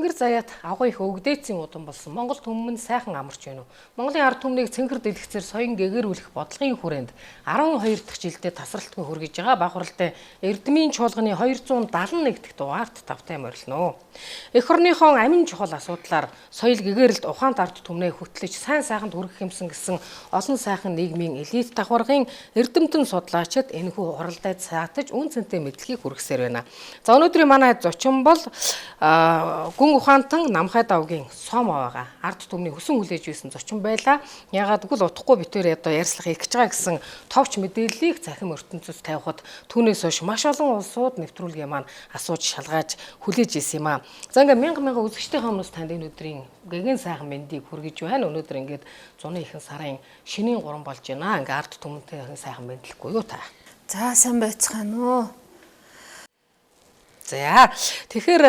Тэнгэр заяат агуу их өгдөөцийн удам болсон Монгол түмэн сайхан амарч байна уу? Монголын ард түмнийг цэнхэр дэлгэцээр соён гэгэрүүлэх бодлогын хүрээнд 12 дахь жилдээ тасралтгүй хүргэж байгаа Баг хурлын Эрдмийн чуулганы 271 дахь дугаарт тавтай морилно. Эх орныхоо амин чухал асуудлаар соёл гэгэрэлд ухаант ард түмнээ хөтлөж сайн сайханд хүргэх юмсан гэсэн олон сайхан нийгмийн элит давхаргын эрдэмтэн судлаачид энэхүү хуралдайд саатаж үн цэнтэй мэдлэгийг хүргэсээр байна. За, өнөөдрийн манай зочин бол гүн ухаантан Намхай давгийн сом байгаа. Ард түмний хүсэн хүлээж байсан зочин байлаа. Ягаад гэвэл утгагүй битээр одоо ярьслах хийх гэж байгаа гэсэн товч мэдээллийг цахим ертөнцөд тавихад түүнээс хойш маш олон улсууд нэвтрүүлгээ маань асууж шалгааж хүлээж исэн юм аа. За, ингээ мянга мянга үзэгчдийн өмнөөс танд энэ өдрийн гэгэн сайхан мэндийг хүргэж байна. Өнөөдөр ингээд зуны ихэнх сарын шинийн 3 болж байна. Ингээ ард түмэнтэй сайхан мэндлэхгүй юу та? За, сайн байцгаана уу? За, тэгэхээр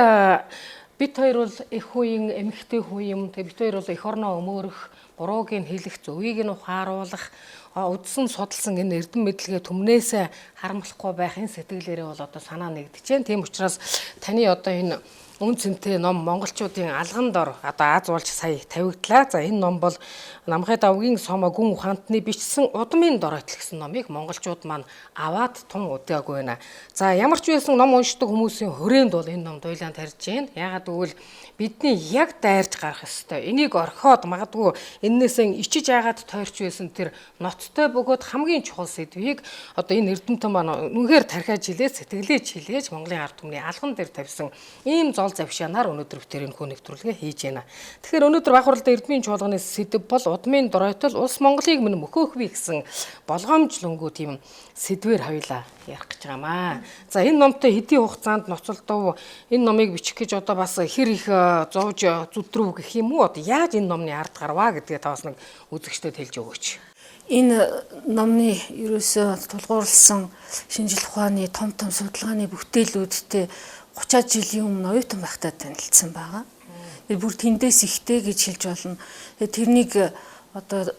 бит хоёр бол эх үеийн эмэгтэй хүн юм. Тэгээ бит хоёр бол эх орноо өмөөрөх, бурууг нь хэлэх, зөвийг нь ухааруулах, үдсэн судалсан энэ эрдэм мэдлэгээ түмнээсээ харамлахгүй байх энэ сэтгэлээрээ бол одоо санаа нэгдэж байна. Тийм учраас таны одоо энэ үн цэнтэй ном монголчуудын алган дор одоо аз болж сая тавигдлаа. За, энэ ном бол Намхай давгийн сомоо гүн ухаантны бичсэн Удмын доройтол гэсэн номыг монголчууд маань аваад тун удаагүй байна. За, ямар ч байсан ном уншдаг хүмүүсийн хүрээнд бол энэ ном дуйлан тарьж байна. Яагаад гэвэл бидний яг дайрж гарах ёстой. Энийг орхиод магадгүй эннээсээ ичиж агаад тойрч байсан тэр ноцтой бөгөөд хамгийн чухал сэдвийг одоо энэ эрдэмтэн маань үнэхээр тархиаж хилээ, сэтгэлээ чилээж Монголын ард түмний алган дээр тавьсан ийм зол завшаанаар өнөөдөр битэр энэ хүү нэвтрүүлгээ хийж байна. Тэгэхээр өнөөдөр Баг хурлын Эрдмийн чуулганы сэдэв бол Удмын доройтол улс Монголыг минь мөхөөх би гэсэн болгоомжлонгүй тийм сэдвээр хоёлаа ярих гэж байгаамаа. За, энэ номтой хэдийн хугацаанд ноцолдов, энэ номыг бичих гэж одоо бас хэр их зовж зүтрүү гэх юм уу, одоо яаж энэ номны ард гарваа гэдгээ та бас нэг үзэгчдэд хэлж өгөөч. Энэ номны ерөөсөө тулгуурласан шинжлэх ухааны том том судалгааны бүтээлүүдтэй 30 жилийн өмнө оюутан байхдаа танилцсан байгаа. Тэр бүр тэндээс ихтэй гэж хэлж болно. Тэгээ тэрнийг одоо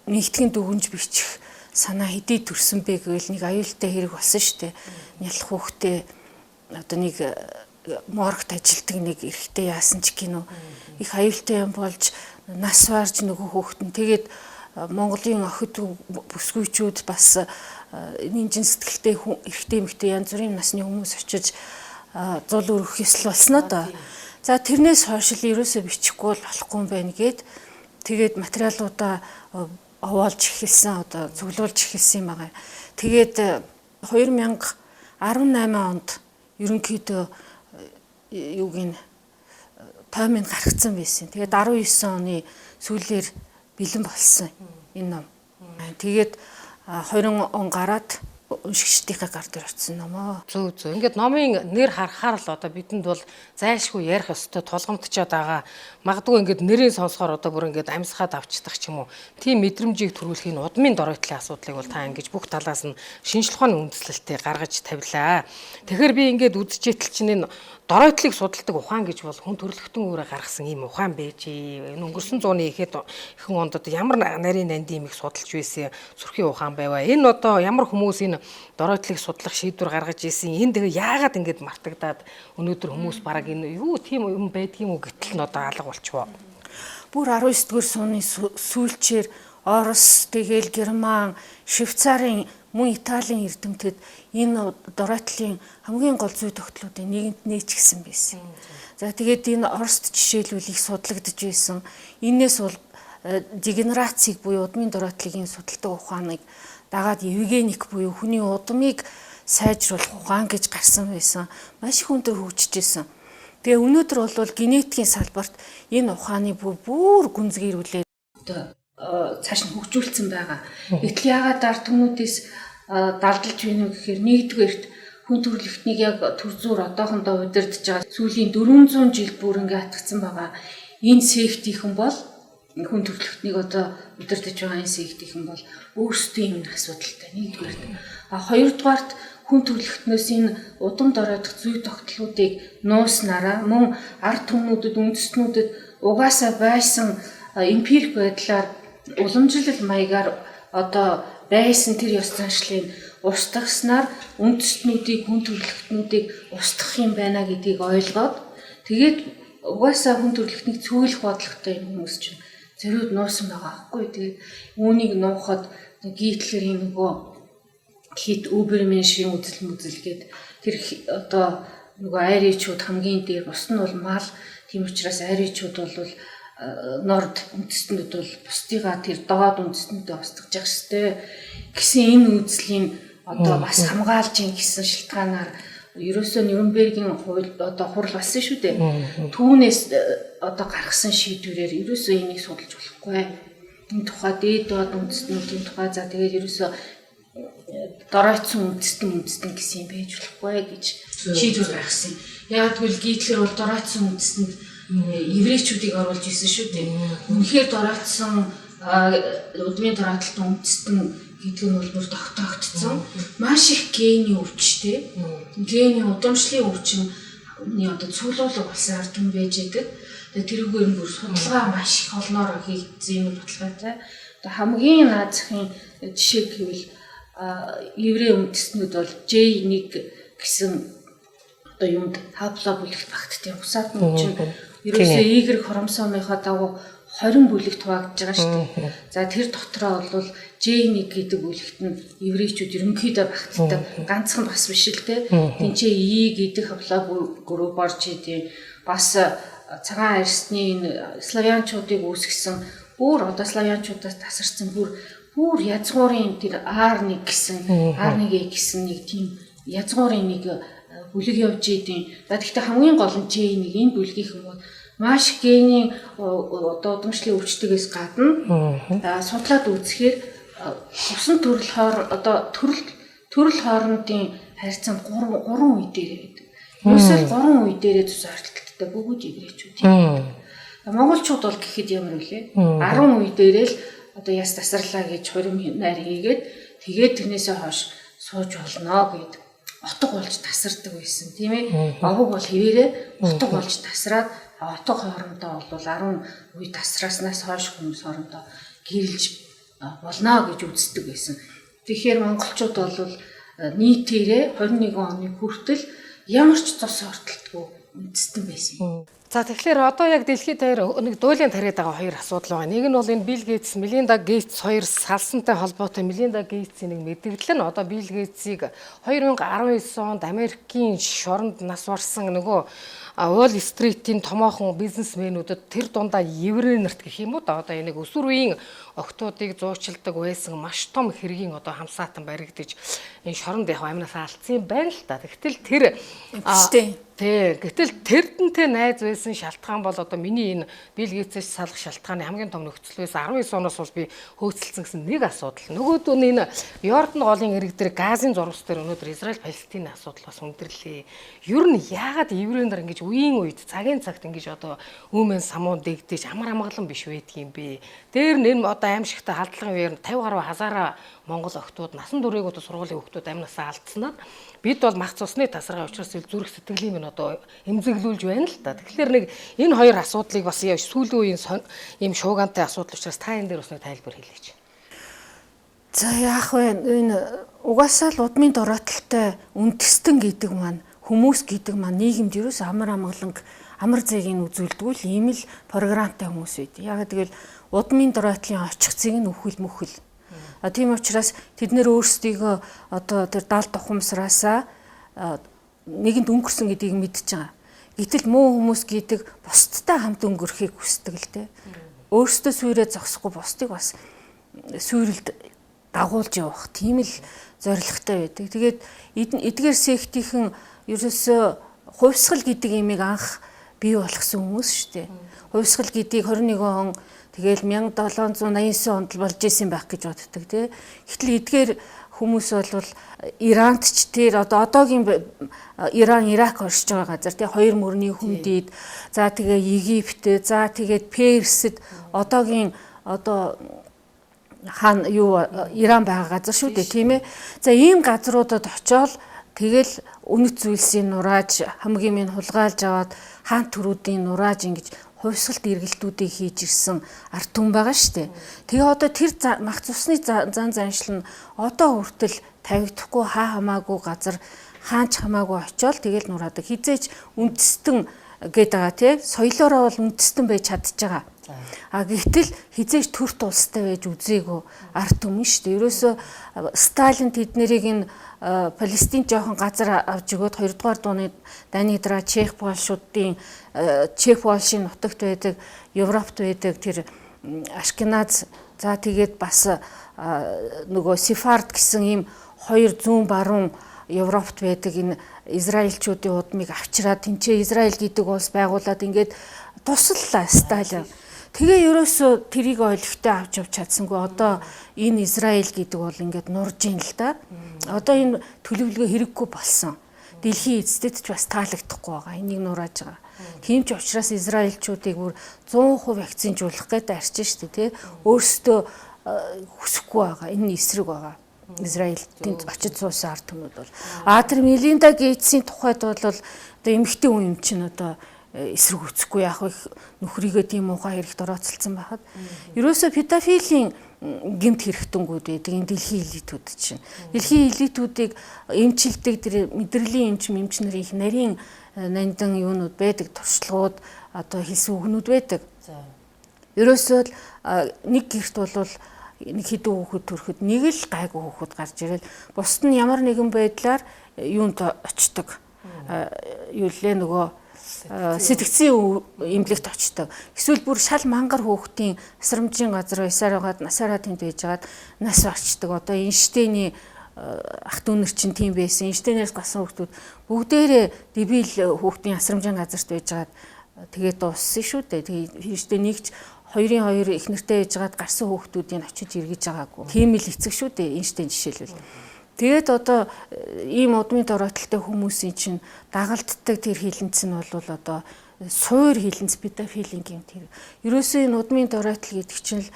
нэгтгэн дүгнж бичих санаа хэдий төрсөн бэ гэвэл нэг аюултай хэрэг болсон шүү дээ. Нялх хүүхдээ одоо нэг моргт ажилтдаг нэг эрэгтэй яасан ч гинүү их аюултай юм болж нас барж нөгөө хүүхэд нь тэгээд Монголын охид бүсгүйчүүд бас нинжин сэтгэлтэй эрэгтэй эмэгтэй янз бүрийн насны хүмүүс очиж зул өргөх ёслол болсноо доо. За, тэрнээс хойш л ерөөсөө бичихгүй бол болохгүй юм байна гээд тэгээд материалуудаа овоолж эхэлсэн, одоо цуглуулж эхэлсэн юм байгаа. Тэгээд 2018 онд ерөнхийдөө юуг нь томыг гаргацсан байсан. Тэгээд 19 оны сүүлээр бэлэн болсон энэ ном. Тэгээд 20 он гараад уншигчдийнхээ гар дээр очсон номоо. Зөв зөв. Ингээд номын нэр харахаар л одоо бидэнд бол зайлшгүй ярих ёстой тулгамдчаад байгаа. Магадгүй ингээд нэрийг сонсохоор одоо бүр ингээд амьсгаад авчдах ч юм уу. Тийм мэдрэмжийг төрүүлэхийн Удмын доройтлын асуудлыг бол та ингэж бүх талаас нь шинжлэх ухааны үндэслэлтэй гаргаж тавилаа. Тэгэхээр би ингээд үзэж итэл чинь энэ доройтлыг судалдаг ухаан гэж бол хүн төрөлхтөн өөрөө гаргасан ийм ухаан байж. Энэ өнгөрсөн зууны ихэд ихэн онд одоо ямар нарийн нандин юм их судалж байсан зүрхийн ухаан байваа. Энэ одоо ямар хүмүүс энэ доройтлыг судлах шийдвэр гаргаж исэн. Энэ тэгээ яагаад ингэж мартагдаад өнөөдөр хүмүүс бараг энэ юу тийм юм байдгийм үү гэтэл нь одоо алга болчихвоо. Бүр 19 дугаар сууны сүүлчээр Орос, тэгэл Герман, Швейцарын, мөн Италийн эрдэмтэд энэ доройтлын хамгийн гол зүй тогтлуудын нэгэнд нээчихсэн байсан. За, тэгээд энэ Орост жишээлбэл их судлагдж байсан. Энээс бол дегенерацийг буюу удмын доройтлыг энэ судалдаг ухааныг дагаад евгеник буюу хүний удмыг сайжруулах ухаан гэж гарсан байсан. Маш их өндөр хөгжиж исэн. Тэгээ өнөөдөр бол генетикийн салбарт энэ ухааны бүр гүнзгийрүүлээд одоо цааш нь хөгжүүлсэн байгаа. Гэтэл яагаад ард түмнүүдээс далдалж байна вэ гэхээр нэгдүгээрт хүн төрөлхтнийг яг төр зуур одоохондоо удирдах байгаа сүүлийн 400 жил бүр ингээ хатгцсан байгаа. Энэ сектийнхэн бол хүн төрөлхтнийг одоо удирдах байгаа энэ сектийнхэн бол өөрсдийн юм асуудалтай нэгдүгээрт. А хоёрдугаарт хүн төрөлхтнөөс энэ удамд ороодох зүй тогтлуудыг нууснараа мөн ард түмнүүдэд, үндэстнүүдэд угаасаа байсан эмпирик байдлаар уламжлал маягаар одоо байсан тэр ёс заншлыг устгаснаар үндэстнүүдийг, хүн төрөлхтнүүдийг устгах юм байна гэдгийг ойлгоод тэгээд угаасаа хүн төрөлхтнийг цөөлөх бодлоготой энэ хүмүүс чинь зориуд нуусан байгаа аахгүй. Тэгээд үүнийг нуухад Гитлерийн нөгөө хит Уберменшийн үзэл мүзэл гээд тэр одоо нөгөө айричууд хамгийн дээр, бус нь бол мал. Тийм учраас айричууд бол норд үндэстнүүд бол бусдыгаа тэр доод үндэстнүүдэд устгаж явах ёстой гэсэн энэ үзлийн одоо бас хамгаалж ийн гэсэн шалтгаанаар ерөөсөө Нюрнбергийн хууль одоо хурал болсон шүү дээ. Түүнээс одоо гаргасан шийдвэрээр ерөөсөө энийг судалж болохгүй. Энэ тухай дээд доод үндэстнүүдийн тухай, за тэгээд ерөөсөө доройтсон үндэстэн гэсэн юм байж болохгүй гэж шийдвэр гаргасан. Яг тэгвэл Гитлер бол доройтсон үндэстэнд еврейчүүдийг оруулж исэн шүү дээ. Үнэхээр доройтсон удмын доройтолтой үндэстэн гэдэг нь бол бүр тогтоогдсон. Маш их гений өвчтэй. Гений удамшлын өвчний одоо цуглуулга болсон ард түмэн байж идэг. Тэгээ тэрүүгээр нь бүр судалгаа маш их олноор хийгдсэн юм баталгаатай. Одоо хамгийн наазахын жишээ гэвэл еврей үндэстнүүд бол J1 гэсэн одоо юунд хапло бүлэгт багтдیں۔ Усаат нь чинь ерөөсөө Y хромосомынхоо дагуу 20 бүлэгт хуваагдж байгаа шүү дээ. За тэр дотроо бол J1 гэдэг бүлэгт нь еврейчүүд ерөнхийдөө багтдаг. Ганцхан бас биш л те. Тинчээ E гэдэг хапло групп орж идэв. Бас цагаан арьсны энэ славянчуудыг үүсгэсэн бүр одоо славянчуудаас тасарсан бүр язгуурын тэр R1 гэсэн R1A гэсэн нэг тийм язгуурын нэг бүлэг явж идэв. За тэгэхдээ хамгийн гол нь J1 энэ бүлгийнхэн бол маш генийн одоо удамшлын өвчтөгөөс гадна судлаад үзэхээр усан төрөл хоор одоо төрөл хоорондын харьцаанд 3 үе дээрээ байдаг. Ерөөсөө 3 үе дээрээ цус оролтолттой бүгд еврейчүүд юм. Монголчууд бол гэхэд ямар вүлээ? 10 үе дээрээ л одоо яс тасарлаа гэж хурим найр хийгээд тэгээд тэрнээсээ хойш сууж болно гэд отог болж тасардаг байсан, тийм ээ. Овог бол хэвээрээ отог болж тасраад отог хоорондоо бол 10 үе тасрааснаас хойш хүмүүс хоорондоо гэрэлж болно гэж үздэг байсан. Тэгэхээр монголчууд бол нийтээрээ 21 оны хүртэл ямар ч цус ортолтгүй үндэстэн байсан. За тэгэхээр одоо яг дэлхийд даяар нэг дуулийн тариад байгаа хоёр асуудал байгаа. Нэг нь бол энэ Билл Гейтс, Мелинда Гейтс хоёр салсантай холбоотой Мелинда Гейтсийн нэг мэдээлэл нь одоо Билл Гейтсийг 2019 онд Америкийн шоронд нас барсан нөгөө Уолл Стритийн томоохон бизнесмэнүүдэд тэр дундаа еврей нарт гэх юм уу да одоо энэ өсвөр үеийн охтуудыг зуучилдаг байсан маш том хэргийн одоо хамсаатан баригдаж энэ шоронд яг амнаас алдсан юм байна л та. Тэгтэл тэр Тий. Гэтэл тэрдэнтэй найз байсан шалтгаан бол одоо миний энэ Билл Гейтсээс салах шалтгааны хамгийн том нөхцөл байсан 19 оноос бол би хөөцөлдсөн гэсэн нэг асуудал. Нөгөөдөө нь энэ Йордан голын эрэг дээр газын зурвас дээр өнөөдөр Израиль Палестины асуудал бас өндөрлөө. Ер нь яагаад еврей нар ингэж үеийн үед цагийн цагт ингэж одоо үүмэн самуун дэгдэж амар амгалан биш байдгийм бэ? Дээр нь энэ одоо аимшигтай халдлагын үеэр 50 гаруй хазаараа Монгол охтууд насан туршиг одоо сургуулийн хүүхдүүд амнасаа алдсанаад бид бол мах цусны тасархай учраас зүрх сэтгэлийн минь одоо эмзэглүүлж байна л та. Тэгэхээр нэг энэ хоёр асуудлыг бас сүүлийн үеийн ийм шуугантай асуудал учраас та энэ дээр бас нэг тайлбар хэлээч. За яах вэ? Энэ угаасаа л удмын дороотолтой үндэстэн гэдэг маань хүмүүс гэдэг маань нийгэмд ерөөс амар амгаланг амар зэгийг үзүүлдэг л ийм л програмтай хүмүүс байд. Яг тэгэл удмын дороотлын очих зэг нь үхэл мөхөл. Тийм учраас тэд нэр өөрсдийгөө одоо тэр далд ухамсараасаа нэгэнд өнгөрсөн гэдгийг мэдж байгаа. Гэтэл муу хүмүүс гэдэг бусдтай хамт өнгөрөхийг хүсдэг л дээ. Өөрсдөө сүйрээ зогсохгүй бусдыг бас сүйрэлд дагуулж явах тийм л зорилготой байдаг. Тэгээд эдгээр сектийнхэн ерөөсөө хувьсгал гэдэг имийг анх бий болгосон хүмүүс шүү дээ. Хувьсгал гэдгийг 21 он тэгэл 1789 онд л болж исэн байх гэж боддог тий. Гэтэл эдгээр хүмүүс бол Иранд ч тэр одоо одоогийн Иран, Ирак оршиж байгаа газар тий хоёр мөрний хөмдөд, за тэгээ Египт, за тэгээд Персид одоогийн одоо хаан юу Иран байгаа газар шүү дээ тийм ээ. За ийм газруудад очиод тэгэл үнэт зүйлсийг нурааж хамгийн минь хулгайлж аваад хаан төрүүдийн нурааж ингэж хувьсгалт эргэлтүүдийг хийж ирсэн ард түмэн байгаа шүү дээ. Тэгээ одоо тэр мах цусны зан заншил нь одоо хүртэл тавигдахгүй хаа хамаагүй газар хаанч хамаагүй очиод тэгэл нураадаг. Хизээч үндэстэн гээд байгаа тий. Соёлоороо бол үндэстэн байж чадж байгаа. А гэтэл хизээж төрт улстай байж үзээгүй ард түмэн шүү дээ. Ерөөсөө Сталин тэднэрийг энэ Палестин жоохон газар авч өгөөд 2 дугаар дууны дайны дараа Чех Польшуудын Чех Польшийн нутагт байдаг, Европт байдаг тэр Ашкеназ, за тэгээд бас нөгөө Сефард гэсэн ийм хоёр зүүн баруун Европт байдаг энэ Израильчуудын удмыг авчираад тэнцээ Израиль гэдэг улс байгуулад ингээд туслалаа Сталин. Тэгээ ерөөсөө тэрийг ойлгохтой авч явж чадсангүй. Одоо энэ Израиль гэдэг бол ингээд нурж ийн л да. Одоо энэ төлөвлөгөө хэрэггүй болсон. Дэлхийн эздэд ч бас таалагдахгүй байгаа. Энийг нурааж байгаа. Тийм ч учраас Израильчуудыг бүр 100% вакцинжуулах гэдэг арч штэ тий. Өөрсдөө хүсэхгүй байгаа. Энэ эсрэг байгаа. Израиль тэнд очиж суусан ард түмнүүд бол. А тэр Мелинда Гейтсийн тухайд бол одоо эмэгтэй хүн юм чинь одоо эсрэг үцэхгүй яах вэ, нөхрийгөө тийм муухай хэрэгт орооцолцсон байхад ерөөсөө педофилийн гэмт хэрэгтэнгүүд байдаг энэ дэлхийн элитүүд чинь. Дэлхийн элитүүдийг эмчилдэг тэр мэдрэлийн эмч эмч нарын их нарийн нандин юунууд байдаг, туршлагууд, одоо хэлсэн үгнүүд байдаг. Ерөөсөө л нэг гэрт бол нэг хэдэн хүүхэд төрөхөд нэг л гайгүй хүүхэд гарч ирэл бусд нь ямар нэгэн байдлаар юунд очдог. Юу лээ нөгөө сэтгцийн эмнэлэгт очдог. Эсвэл бүр шал мангар хүүхдийн асрамжийн газар байсаар байгаад насаараа тэнд байжгаад нас барчдаг. Одоо Эйнштейний ах дүү нар чинь тийм байсан. Эйнштейнээс гарсан хүүхдүүд бүгдээрээ дебил хүүхдийн асрамжийн газарт байжгаад тэгээд дууссан шүү дээ. Тэгээ Эйнштейн нэгч 2-ын 2 их нэртэй байжгаад гарсан хүүхдүүдийг очиж эргэж байгаагүй. Тийм л эцэг шүү дээ Эйнштейн жишээлбэл. Тэгээд одоо ийм удмын дороотолтой хүмүүсийн чинь дагалддаг тэр хилэнц нь бол одоо суур хилэнц, педофилийн гэмт хэрэг. Ерөөсөө энэ удмын дороотол гэдэг чинь л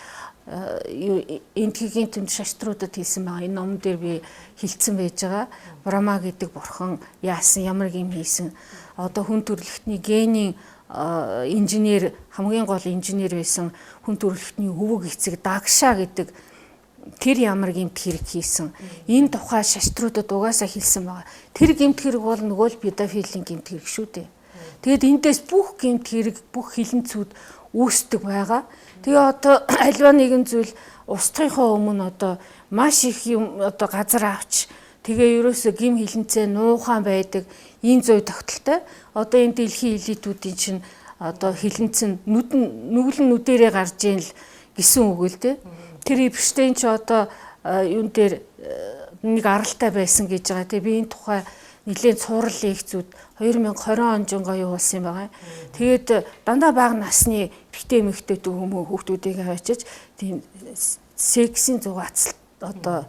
энтхэгийн тэнд шаштруудад хэлсэн байгаа. Энэ ном дээр би хэлсэн байж байгаа. Брама гэдэг бурхан яасан, ямар гэм хийсэн. Одоо хүн төрөлхтний генийн инженер, хамгийн гол инженер байсан хүн төрөлхтний өвөг эцэг Дагша гэдэг тэр ямар гэмт хэрэг хийсэн. Энэ тухай шаштруудад угаасаа хэлсэн байгаа. Тэр гэмт хэрэг бол нөгөө л педофилийн гэмт хэрэг шүү дээ. Тэгээд эндээс бүх гэмт хэрэг, бүх хилэнцүүд үүсдэг байгаа. Тэгээ одоо альва нэгэн зүйл устгахынхаа өмнө одоо маш их юм одоо газар авч тэгээ ерөөсөө гим хилэнцээ нуухаан байдаг ийм зүй тогтолтой. Одоо энэ дэлхийн элитүүдийн чинь одоо хилэнцэн нүдэн нүглэн нүдэрээ гарч ийн л гэсэн үг л дээ. Тэр Эпштейн ч одоо юун дээр нэг аралтай байсан гэж байгаа. Тэгээ би энэ тухай нэлээд цуврал лекцүүд 2020 он жингаа явуулсан юм байгаа. Тэгээд дандаа бага насны эрэгтэй эмэгтэй хүүхдүүдийг авчиж тийм сексийн зугаацал одоо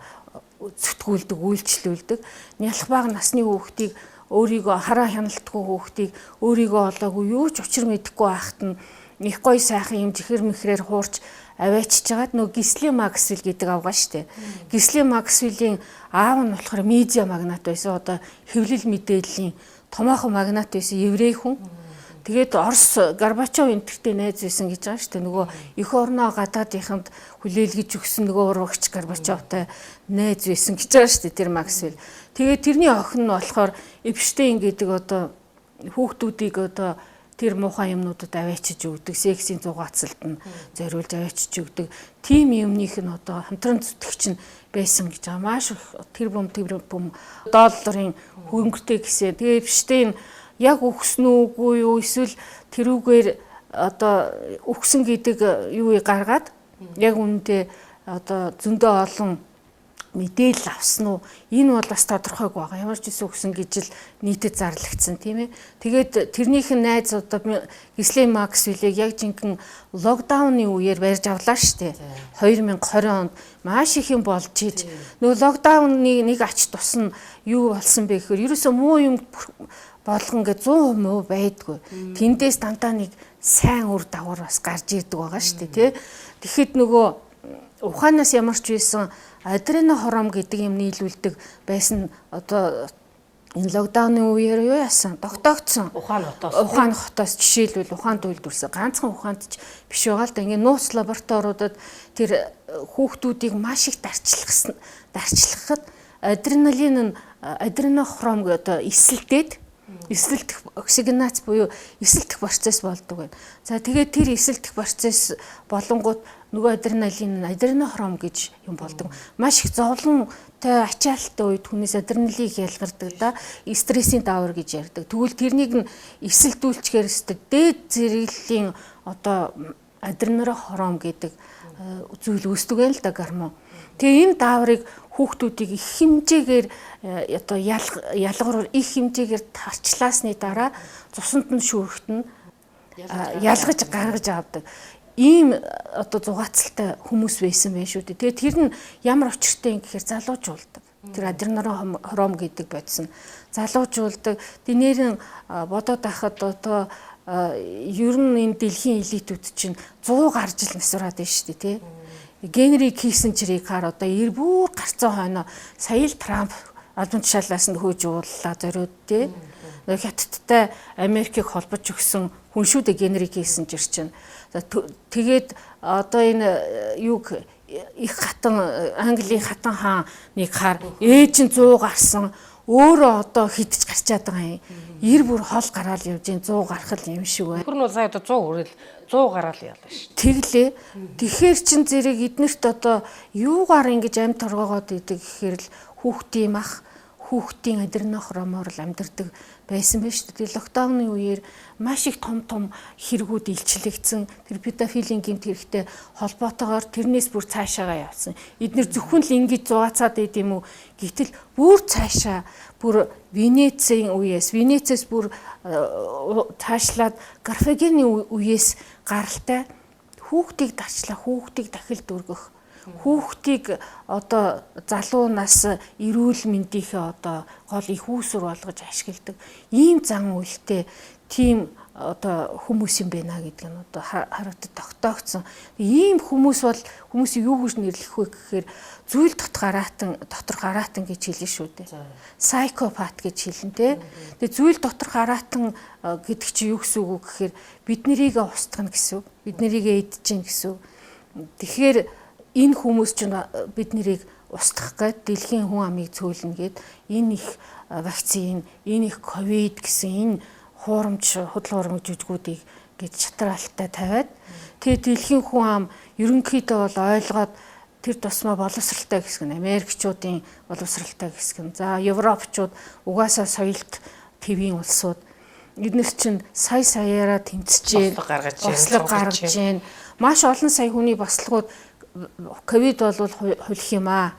зүтгүүлдэг, үйлчлүүлдэг. Нялх бага насны хүүхдийг өөрийгөө хараа хяналтгүй хүүхдийг өөрийгөө олоогүй юу ч учир мэдэхгүй байхад нь их гоё сайхан юм чихэр мэхрээр хуурч аваачиж хагаад нөгөө Гислин Максвелл гэдэг авгаа штэ. Гислин Максвеллийн аав нь болохоор медиа магнат байсан. Одоо хэвлэл мэдээллийн томоохон магнат байсан еврей хүн. Тэгээд Орос Горбачов энтертэй найз байсан гэж байгаа штэ. Нөгөө эх орноо гадаадынханд хүлээлгэж өгсөн нөгөө урвагч Горбачовтай найз байсан гэж байгаа штэ тэр Максвелл. Тэгээд тэрний охин нь болохоор Эпштейн гэдэг одоо хүүхдүүдийг одоо тэр муухай юмнуудад аваачиж өгдөг, сексийн зугаацалд нь зориулж аваачиж өгдөг. Тийм юмных нь одоо хамтран зүтгэгч нь байсан гэж байгаа. Маш их тэр бум долларын хөнгөтэй гэсэн. Тэгээ Эпштейн яг өгсөн үгүй юу эсвэл тэрүүгээр одоо өгсөн гэдэг юу гаргаад яг үүндээ одоо зөндөө олон мэдээлэл авсан уу? Энэ бол бас тодорхойгүй байгаа. Ямар ч үсэн өгсөн гэж л нийтэд зарлагдсан тийм ээ. Тэгээд тэрнийх нь найз одоо Гислен Максвеллийг яг жинхэнэ локдауны үеэр барьж авлаа шүү дээ. 2020 онд маш их юм болж иж нөгөө локдауны нэг ач тус нь юу болсон бэ гэхээр ерөөсөө муу юм болгон гэ 100% муу байдгүй. Тэндээс дандаа нэг сайн үр дагавар бас гарч ирдэг байгаа шүү дээ тий. Тэгэхэд нөгөө ухаанаас ямар ч байсан адренохром гэдэг юм нийлүүлдэг байсан одоо энэ локдауны үеэр юу яасан? Тогтоогдсон. Ухаан хотоос. Ухаан хотоос жишээлбэл ухаанд үйлдвэрсэн. Ганцхан ухаанд ч биш байгаа л да. Ингээ нууц лабораториудад тэр хүүхдүүдийг маш их дарчлахад адреналин нь адренохром гэдэг одоо эсэлдээд Эсэлтэх оксигенац буюу эсэлтэх процесс болдог байна. За тэгээд тэр эсэлтэх процесс болонгууд нөгөө адреналин адренохром гэж юм болдог. Маш их зовлонтой ачаалттай үед хүнээс адреналин ялгардаг да, стрессийн даавар гэж ярьдаг. Тэгвэл тэрнийг нь эсэлдүүлчихээр өстө дээд зэрэглэлийн одоо адренохром гэдэг зүйл үүсдэг байх л да, гормон. Тэгээ энэ дааврыг хүүхдүүдийг их хэмжээгээр одоо ялгуур их хэмжээгээр тарчлаасны дараа цуснд нь шүүрхт нь ялгаж гаргаж авдаг. Ийм одоо зугаацалтай хүмүүс байсан байх шүү дээ. Тэгээ тэр нь ямар учиртай юм гэхээр залуужуулдаг. Тэр адренохром гэдэг бодис нь залуужуулдаг. Тэг нэрэн бодоод байхад одоо ер нь энэ дэлхийн элитүүд чинь 100 гаруй жил насураад байна шүү дээ, тий. Генри Киссинджерийг хар одоо эр бүр гарцсан хойноо сая л Трамп албан тушаалаас нь хөөж ууллаа зориуд, тий. Хятадтай Америкийг холбож өгсөн хүн шүү дээ Генри Киссинджер чинь. Тэгээд одоо энэ юуг их хатан Английн хатан хааныг хар ээж нь 100 гарсан, өөрөө одоо хидэж гарчаад байгаа юм. Эр бүр хол гараал явж гин 100 гарах л юм шиг байна. Тэр нь бол сая одоо 100 хүрэл 100 гараал ялаа шүү. Тэглээ. Тэгэхээр чин зэрэг эднэрт одоо юугаар ингэж амь торгоогоод идэг гэхээр л хүүхдийн мах, хүүхдийн адренохромоор л амьдардаг байсан байж шүү дээ. Локдауны үеэр маш их том том хэрэгүүд илчлэгдсэн. Тэр педофилийн гэмт хэрэгтэй холбоотойгоор тэрнээс бүр цаашаагаа явсан. Эднэр зөвхөн л ингэж зугаацаад байд юм уу? Гэтэл бүр цаашаа бүр Венецийн үеэс, Венецээс бүр цаашлаад Карфагены үеэс гаралтай хүүхдийг дарчлаа, хүүхдийг дахилд өргөх, хүүхдийг одоо залуу нас эрүүл мэндийнхээ одоо гол их үүсвэр болгож ашигладаг ийм зан үйлтэй тийм одоо хүмүүс юм байна гэдэг нь одоо харагдаж тогтоогдсон. Ийм хүмүүс бол хүмүүсийг юу гэж нэрлэх вэ гэхээр зүйл доторх араатан гэж хэлнэ шүү дээ. Psychopath гэж хэлнэ те. Тэгээ зүйл доторх араатан гэдэг чинь юу гэсэн үг вэ гэхээр бид нарыг устгана гэсэн үг. Бид нарыг эдэж гин гэсэн үг. Тэгэхээр энэ хүмүүс чинь бид нарыг устгах гээд дэлхийн хүн амыг цөөлнө гээд энэ их вакцин, энэ их ковид гэсэн энэ хуурамч худал хуурамч жүжгүүдийг гэж шатраалтай тавиад тэгээ дэлхийн хүн ам ерөнхийдөө бол ойлгоод тэр тусмаа боловсралтай хэсэг нь Америкчуудын боловсралтай хэсэг нь, за Европчууд угаасаа соёлт твийн улсууд, эднэр чинь сая саяараа тэмцэж гаргаж гаргаж जैन. Маш олон сая хүний бослогууд ковид бол хулих юм аа.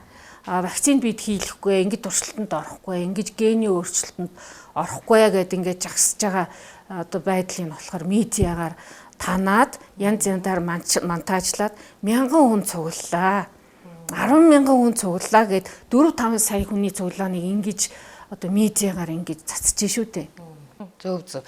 Вакцин бид хийлэхгүй, ингэж туршилтанд орохгүй, ингэж гений өөрчлөлтөнд орохгүй гэдээ ингэж жагсаж байгаа одоо байдлыг нь болохоор медиагаар танаад янз янзаар монтажлаад мянган хүн цуглалаа. 10 мянган хүн цуглалаа гэд 4 5 сая хүний цуглааныг ингэж одоо медиагаар ингэж цацж шүү дээ. Зөв зөв.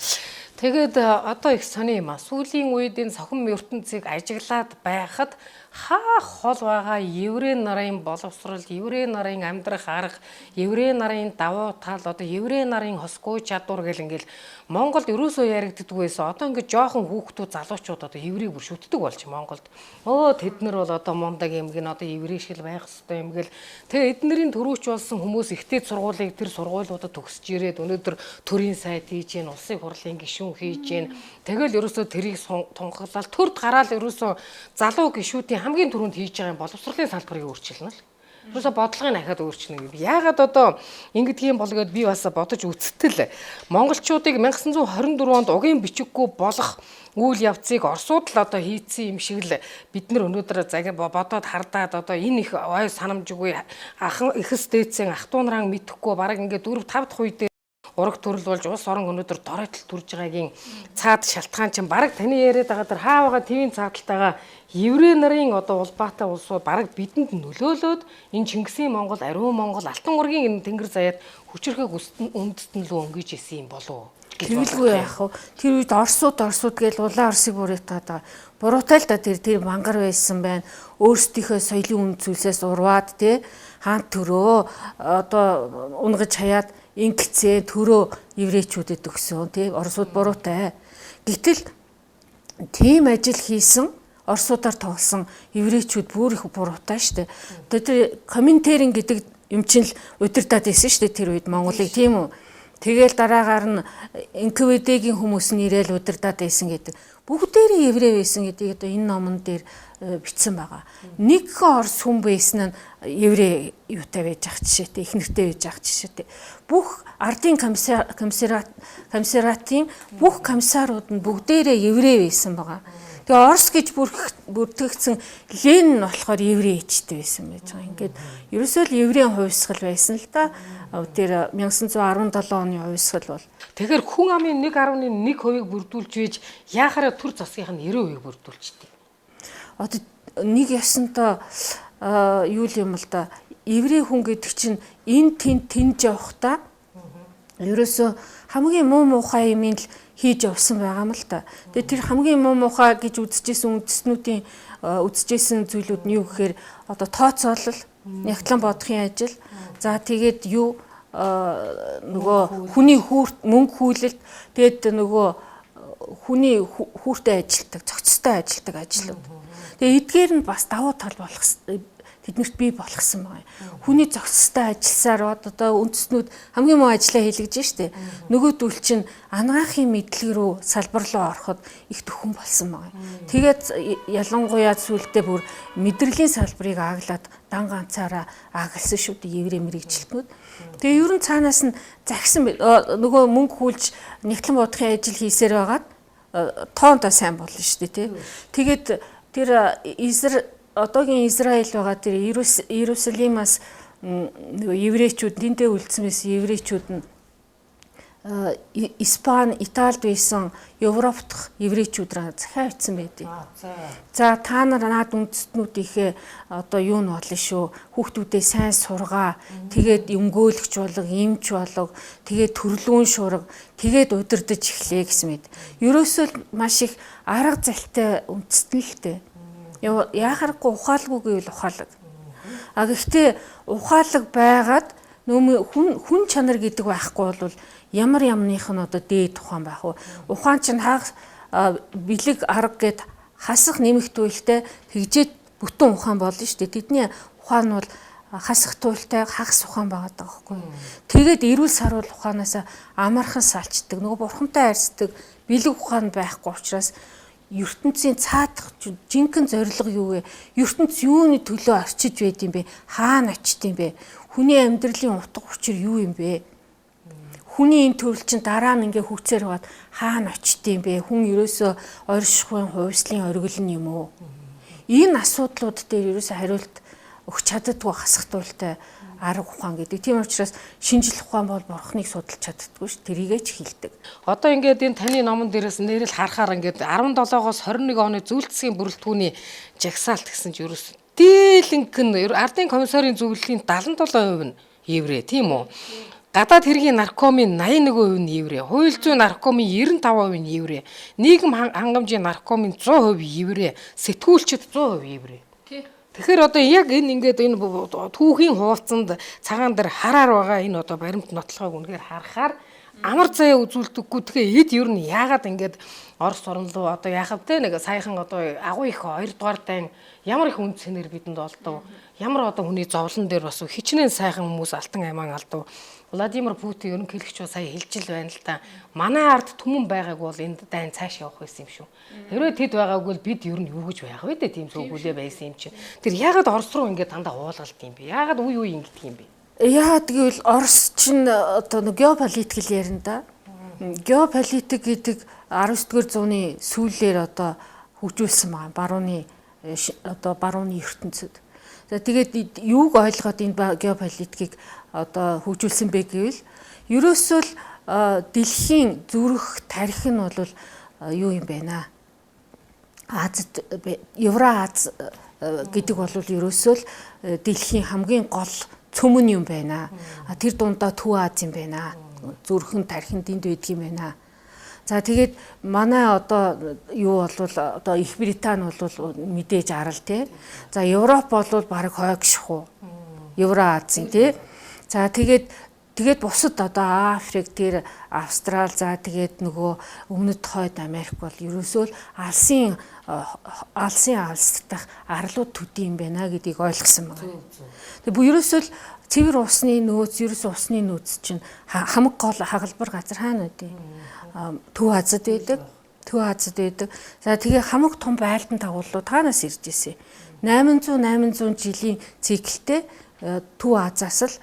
Тэгээд одоо их сони юм а. Сүүлийн үед энэ сохин ертөнцийг ажиглаад байхад хаа хол байгаа еврей нарын боловсрол, еврей нарын амьдрах арга, еврей нарын давуу тал, одоо еврей нарын хосгүй чадвар гэл ингээл Монголд ерөөсөө яригддаг байсан. Одоо ингээд жоохон хүүхдүүд, залуучууд одоо еврейг бүр шүтдэг болж Монголд. Өө тэд нар бол одоо мундаг юм гин, одоо еврей шиг л байх хэвээр юм гэл. Тэгээ эднэрийн төрүүч болсон хүмүүс ихтэй сургуулийг тэр сургуулиудад төгсөж ирээд өнөөдөр төрийн сайд хийж гин, улсын хурлын гишүүн хийж гин. Тэгэл ерөөсөө тэрийг тунхаглал төрд гараал ерөөсөө залуу гишүүдийн хамгийн түрүүнд хийж байгаа юм боловсролын салбарыг өөрчилнө л. Ерөөсөө бодлогыг ахаад өөрчилнө. Яагаад одоо ингэдгийм бол гэд би бас бодож үзтэл монголчуудыг 1924 онд угийн бичиггүй болох үйл явцыг Оросууд л одоо хийцэн юм шиг л бид нар өнөөдөр загин бодоод хардаад одоо энэ их ой санамжгүй ахын ихэс дээдсэн ах トゥ нараа мэдэхгүй бараг ингээд 4 5 дахь үедээ ураг төрөл болж улс орон өнөөдөр доройтол төрж байгаагийн цаад шалтгаан чинь бараг таны яриад байгаа тэр хаа байгаа твийн цаадалтайгаа еврей нарын одоо улбаатай улсууд бараг бидэнд нөлөөлөөд энэ Чингисийн Монгол, ариун Монгол, Алтан ургийн энэ тэнгэр заяад хүчирхэг үндэстэн лүү өнгөж исэн юм болов уу? Тэгэлгүй яах вэ? Тэр үед Оросууд гээл улаан Оросыг буруутгаад байгаа. Буруутай л да, тэр мангар байсан байна. Өөрсдийнхөө соёлын үн зүйлсээс урваад те хаан төрөө одоо унгаж хаяад ингэцээ төрөө еврейчүүдэд өгсөн тий, Оросууд буруутай. Гэтэл тийм ажил хийсэн Оросуудаар тоглосон еврейчүүд бүр их буруутай штэ. Одоо тэр комментэрин гэдэг юм чинь л удирдаад байсан штэ тэр үед Монголыг, тийм үү? Тэгэл дараагаар нь НКВД-гийн хүмүүс нь ирээл удирдаад байсан гэдэг. Бүгдээрээ еврей байсан гэдгийг одоо энэ номон дээр бичсэн байгаа. Нэгхэн Орос хүн байсан нь еврей юутай байж ах жишээтэй, их нэртэй байж ах жишээтэй. Бүх ардын комиссаратын бүх комиссарууд нь бүгдээрээ еврей байсан байгаа. Тэгээ Орос гэж бүртгэгдсэн Ленин нь болохоор еврей ээжтэй байсан байж байгаа. Ингээд ерөөсөө л еврейн хувьсгал байсан л да. Тэр 1917 оны хувьсгал бол. Тэгэхээр хүн амын 1.1%-ийг бүрдүүлж үйж яахаараа төр засгийнх нь 90%-ийг бүрдүүлчихдээ. Одоо нэг ясантаа юу л юм л да. Еврей хүн гэдэг чинь эн тэн тэнж явахдаа ерөөсөө хамгийн муу муухай юмыг л хийж явсан байгаа юм л та. Тэгээ тэр хамгийн муу муухай гэж үзэжсэн үндэстнүүдийн үзэжсэн зүйлүүд нь юу гэхээр одоо тооцоолол, нягтлан бодохын ажил. За тэгээд юу нөгөө хүний хүүрт мөнгө хүйлэлт, тэгээд нөгөө хүний хүүртэй ажилтдаг, цогцтой ажилтдаг ажлууд. Тэгээ эдгээр нь бас давуу тал болох тэднэрт бий болгосон байгаа юм. Хүний зохицтой ажилласаар одоо үндэстнүүд хамгийн муу ажлаа хийлгэж штэ. Нөгөөдөл чинь анагаахын мэдлэг рүү салбар руу ороход их төхөн болсон байгаа юм. Тэгээд ялангуяа сүултээ бүр мэдрэлийн салбарыг ааглаад дан ганцаараа аагласан шүү дээ еврей мэрэгжилтнүүд. Тэгээ ер нь цаанаас нь загсан нөгөө мөнгө хүлж нэгтлэн бодохын ажил хийсээр байгаад тоондоо сайн болно шүү дээ тий. Тэгээд тэр одоогийн Израиль байгаа тэр Иерусалимаас нөгөө еврейчүүд тэндээ үлдсэн байсан еврейчүүд нь Испани, Италид байсан Европ дахь еврейчүүд рүү захиа бичсэн байдیں۔ За та нар наад үндэстнүүдийнхээ одоо юу нь болно шүү. Хүүхдүүдээ сайн сургаа. Тэгээд өмгөөлөгч болго, эмч болго, тэгээд төрлүүн шураг, тэгээд удирдах эхлэе гэсэн мэт. Ерөөсөө маш их арга залтай үндэстэн л дээ. Яхаарахгүй ухаалгүй гэвэл ухаалаг. А гэхдээ ухаалаг байгаад нөөм хүн чанар гэдэг байхгүй бол ямар ямных нь одоо дээд ухаан байх вэ? Ухаан чинь хагас бэлэг арга гэд хасах нэмэх туйлтай тэгжээд бүтэн ухаан болно шүү дээ. Тэдний ухаан нь бол хасах туйлтай хагас ухаан байгаа даа байхгүй. Тэгээд эрүүл саруул ухаанаас амархан салчдаг. Нөгөө бурхантай харьцдаг бэлэг ухаан байхгүй учраас ертөнцийн цаадах жинхэнэ зорилго юу вэ? Ертөнц юуны төлөө орчиж байд юм бэ? Хаана очт юм бэ? Хүний амьдралын утга учир юу юм бэ? Хүний энэ төрөл чинь дараа нь ингээ хөгцээр байгаад хаана очт юм бэ? Хүн ерөөсөө оршихуйн хувьслын оргил нь юм уу? Энэ асуудлууд дээр ерөөсөө хариулт өгч чаддаггүй хасах туйлтай арга ухаан гэдэг. Тийм учраас шинжлэх ухаан бол бурхныг судалж чаддаггүй ш. Тэрийгээ ч хилдэг. Одоо ингээд энэ таны номон дээрээс нэрэл харахаар ингээд 17-оос 21 оны зүйл засгийн бүрэлдэхүүний жагсаалт гэсэн чинь ерөөс дийлэнх нь ардын комиссарын зөвлөлийн 77% нь еврей, тийм үү? Гадаад хэргийн наркомын 81% нь еврей, хууль зүйн наркомын 95% нь еврей, нийгэм хангамжийн наркомын 100% еврей, сэтгүүлчид 100% еврей. Тэгэхээр одоо яг энэ ингээд энэ түүхийн хуудсанд цагаан дээр хараар байгаа энэ одоо баримт нотлохыг үнэхээр харахаар амар заяа үзүүлдэггүй. Тэгэхээр эд ер нь яагаад ингээд Орос орн руу одоо яхав те нэг саяхан одоо агуу их 2 дугаар дайн ямар их үн цэнээр бидэнд олдов. Ямар одоо хүний зовлон дээр бас хичнээн сайхан хүмүүс алтан аймаан алдав. Владимир Путин ерөнхийлөгч ба сая хэлж л байна л да. Манай ард түмэн байгааг бол энд дайн цааш явах байсан юм шүү. Хэрвээ тэд байгаагүй бол бид ер нь юу гэж байх вэ дээ тийм цөөгүүлээ байсан юм чинь. Тэр яагаад Орос руу ингээд дандаа уулгалт юм бэ? Яагаад үе үе ингэдэг юм бэ? Яагаад гэвэл Орос чинь одоо нэг геополитик л ярина да. Геополитик гэдэг 19-р зууны сүүлээр одоо хөгжүүлсэн байгаа. Барууны одоо барууны ертөнцид. За тэгээд юуг ойлгоод энэ геополитикийг одоо хөгжүүлсэн бэ гэвэл ерөөсөө л дэлхийн зүрх тарих нь бол юу юм бэ наа? Азид, Евроаз гэдэг бол ерөөсөө л дэлхийн хамгийн гол цөмөн юм байна. Тэр дундаа Төв Аз юм байна. Зүрхэн тархин тэнд байдаг юм байна. За тэгээд манай одоо юу болвол одоо Их Британи бол мэдээж арал тий. За Европ бол бараг хойг шахуу. Евроазийн тий. За тэгээд бусад одоо Африк тэр Австрал за тэгээд нөгөө өмнөд хойд Америк бол ерөөсөө л алсын алстах арлууд төдий юм байна гэдгийг ойлгосон байна. Тэгээд ерөөсөө л Цэвэр усны нөөц, ерөөс усны нөөц чинь хамаг гол хагалбар газар хаана байдیں۔ Төв Азад байдаг. Төв Азад байдаг. За тэгээ хамаг том байлдан дагууллууд хаанаас ирж ирсэн? 800 800 жилийн циклтэй Төв Азаас л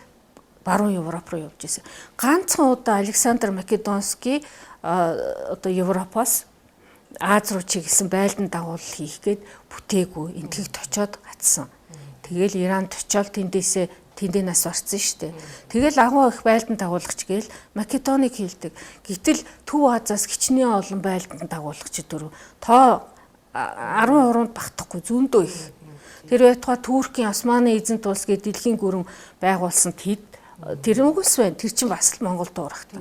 баруун Европ руу явж ирсэн. Ганцхан удаа Александр Македонский одоо Европоос Аз руу чиглэсэн байлдан дагуулал хийх гээд бүтээгүй, Энэтхэгт очиод гацсан. Тэгэл Иранд очиод тэндээсээ тэндээ нас барцсан шүү дээ. Тэгэл агуу их байлдан дагуулагч гээл Македоныг хийлдэг. Гэтэл Төв Азаас хичнээн олон байлдан дагуулагч дөрөв. Тоо 10 уруунд багтахгүй зөндөө их. Тэр байтугай Туркийн Османы эзэнт улс гээд дэлхийн гүрэн байгуулсан тэд тэр угс байна. Тэр чинь бас л Монгол дуурахтай.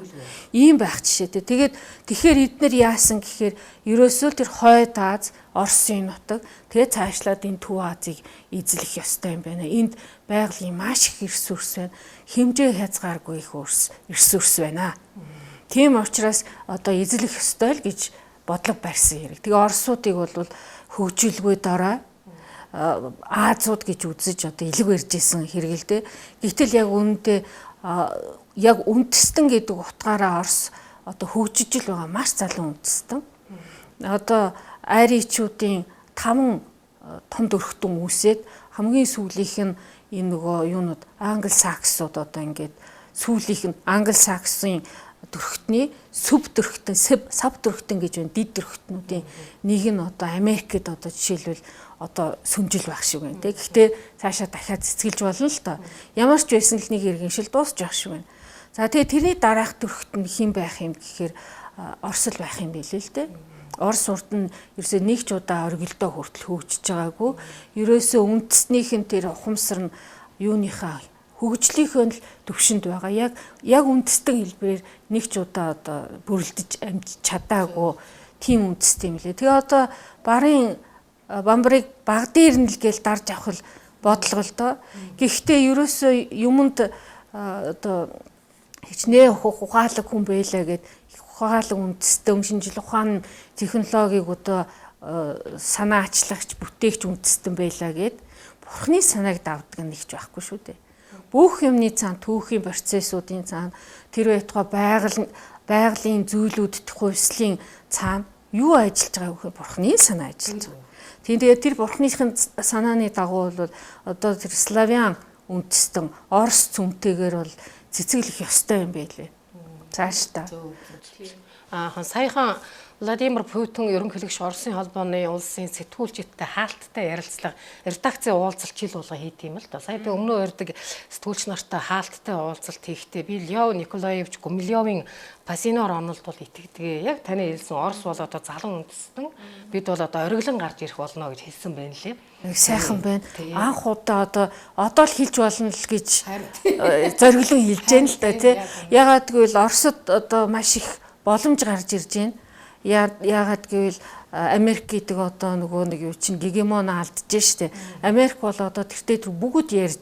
Ийм байх жишээтэй. Тэгээд тэгэхээр эднэр яасан гэхээр ерөөсөө тэр Хойд Аз, Оросын нутаг, тэгээд цаашлаад энэ Төв Азийг эзлэх ёстой юм байна. Энд байгалийн маш их ресурс байна. Хэмжээ хязгааргүй их ресурс байна. Тийм учраас одоо эзлэх ёстой л гэж бодлого барьсан хэрэг. Тэгээ Оросуудыг бол хөгжүүлгүй дараа Азууд гэж үзэж одоо элэг барьж исэн хэрэг л дээ. Гэтэл яг үүндээ яг үндэстэн гэдэг утгаараа Орос одоо хөгжиж л байгаа маш залуу үндэстэн. Одоо аричуудын 5 том дөрхтөн үүсээд хамгийн сүүлийнх нь энэ нөгөө юунууд англи саксууд одоо ингээд сүүлийнх нь англи саксын дөрхтний сүв дөрхтөн, сав дөрхтөн гэж байна. Дид дөрхтнүүдийн нэг нь одоо Америкт одоо жишээлбэл одоо сүмжил байх шиг байна те. Гэхдээ цаашаа дахиад цэцгэлж болно л доо. Ямар ч байсан л нэг иргэншил дуусч байх шиг байна. За тэгээ тэрний дараах дөрхт нь хэн байх юм гэхээр Орос л байх юм билээ л те. Орос урд нь ерөөсөө нэг ч удаа оргилдоо хүртэл хөгжиж байгаагүй. Ерөөсөө үндэснийх нь тэр ухамсар нь юуныхаа хөгжлийнхөө л төвшөнд байгаа. Яг үндэстэн хэлбэрээр нэг ч удаа одоо бүрэлдэж амжиж чадаагүй тийм үндэст юм лээ. Тэгээ одоо барын бамбарыг баг дээр нь л гээл дарж авах л бодлого л доо. Гэхдээ ерөөсөө юмд одоо хичнээн ухаалаг хүн байлаа гэд ухаалаг үндэстэн шинжил ухаан технологиг одоо санаа ачлагч бүтээгч үндэстэн байлаа гэд бурхны санааг давдаг нь нэгч байхгүй шүү дээ. Бүх юмны цаана түүхийн процессуудын цаана тэр байтугай байгалийн зүйлүүд хувьслын цаана юу ажиллаж байгаа вэ гэхээр бурхны санаа ажиллаж байгаа. Тийм тэгээд тэр бурхныхын санааны дагуу бол одоо тэр славян үндэстэн Орос цөмтэйгээр бол цэцэглэх ёстой юм байлээ. Цааш та. Саяхан Владимир Путин ерөнхийлөгч Оросын холбооны улсын сэтгүүлчидтэй хаалттай ярилцлага, редакцийн уулзалт жил болго хийд юм л да. Сая би өмнөө ярьдаг сэтгүүлч нартай хаалттай уулзалт хийхдээ би Лев Николаевич Гумилёвын Пасинор онолд бол итгэдэг. Яг таны хэлсэн Орос бол одоо залуу үндэстэн, бид бол одоо ориглон гарч ирэх болно гэж хэлсэн байна лээ. Их сайхан байна. Анх удаа одоо л хэлж болно л гэж зориглон хэлж जैन л да тий. Ягаад гэвэл Оросод одоо маш их боломж гарч ирж байна. Яагаад гэвэл Америк гэдэг одоо нөгөө нэг юу чинь гегемон алдаж штэ. Америк бол одоо тэртээ тэр бүгд ярьж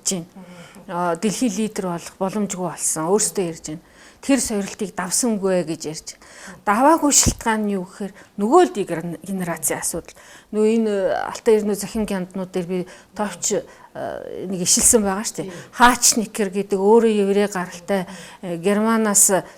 байна. Дэлхийн лидер болох боломжгүй болсон. Өөрсдөө ярьж байна. Тэр сорилтыг давсангүй гэж ярьж байна. Даваагүй шилтгаан нь юу гэхээр нөгөө л генерацийн асуудал. Нөгөө энэ Алтай эрнүү захин гянднууд дээр би товч нэг ишилсэн байгаа штэ. Хаачникер гэдэг өөрөө еврей гаралтай Германаас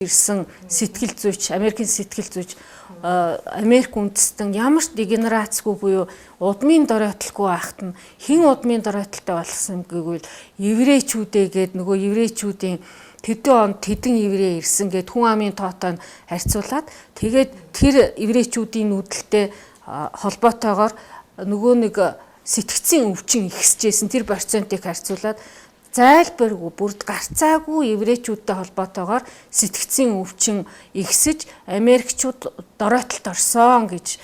ирсэн сэтгэл зүйч, Америкийн сэтгэл зүйч, Америк үндэстэн ямар ч дегенерацгүй буюу удмын доройтолгүй байхад нь хэн удмын доройтолтой болсон гэвэл еврейчүүдээ гээд нөгөө еврейчүүдийн тэдэн онд тэдэн еврей ирсэн гээд хүн амын тоотой нь харьцуулаад тэгээд тэр еврейчүүдийн нүүдэлтэй холбоотойгоор нөгөө нэг сэтгцийн өвчин ихсэжсэн тэр процентыг харьцуулаад зайлбаргүй бүрд гарцаагүй еврейчүүдтэй холбоотойгоор сэтгцийн өвчин ихсэж Америкчууд доройтолд орсон гэж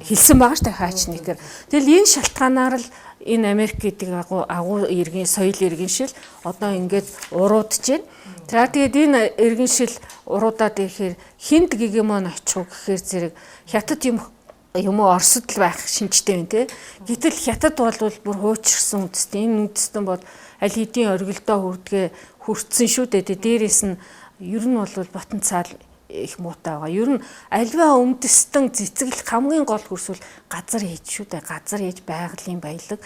хэлсэн байгаа шүү дээ Хаачникер. Тэгэл энэ шалтгаанаар л энэ Америк гэдэг агуу иргэн соёл иргэншил одоо ингээд уруудж байна. За тэгээд энэ иргэншил уруудаад ирэхээр хинд гегемон очих уу гэхээр зэрэг хятад юм уу Оросд л байх шинжтэй байна те. Гэтэл хятад бол бүр хуучирсан үндэстэн. Энэ үндэстэн бол аль хэдийн оргилдоо хүрдгээ хүртсэн шүү дээ. Дээрээс нь ер нь бол потенциал их муутай байгаа. Ер нь альва үндэстэн цэцэглэх хамгийн гол хөрсөл газар ээж шүү дээ. Газар ээж, байгалийн баялаг,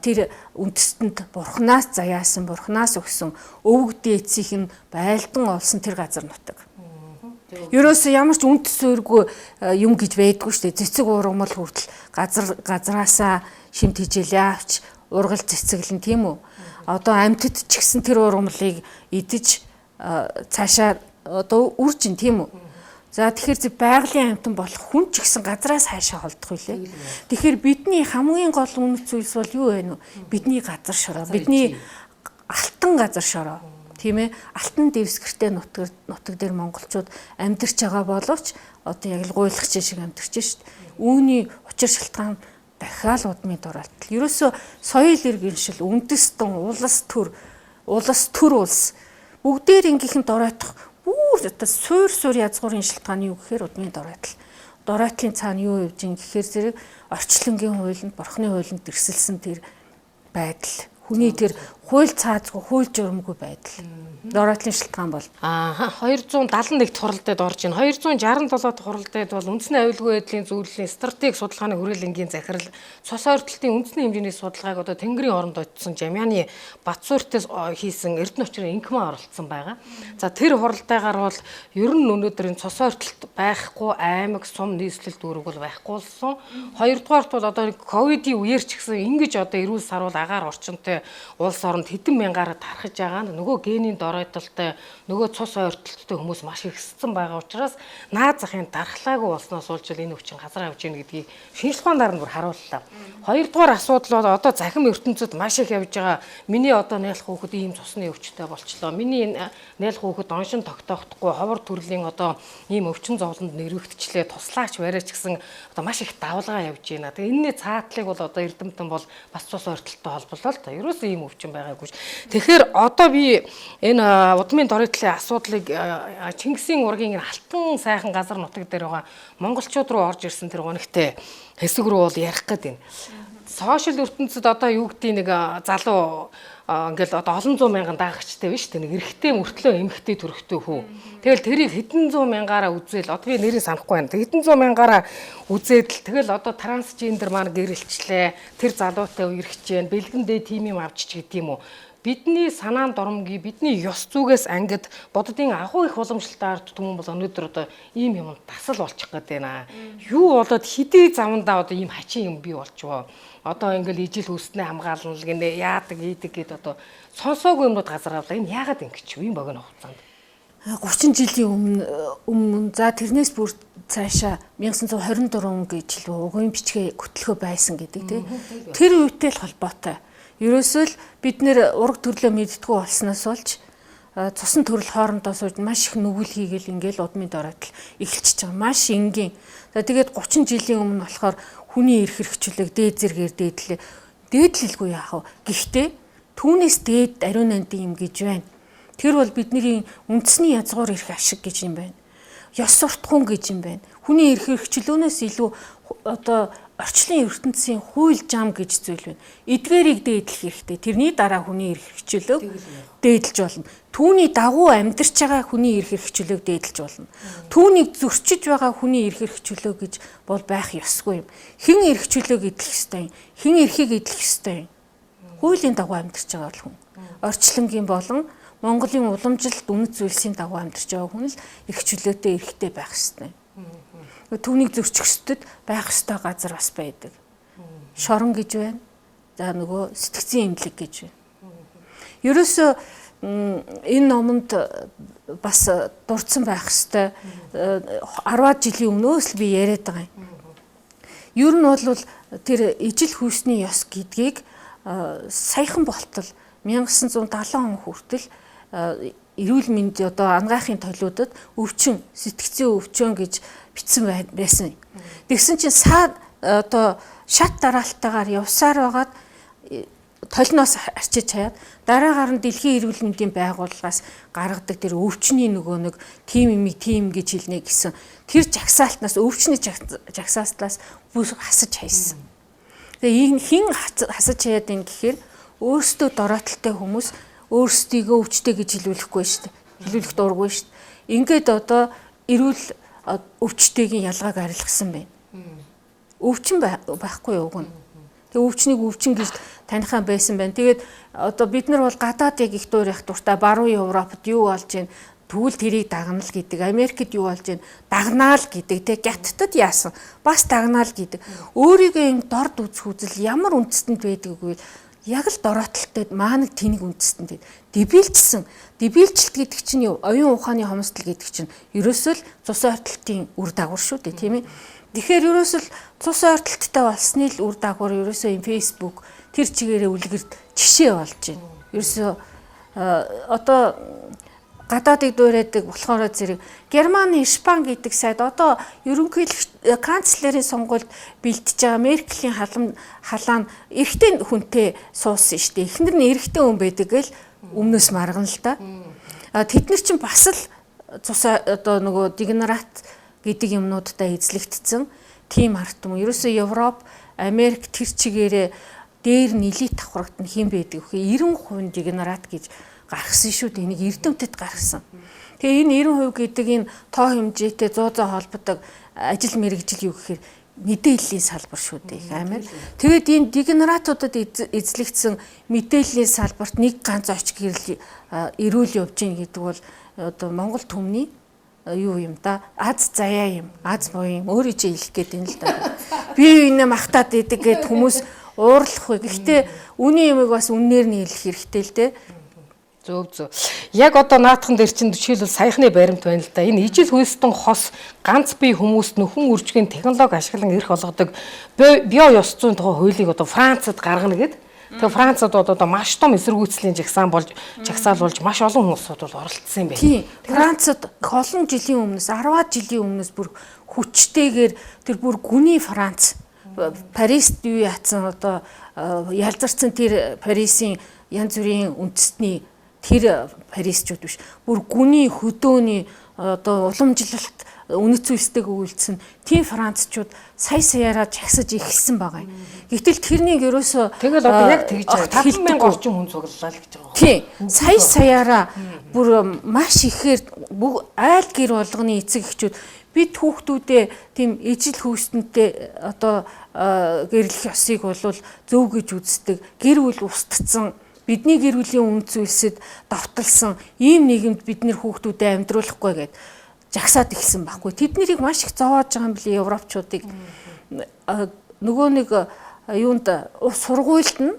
тэр үндэстэнд бурхнаас заяасан, бурхнаас өгсөн өвөг дээдсийнх нь байлдан олсон тэр газар нутаг. Ерөөсөө ямар ч үндэс суургүй юм гэж байдгүй шүү дээ. Цэцэг ургамал хүртэл газар газраасаа шимт хижээлээ авч ургал цэцэглэн, тийм үү? Одоо амьтад ч гэсэн тэр ургамлыг идэж цаашаа одоо үржин, тийм үү? За, тэгэхээр байгалийн амьтан болох хүн ч гэсэн газраас хаашаа холдох вүлээ. Тэгэхээр бидний хамгийн гол үнэт зүйлс бол юу вэ нүү? Бидний газар шороо, бидний алтан газар шороо. Тийм ээ, алтан дэвсгэртэй нутаг нутаг дээр монголчууд амьдарч байгаа боловч одоо яг л гуйлагч шиг амьдарч шít. Үүний учир шалтгаан дахиад удмын дураалтал. Ерөөсөө соёл иргэншил, үндэстэн, улс төр, улс төр улс бүгдээр ингэхэн доройтох бүр одоо суур суур язгуурын шалтгаан юу гэхээр удмын доройтол. Доройтлын цаана юу явж ин гэхээр зэрэг орчлонгийн хуулинд, бурхны хуулинд эрсэлсэн тэр байдал, хүний тэр хууль цаазгүй, хууль журамгүй байдал. Доройтлын шалтгаан бол 271 дахь хуралдад орж байна. 267 дахь хуралдад бол үндэсний аюулгүй байдлын зөвлөлийн стратеги судалгааны хүрээлэнгийн захирал, цус ойртолтын үндэсний хэмжээний судалгааг одоо Тэнгэрийн оронд очсон Жамяны Батсууртээс хийсэн Эрдэнэ очрын инкмаа оролцсон байгаа. За, тэр хуралдаагаар бол ер нь өнөөдөр энэ цус ойртолт байхгүй аймаг, сум, нийслэл, дүүрэг бол байхгүй болсон. Хоёрдугаарт бол одоо ковидын үеэр ч гэсэн ингэж одоо эрүүл саруул агаар орчинтой улс оронд хэдэн мянгаар тархаж байгаа нь нөгөө генийн доройтолтой, нөгөө цус ойртолттой хүмүүс маш их өссөн байгаа учраас наад захын дархлаагүй болсноос болж энэ өвчин газар авж ийн гэдгийг шинжлэх ухаан дараа нь бүр харууллаа. Хоёрдугаар асуудал бол одоо захим ертөнцид маш их явж байгаа. Миний одоо нээлх хүүхэд ийм цусны өвчтэй болчлоо. Миний нээлх хүүхэд оншин тогтоохдохгүй ховор төрлийн одоо ийм өвчин зовлонд нэрвэгдчлээ, туслаач бариач гэсэн одоо маш их давлгаа явж байна. Тэгээ энэний цаатлыг бол одоо эрдэмтэн бол бас цус ойртолтой холболоо л та. Ерөөсөө ийм өвчин байгаагүй. Тэгэхээр одоо би энэ удмын доройтлын асуудлыг Чингисийн ургийн энэ алтан сайхан газар нутаг дээр байгаа монголчууд руу орж ирсэн тэр гонигтай хэсэг рүү бол ярих гээд байна. Сошиал ертөнцид одоо юу гэдгийг нэг залуу ингээл одоо олон зуун мянган даагчтай биш үү, нэг эрэгтэй мөртлөө эмэгтэй төрхтэй хүү. Тэгэл тэрийг хэдэн зуун мянгаараа үзээл, одоо би нэрийг санахгүй байна. Хэдэн зуун мянгаараа үзээд л тэгэл одоо трансгендер маань гэрэлчлээ. Тэр залуутай үерхэж гэн, бэлгэндээ тим юм авчиж гэдэг юм уу. Бидний санаан дормгийн, бидний ёс зүгээс ангид боддын агуу их уламжлалтай ард түмэн бол өнөөдөр одоо ийм юм тасал болчих гээд байна. Юу болоод хэдий замдаа одоо ийм хачин юм бий болчихвоо. Одоо ингээл ижил хүйснээ хамгаална л гинэ, яадаг ийдэг гэд одоо сонсоогүй юмнууд газар авлаа. Энэ яагаад ингэж вэ богино хугацаанд? 30 жилийн өмнө за тэрнээс бүр цаашаа 1924 гэж л угийн бичгээ хөтлөхөө байсан гэдэг, тий. Тэр үетэй л холбоотой. Ерөөсөө л бид нэр ураг төрлөө мэддэггүй болсноос болж цусан төрөл хоорондоо сууж маш их нүгэл хийгээл ингээл удмын доройтол эхэлчихэж байгаа. Маш энгийн. За, тэгээд 30 жилийн өмнө болохоор хүний эрх хэрэгчлэг дээд зэргээр дээдлээ. Дээдлэлгүй яах вэ? Гэхдээ түүнээс дээд ариун нандин юм гэж байна. Тэр бол бидний үндэсний язгуур эрх ашиг гэж юм байна. Ёс суртахуун гэж юм байна. Хүний эрх хэрэгчлөөнөөс илүү одоо орчлон ертөнцийн хууль зам гэж зүйл байна. Эдгээрийг дээдлэх хэрэгтэй. Тэрний дараа хүний эрх хэрэгчлөөг дээдлж болно. Түүний дагуу амьдарч байгаа хүний эрх хэрэгчлөөг дээдлж болно. Түүнийг зөрчиж байгаа хүний эрх хэрэгчлөө гэж бол байх ёсгүй юм. Хэн эрх чөлөөг эдлэх ёстой юм? Хэн эрхийг эдлэх ёстой юм? Хуулийн дагуу амьдарч байгаа бол хүн. Орчлонгийн болон Монголын уламжлалт үнэт зүйлсийн дагуу амьдарч байгаа хүн л эрх чөлөөтэй, эрхтэй байх ёстой. Түүнийг зөрчих ёстод байх ёстой газар бас байдаг. Шорон гэж байна. За, нөгөө сэтгцийн эмнэлэг гэж байна. Ерөөсөө энэ номонд бас дурдсан байх ёстой. 10 жилийн өмнөөс л би яриад байгаа юм. Ер нь бол тэр ижил хүйсний ёс гэдгийг саяхан болтол 1970 он хүртэл эрүүл мэнд одоо ангаахын толиудад өвчин, сэтгцийн өвчин гэж бичсэн байсан. Тэгсэн чинь саа одоо шат дараалтайгаар явсаар байгаад толиноос арчиж хаяад дараагаар нь дэлхийн эрүүл мэндийн байгууллагаас гаргадаг тэр өвчний нөгөө нэг тим имийг тим гэж хэлнэ гэсэн тэр жагсаалтнаас, өвчний жагсаалтнаас бүр хасаж хайсан. Тэгээ энэ хэн хасаж хаяад юм гэхээр өөрсдөө дороотолтой хүмүүс өөрсдийгөө өвчтэй гэж хэлүүлэхгүй шүү дээ. Хэлүүлэх дургүй шүү дээ. Ингээд одоо эрүүл өвчтэйгийн ялгааг арилгасан байна. Өвчин байхгүй уг нь. Тэгээ өвчнийг өвчин гэж танихан байсан байна. Тэгээд одоо бид нар бол гадаад яг их дуурайх дуртай, баруун Европод юу болж байна? Тэгвэл тэрийг дагнал гэдэг. Америкт юу болж байна? Дагнаал гэдэг. Тэг Гятдад яасан? Бас дагнаал гэдэг. Өөрийгөө юм дорд үзэх үзэл ямар үндэстэнд байдаг вэ? Яг л дороотолтой маанаг тэнэг үндэстэнд. Дебилчсэн. Дебилчлэлт гэдэг чинь юу? Оюун ухааны хомсдол гэдэг чинь ерөөсөө л цус ойртолтын үр дагавар шүү дээ, тийм ээ. Тэгэхээр ерөөсөө л цус ойртолттой болсны л үр дагавар ерөөсөө юм Facebook тэр чигээрээ үлгэрд жишээ болж байна. Ерөөсөө одоо гадаадыг дуурайдаг болохоор зэрэг Германы Испан гэдэг сайд одоо ерөнхийлөгч канцлерын сонгуульд бэлтэж байгаа Меркелийн халаан эрэгтэй хүнтэй суусан шүү дээ. Эхнэр нь эрэгтэй хүн байдаг гэл өмнөөс маргана л да. Тэд нар чинь бас л цус одоо нөгөө дегенерат гэдэг юмнуудтай эзлэгдсэн тийм ард түмэн. Ерөөсөө Европ, Америк тэр чигээрээ дээр нь элит давхрагт нь хэн байдаг вэ? 90% дегенерат гэж гаргасан шүү дээ. Энийг эрдэмтэд гаргасан. Тэгээ энэ 90% гэдэг энэ тоо хэмжээтэй 100% холбодог ажил мэргэжил юу гэхээр мэдээллийн салбар шүү дээ, их амар. Тэгээд энэ дегенератуудад эзлэгдсэн мэдээллийн салбарт нэг ганц оч гэрэл эрүүл явж гин гэдэг бол одоо Монгол түмний юу юм да, аз заяа юм, аз буян юм, өөрөө чи хэлэх гээд байна л да. Би энэ махтаад идэг гэд хүмүүс уурлах вэ. Гэхдээ үний юмыг бас үннээр нь хэлэх хэрэгтэй л дээ. Зөв зөв. Яг одоо наадхан дээр чинь жишээлбэл саяхны баримт байна л да. Энэ ижил хүйстэн хос ганц бие хүмүүст нөхөн үржихийн технологи ашиглан эрх олгодог био ёс зүйн тухай хуулийг одоо Францад гаргана гэд. Тэгээ Францад одоо маш том эсэргүүцлийн жагсаан болж жагсаал болж маш олон хүмүүсүүд бол оролцсон юм байна. Тийм. Францад олон жилийн өмнөөс 10-аад жилийн өмнөөс бүр хүчтэйгээр тэр бүр гүний Франц Парист юу яатсан одоо ялзарсан тэр Парисын янз бүрийн үндэстний тэр Парисчууд биш. Бүр гүний хөдөөний одоо уламжлалт үнэт зүйлстэйг үйлдсэн тийм Францчууд сая саяараа жагсаж эхэлсэн байгаа юм. Гэвтэл тэрнийг ерөөсөө тэгэл одоо яг тэгж 5,000 орчим хүн цуглалаа л гэж байгаа юм. Тийм. Сая саяараа бүр маш ихээр айл гэр болгоны эцэг эхчүүд бид хүүхдүүдээ тийм ижил хүйстэнтэй одоо гэрлэх ёсыг бол зөв гэж үздэг. Гэр бүл устдсан бидний гэр бүлийн үнэт зүйлсэд давталсан ийм нийгэмд бид нэр хүүхдүүдэд амьдруулахгүй гэд жагсаад эхэлсэн байхгүй. Тэд нарыг маш их зовоож байгаа юм билий европчуудыг. Нөгөө нэг юунд сургуульд нь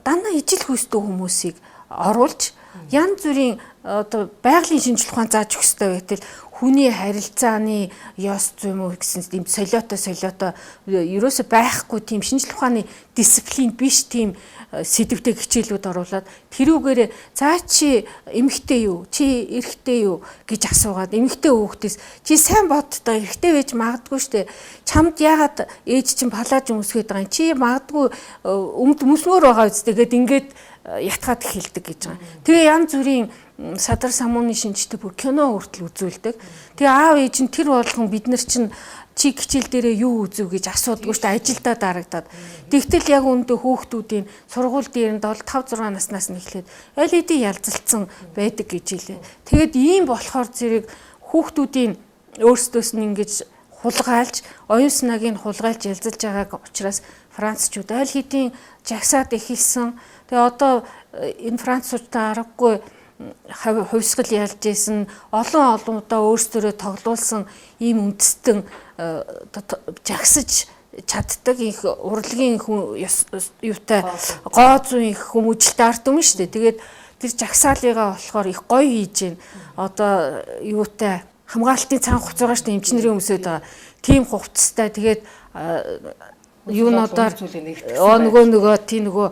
дандаа ижил хүйстэй хүмүүсийг оруулж янз бүрийн одоо байгалийн шинжлэх ухаан зааж өгөх ёстой байтал хүний харилцааны ёс зүйн мөн гэсэн тийм солиото ерөөсө байхгүй тийм шинжлэх ухааны дисциплин биш тийм сэдвтэй хичээлүүд оруулаад тэрүүгээрээ за чи эмэгтэй юу, чи эрэгтэй юу гэж асуугаад эмэгтэй хүүхдээс чи сайн боддоо эрэгтэй байж магадгүй штэ, чамд яагаад ээж чинь палаж өмсгöd байгаа юм, чи магадгүй өмд өмсмөр байгаа үстэй гэд ингээд ятгаад эхэлдэг гэж байгаа. Тэгээ янз бүрийн садар самууны шинжтэй бүр кино хүртэл үзүүлдэг. Тэгээ аав ээж нь тэр болгон бид нар чинь чи хичээл дээрээ юу үзв гэж асуудаггүй шүү дээ, ажилдаа дарагдаад. Тэгтэл яг үүндээ хүүхдүүдийн сургууль дээр нь 5 6 наснаас нь эхлээд аль хэдийн ялзалцсан байдаг гэж хэлээ. Тэгээд ийм болохоор зэрэг хүүхдүүдийн өөрсдөөс нь ингэж хулгайлж, оюун санааг нь хулгайлж ялзалж байгааг учраас францчууд аль хэдийн жагсаад эхэлсэн. Тэгээ одоо энэ француудтай аргагүй хувьсгал ялж исэн, олон олон удаа өөрсдөө тоглуулсан ийм үндэстэн жагсаж чаддаг их урлагийн юутай гоо зүйн их хүмүүжлтэй ард түмэн шүү дээ. Тэгээд тэр жагсаалыгаа болохоор их гоё хийж гин. Одоо юутай хамгаалтын цан хувцас байгаа шүү дээ, эмчнэрийн өмсөд байгаа. Тийм хувцастай тэгээд юунуудаар нөгөө тийм нөгөө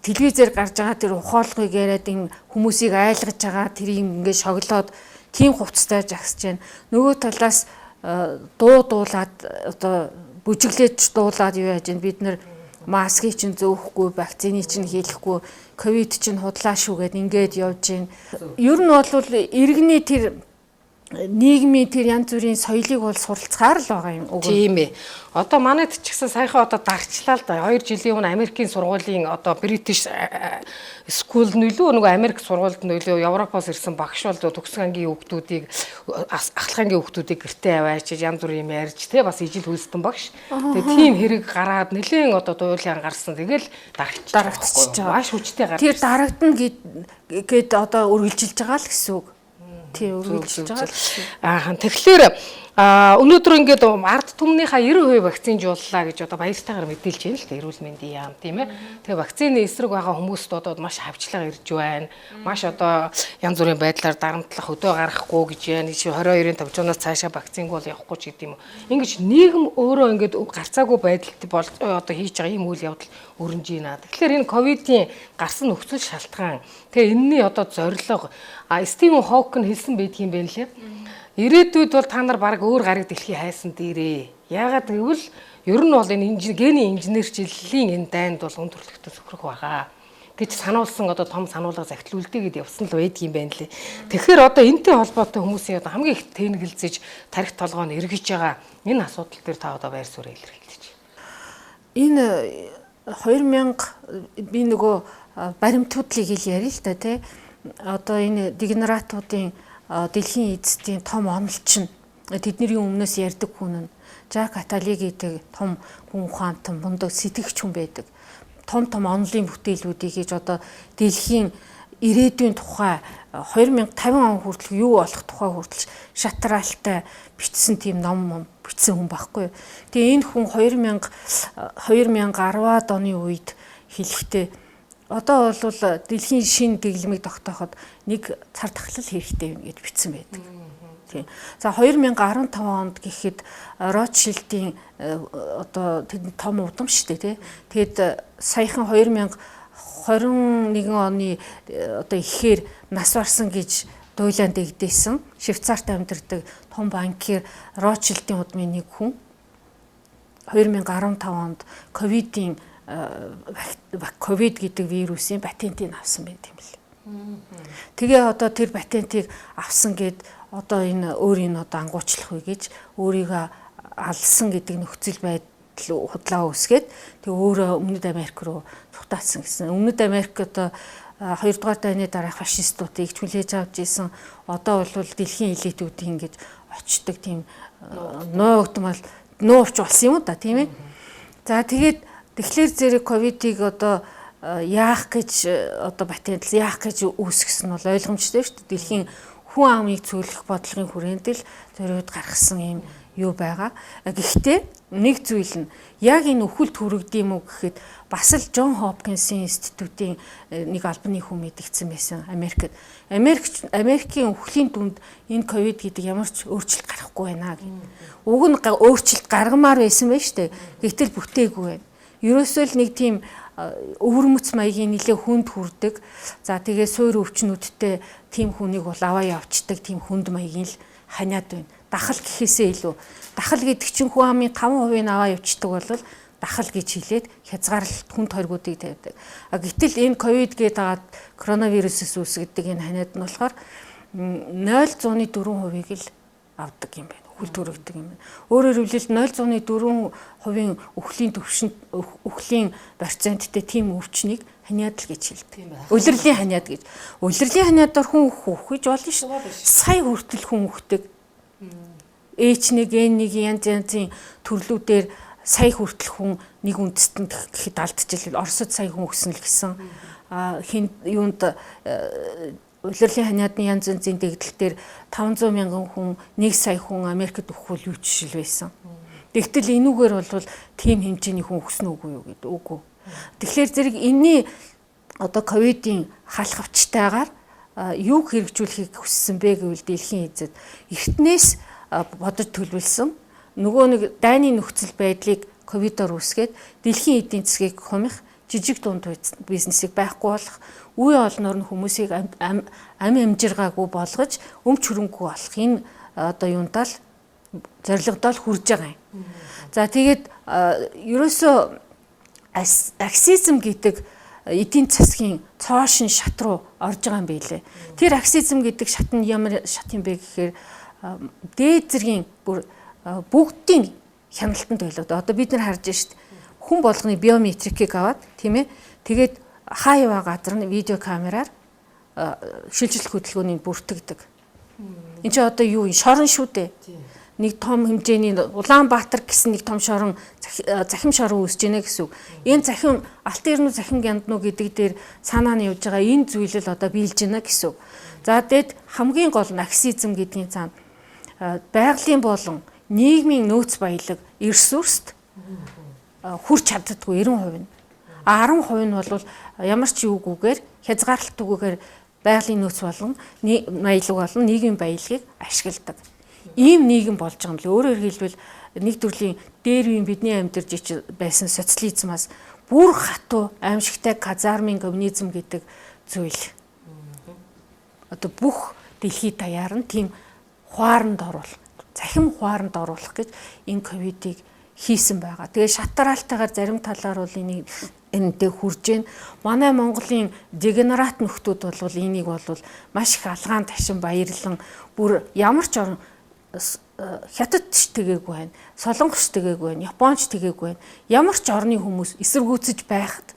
телевизээр гарч байгаа тэр ухаалгыг яриад юм хүмүүсийг айлгаж байгаа тэр юм ингээд шоглоод тийм хувцастай жагсаж байна. Нөгөө талаас дуу дуулаад одоо бүжиглээж дуулаад юу яаж байна, бид нар маскыг чинь зөөхгүй, вакциныг чинь хийлэхгүй, ковид чинь худлаа шүү гэд ингээд явж байна. Ер нь бол иргэний тэр Нийгмийн тэр янз бүрийн соёлыг бол суралцахаар л байгаа юм уг. Тийм ээ. Одоо манайд ч гэсэн саяхан одоо дарчлаа л да. 2 жилийн өмнө Америкийн сургуулийн одоо British School нөлөө нөгөө Америк сургуульд нөлөө Европоос ирсэн багш бол төгсгөн ангийн хүүхдүүдийг, ахлах ангийн хүүхдүүдийг гэртээ аваачиж янз бүрийн юм ярьж те, бас ижил хөлстөн багш. Тэгээ тийм хэрэг гараад нэлээд одоо дуйлан гарсан. Тэгэл дарагдчихж байгаа. Маш хүчтэй гарч. Тэр дарагдана гээд одоо үргэлжилж байгаа л гэсэн үг. Тийм, үргэлжилж байгаа. Аа, тэгэхээр өнөөдөр ингээд ард түмнийхаа 90% вакцинжууллаа гэж одоо баяртайгаар мэдээлж байна л да, эрүүл мэндийн яам, тийм ээ. Тэгээ вакцины эсрэг байгаа хүмүүст одоо маш хавчлага ирж байна. Маш одоо янз бүрийн байдлаар дарамтлах, өдөө гаргахгүй гэж байна. 22-ын товчооноос цаашаа вакцинг бол явахгүй ч гэдэм юм. Ингэж нийгэм өөрөө ингээд гарцаагүй байдалд бол одоо хийж байгаа ийм үйл явдал өрнөж байна. Тэгэхээр энэ ковидын гарсан нөхцөл шалтгаан, тэгээ энэний одоо зорилго, Стивен Хокин хэлсэн байдгийн юм байна лээ. Ирээдүйд бол та нар баг өөр гариг дэлхий хайсан дээрээ. Яагаад гэвэл ер нь бол энэ генийн инженерчлэлийн энэ дайнд бол үн төрөлхтөн сөхрөх байгаа гэж сануулсан, одоо том сануулга захидал үлдээгээд явсан л байдгийн байна лээ. Тэгэхээр одоо энэтэй холбоотой хүмүүсийн одоо хамгийн их тэнэгэлзэж тарих толгой нь эргэж байгаа энэ асуудал дээр та одоо байр суурь илэрхийлж. Энэ 2000 би нөгөө баримтуудлыг ил ярил л та, тий. Одоо энэ дегенератуудын дэлхийн эзэдийн том онолч нь, тэдний өмнөөс ярьдаг хүн нь Жак Атали гэдэг том хүн ухаантан, мундаг сэтгэгч хүн байдаг. Том том онолын бүтээлүүдийг хийж одоо дэлхийн ирээдүйн тухай 2050 он хүртэл юу болох тухай хүртэл шатраалтай бичсэн тийм ном бичсэн хүн байхгүй. Тэгээ энэ хүн 2010-ад оны үед хэлэхдээ одоо бол дэлхийн шинэ дэглэмийг тогтооход нэг цар тахлал хэрэгтэй юм гэж бичсэн байдаг. Тийм. За, 2015 онд гэхэд Ротшильдийн одоо тэд том удам шүү дээ, тий. Тэгэд саяхан 2021 оны одоо ихээр нас барсан гэж дуйлан дэгдээсэн Швейцарт амьдардаг том банкир, Ротшильдийн удмын нэг хүн 2015 онд ковидын ковид гэдэг вирусын патентыг авсан байт юм л. Тэгээ одоо тэр патентыг авсан гэд одоо энэ өөрийг одоо ангуучлах вэ гэж өөрийгөө алсан гэдэг нөхцөл байдал худлаа үүсгээд тэгээ өөрөө Өмнөд Америк руу цухтаацсан гэсэн. Өмнөд Америк одоо 2 дугаар дайны дараах фашистуудыг хүлээж авч исэн. Одоо бол дэлхийн элитүүдийн ингэж очдог тийм нуугдмал нуувч болсон юм да, тийм ээ. За, тэгээд тэгэхээр зэрэг ковидыг одоо яах гэж одоо патентлсан, яах гэж үүсгэсэн нь бол ойлгомжтой шүү дээ. Дэлхийн хүн амыг цөөлөх бодлогын хүрээнд л зориуд гаргасан юм юу байгаа. Гэхдээ нэг зүйл нь яг энэ үхэлд хүрэгдэм юм уу гэхэд бас л Джон Хопкинсийн институтийн нэг албаны хүн мэдэгдсэн байсан Америкт. Америкийн үхлийн дүнд энэ ковид гэдэг ямар ч өөрчлөлт гарахгүй байна гэх. Уг нь өөрчлөлт гаргамаар байсан байж тээ. Гэтэл бүтээгүй байна. Ерөөсөө л нэг тийм өвөрмөц маягийн нэлээ хүнд хүрдэг. За, тэгээ суур өвчнүүдтэй тийм хүнийг бол аваа явцдаг тийм хүнд маягийн л ханиад байна. Дахал гэхээсээ илүү. Дахал гэдэг чинь хүн амын 5% нь аваа явцдаг бол дахал гэж хэлээд хязгаарлалт хүнд хоригуудыг тавьдаг. А гэтэл энэ ковид гэдэг агаад коронавирусээс үүсгэдэг энэ ханиад нь болохоор 0.4%-ийг л авдаг юм байна, үхэл төрөгдөг юм байна. Өөрөөр хэлбэл, 0.4% үхлийн төвшин, үхлийн проценттэй тийм өвчнийг ханиад л гэж хэлдэг. Улирлын ханиад гэж. Улирлын ханиадаар хүн өөх гэж болно шүү. Сая хүртэл хүн үхдэг. H1 N1 янз янзын төрлүүдээр сая хүртэл хүн нэг үндэстэнд гэхэд алдчихл. Оросод сая хүн өгсөн л гэсэн. А хин юунд улирлын ханиадны янз янзын дэгдэл дээр 500 мянган хүн, 1 сая хүн Америкт өгөх юу жишэл байсан. Тэгтэл энүүгээр бол тийм хэмжээний хүн өгсөн үгүй юу гэдэг үгүй. Тэгэхээр зэрэг энэний одоо ковидын халахвчтайгаар юу хэрэгжүүлэхийг хүссэн бэ гэвэл дэлхийн эзэд эртнээс бодож төлөвлөсөн нөгөө нэг дайны нөхцөл байдлыг ковидоор үүсгээд дэлхийн эдийн засгийг хумих, жижиг дунд бизнесийг байхгүй болох, үе олноор нь хүмүүсийг ам амжиргаагүй болгож өмч хөрөнгөө болох энэ одоо юунтаа л зорилгодоо л хүрж байгаа юм. За, тэгээд ерөөсөө аксизм гэдэг эдийн засгийн цоошин шат руу орж байгаа юм билээ. Тэр аксизм гэдэг шат нь ямар шат юм бэ гэхээр дээд зэргийн бүр бүгдийн хяналтанд байлаа. Одоо бид нар харж шít хүн болгоны биометрикийг аваад, тийм ээ. Тэгээд хаа яваа газар нь видео камераар шилжилт хөдөлгөөнийг бүртгэдэг. Энд чи одоо юу юм, шорон шүү дээ. Нэг том хэмжээний Улаанбаатар гэсэн нэг том шорон, захим шорон үүсэж гинэ гэсэн үг. Энэ захим алт эрнүү, захим гянднуу гэдэг дээр санаа нь явж байгаа энэ зүйл л одоо биелж гинэ гэсэн үг. За, тэгэд хамгийн гол нь аксизм гэдгийн цаана байгалийн болон нийгмийн нөөц баялаг, ресурст хүрч чаддаггүй 90% нь. А 10% нь бол ямар ч юугүйгээр, хязгаарлалтгүйгээр байгалийн нөөц болон баялаг болон нийгмийн баялагийг ашигладаг. Ийм нийгэм болж байгаа юм лээ. Өөрөөр хэлбэл, нэг төрлийн дээр үеийн бидний амьдарч байсан социализмаас бүр хатуу, аимшигтай казармын коммунизм гэдэг зүйл. Одоо бүх дэлхийд даяар нь тийм хуаранд оруул, захим хуаранд оруулах гэж энэ ковидыг хийсэн байгаа. Тэгээ шатраалтайгаар зарим талаар бол энийг энэтэй хурж гин. Манай Монголын дегенерат нөхдүүд бол энийг бол маш их алгаан ташин баярлан бүр ямар ч орон, Хятад ч тэгээгүй байна, Солонгос ч тэгээгүй байна, Японч тэгээгүй байна. Ямар ч орны хүмүүс эсэргүүцэж байхад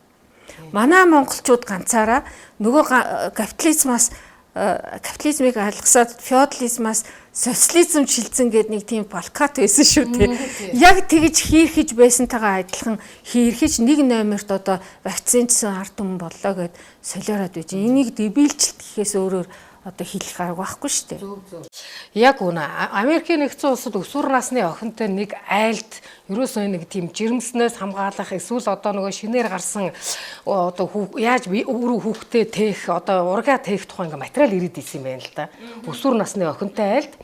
манай монголчууд ганцаараа нөгөө капитализмаас, капитализмыг алгасаад феодализмаас социализм шилжсэн гэдэг нэг тийм плакат байсан шүү дээ. Яг тэгж хийрхэж байсантайгаа адилхан хийрхэж нэг номерт одоо вакцинчсан ард түмэн боллоо гэд солиороод байж. Энийг дебилчлэлт гэхээс өөрөөр одоо хэлэх арга байхгүй шүү дээ. Зөв, зөв. Яг үнэ. Америкийн нэгдсэн улсад өсвөр насны охинтой нэг айлд ерөөсөө нэг тийм жирэмснээс хамгаалах эсвэл одоо нөгөө шинээр гарсан одоо яаж өөрөө хүүхдээ тээх, одоо ургаа тээх тухай ингээ материал ирээд исэн юм байна л да. Өсвөр насны охинтой айлд.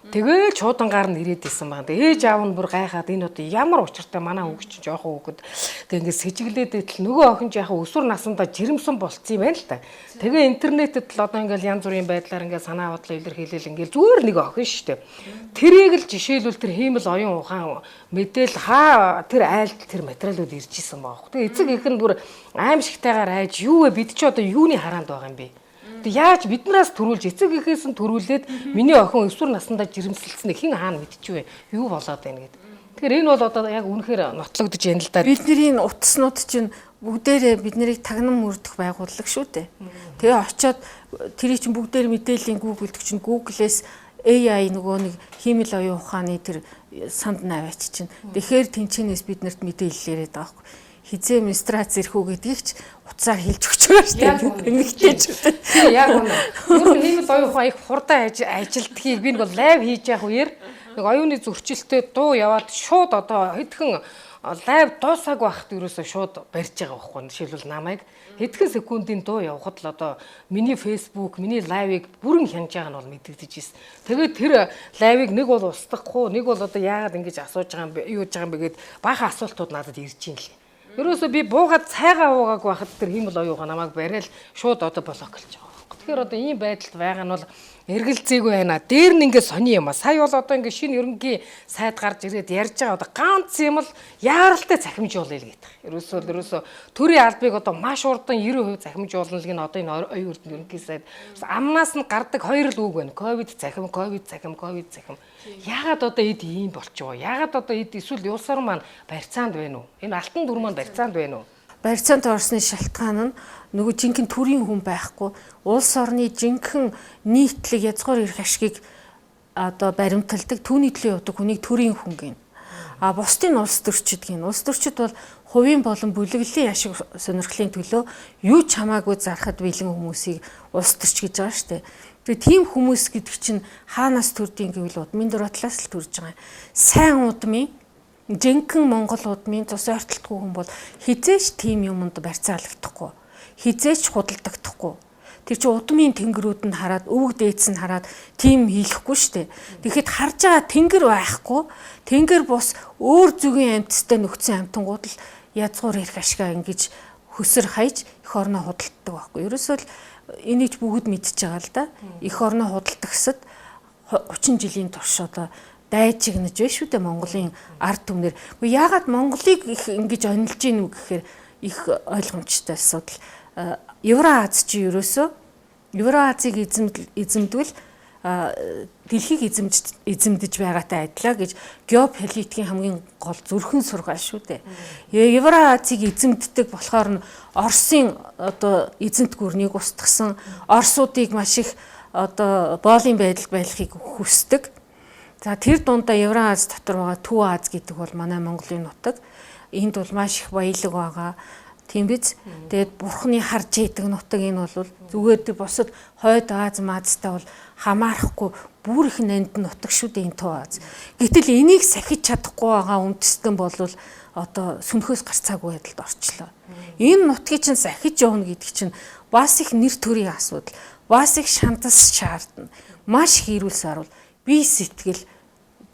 Тэгээл чуудангаар нь ирээд исэн байна. Тэгээ ээж аав нь бүр гайхаад, энэ одоо ямар учиртай, манай хүүхд чинь жоохон хүүхэд. Тэгээ ингээд сэжиглээд идэл нөгөө охин ч яхаа өсвөр насандаа жирэмсэн болцсон юм байна л та. Тэгээ интернетэд л одоо ингээд янз бүрийн байдлаар ингээд санаа бодлоо илэрхийлэл, ингээд зүгээр нэг охин шүү дээ. Тэрийг л жишээлбэл тэр хиймэл оюун ухаан мэдээл хаа тэр айлд тэр материалууд ирж исэн байгаа. Тэгээ эцэг их нь бүр аимшигтайгаар айж, юу вэ, бид чи одоо юуны хараанд байгаа юм бэ? Тэг яаж биднээс төрүүлж, эцэг эхээс нь төрүүлээд миний охин өсвөр насндаа жирэмсэлцэн хэн хаана мэдчихвэ, юу болоод байна гэд. Тэгэхээр энэ бол одоо яг үнэхээр нотлогдож байна л да. Бидний энэ утаснууд чинь бүгдээрээ бид нарыг тагнан мөрдөх байгууллага шүү дээ. Тэгээ очиод тэрий чинь бүгдээр мэдээллийн Google чинь Google-ээс AI нөгөө нэг хиймэл оюун ухааны тэр санд наваач чинь. Тэгэхээр тэнчэнээс биднэрт мэдээлэл яриад байгаа байхгүй, хизээ менстрац ирэх үү гэдгийг ч утсаар хэлж өгч байгаа шүү дээ. Эмэгтэйчүүд. Тийм, яг үнэ. Ер нь хиймэл оюун ухаан их хурдан ажилтгийг би нэг live хийж явах үеэр нэг оюуны зөрчилтэй дуу яваад шууд одоо хэдхэн live дуусаагүй байхад ерөөсөө шууд барьж байгаа байхгүй. Жишээлбэл, намайг хэдхэн секундын дуу явахад л одоо миний Facebook, миний live ыг бүрэн хянаж байгаа нь бол мэдэгдэж ирсэн. Тэгээд тэр live ыг нэг бол устгахгүй, нэг бол одоо яагаад ингэж асууж байгаа юм бэ, юу хийж байгаа юм бэ гэд баахан асуултууд надад ирж байна лээ. Ерөөсөө би буугаад цайгаа уугаагүй байхад тэр хиймэл оюугаа намайг барайл шууд одоо block лж байгаа байхгүй. Тэгэхээр одоо ийм байдалд байгаа нь бол эргэлзээгүй байна. Дээр нь ингээд сони юм а. Сая бол одоо ингээд шинэ ерөнхий сайд гарч ирээд ярьж байгаа, одоо ганц юм л яаралтай захимжуулъя л гэдэг. Ерөөсөө төрийн албыг одоо маш хурдан 90% захимжуулна л гин одоо энэ оюун эрдэнэ ерөнхий сайд амнаас нь гардаг хоёр л үг байна. Ковид захим, ковид захим, ковид захим. Яагаад одоо эд ийм болчихоо? Яагаад одоо эд эсвэл улс орон маань барьцаанд байна уу? Энэ алтан дүр маань барьцаанд байна уу? Барьцаанд орсны шалтгаан нь нөгөө жинхэнэ төрийн хүн байхгүй, улс орны жинхэнэ нийтлэг язгуур эрх ашгийг одоо баримталдаг, түүний төлөө явдаг хүнийг төрийн хүн гин. А бусдын улс төрчид гин. Улс төрчид бол хувийн болон бүлэглэлийн ашиг сонирхлын төлөө юу ч хамаагүй зархад бэлэн хүмүүсийг улс төрч гэж байгаа шүү дээ. Тэгээ тийм хүмүүс гэдэг чинь хаанаас төрдийн гэвэл удмын дураатлаас л төрж байгаа юм. Сайн удмын, жинхэнэ Монгол удмын цус ойртолтгүй хүн бол хизээч тийм юмд барьцаалагдахгүй. Хизээч худалдагдахгүй. Тэр чинь удмын тэнгэрүүд нь хараад, өвөг дээдс нь хараад тийм хийлэхгүй шүү дээ. Тэгэхэд харж байгаа тэнгэр байхгүй, тэнгэр бус өөр зүгийн амьтстай нөхцөн амьтангууд л язгуур ирэх ашгаа ингэж хөсөр хайж эх орноо худалддаг байхгүй. Ерөөсөө л энийг ч бүгд мэдчихэж байгаа л да. Эх орноо худалдагсад 30 жилийн турш одоо дайжигнаж байна шүү дээ Монголын ард түмнэр. Гэхдээ яагаад Монголыг их ингэж онилж гин үү гэхээр их ойлгомжтой асуудал. Евроаз чи ерөөсөө Евроазыг эзэмдвэл дэлхийг эзэмдэж байгаатай адилаа гэж геополитикийн хамгийн гол зүрхэн сургаал шүү дээ. Евроазийг эзэмддэг болохоор нь Оросын одоо эзэнт гүрнийг устгасан, Оросуудыг маш их одоо боолын байдалд байлгахыг хүсдэг. За тэр дундаа Евроаз дотор байгаа Төв Аз гэдэг бол манай Монголын нутаг. Энд бол маш их баялаг байгаа. Тийм биз? Тэгээд бурхны харж идэг нутаг энэ бол зүгээр тэр бусад хойд Аз маазтай бол хамаарахгүй бүр их нанд нутаг шүү дээ энэ Төв Аз. Гэтэл энийг сахиж чадахгүй байгаа үндэстэн бол одоо сүнхөөс гарцаагүй байдалд орчлоо. Энэ нутгийг чинь сахиж явна гэдэг чинь бас их нэр төрийн асуудал, бас их шантас шаардна. Маш их эрүүл саруул, бие сэтгэл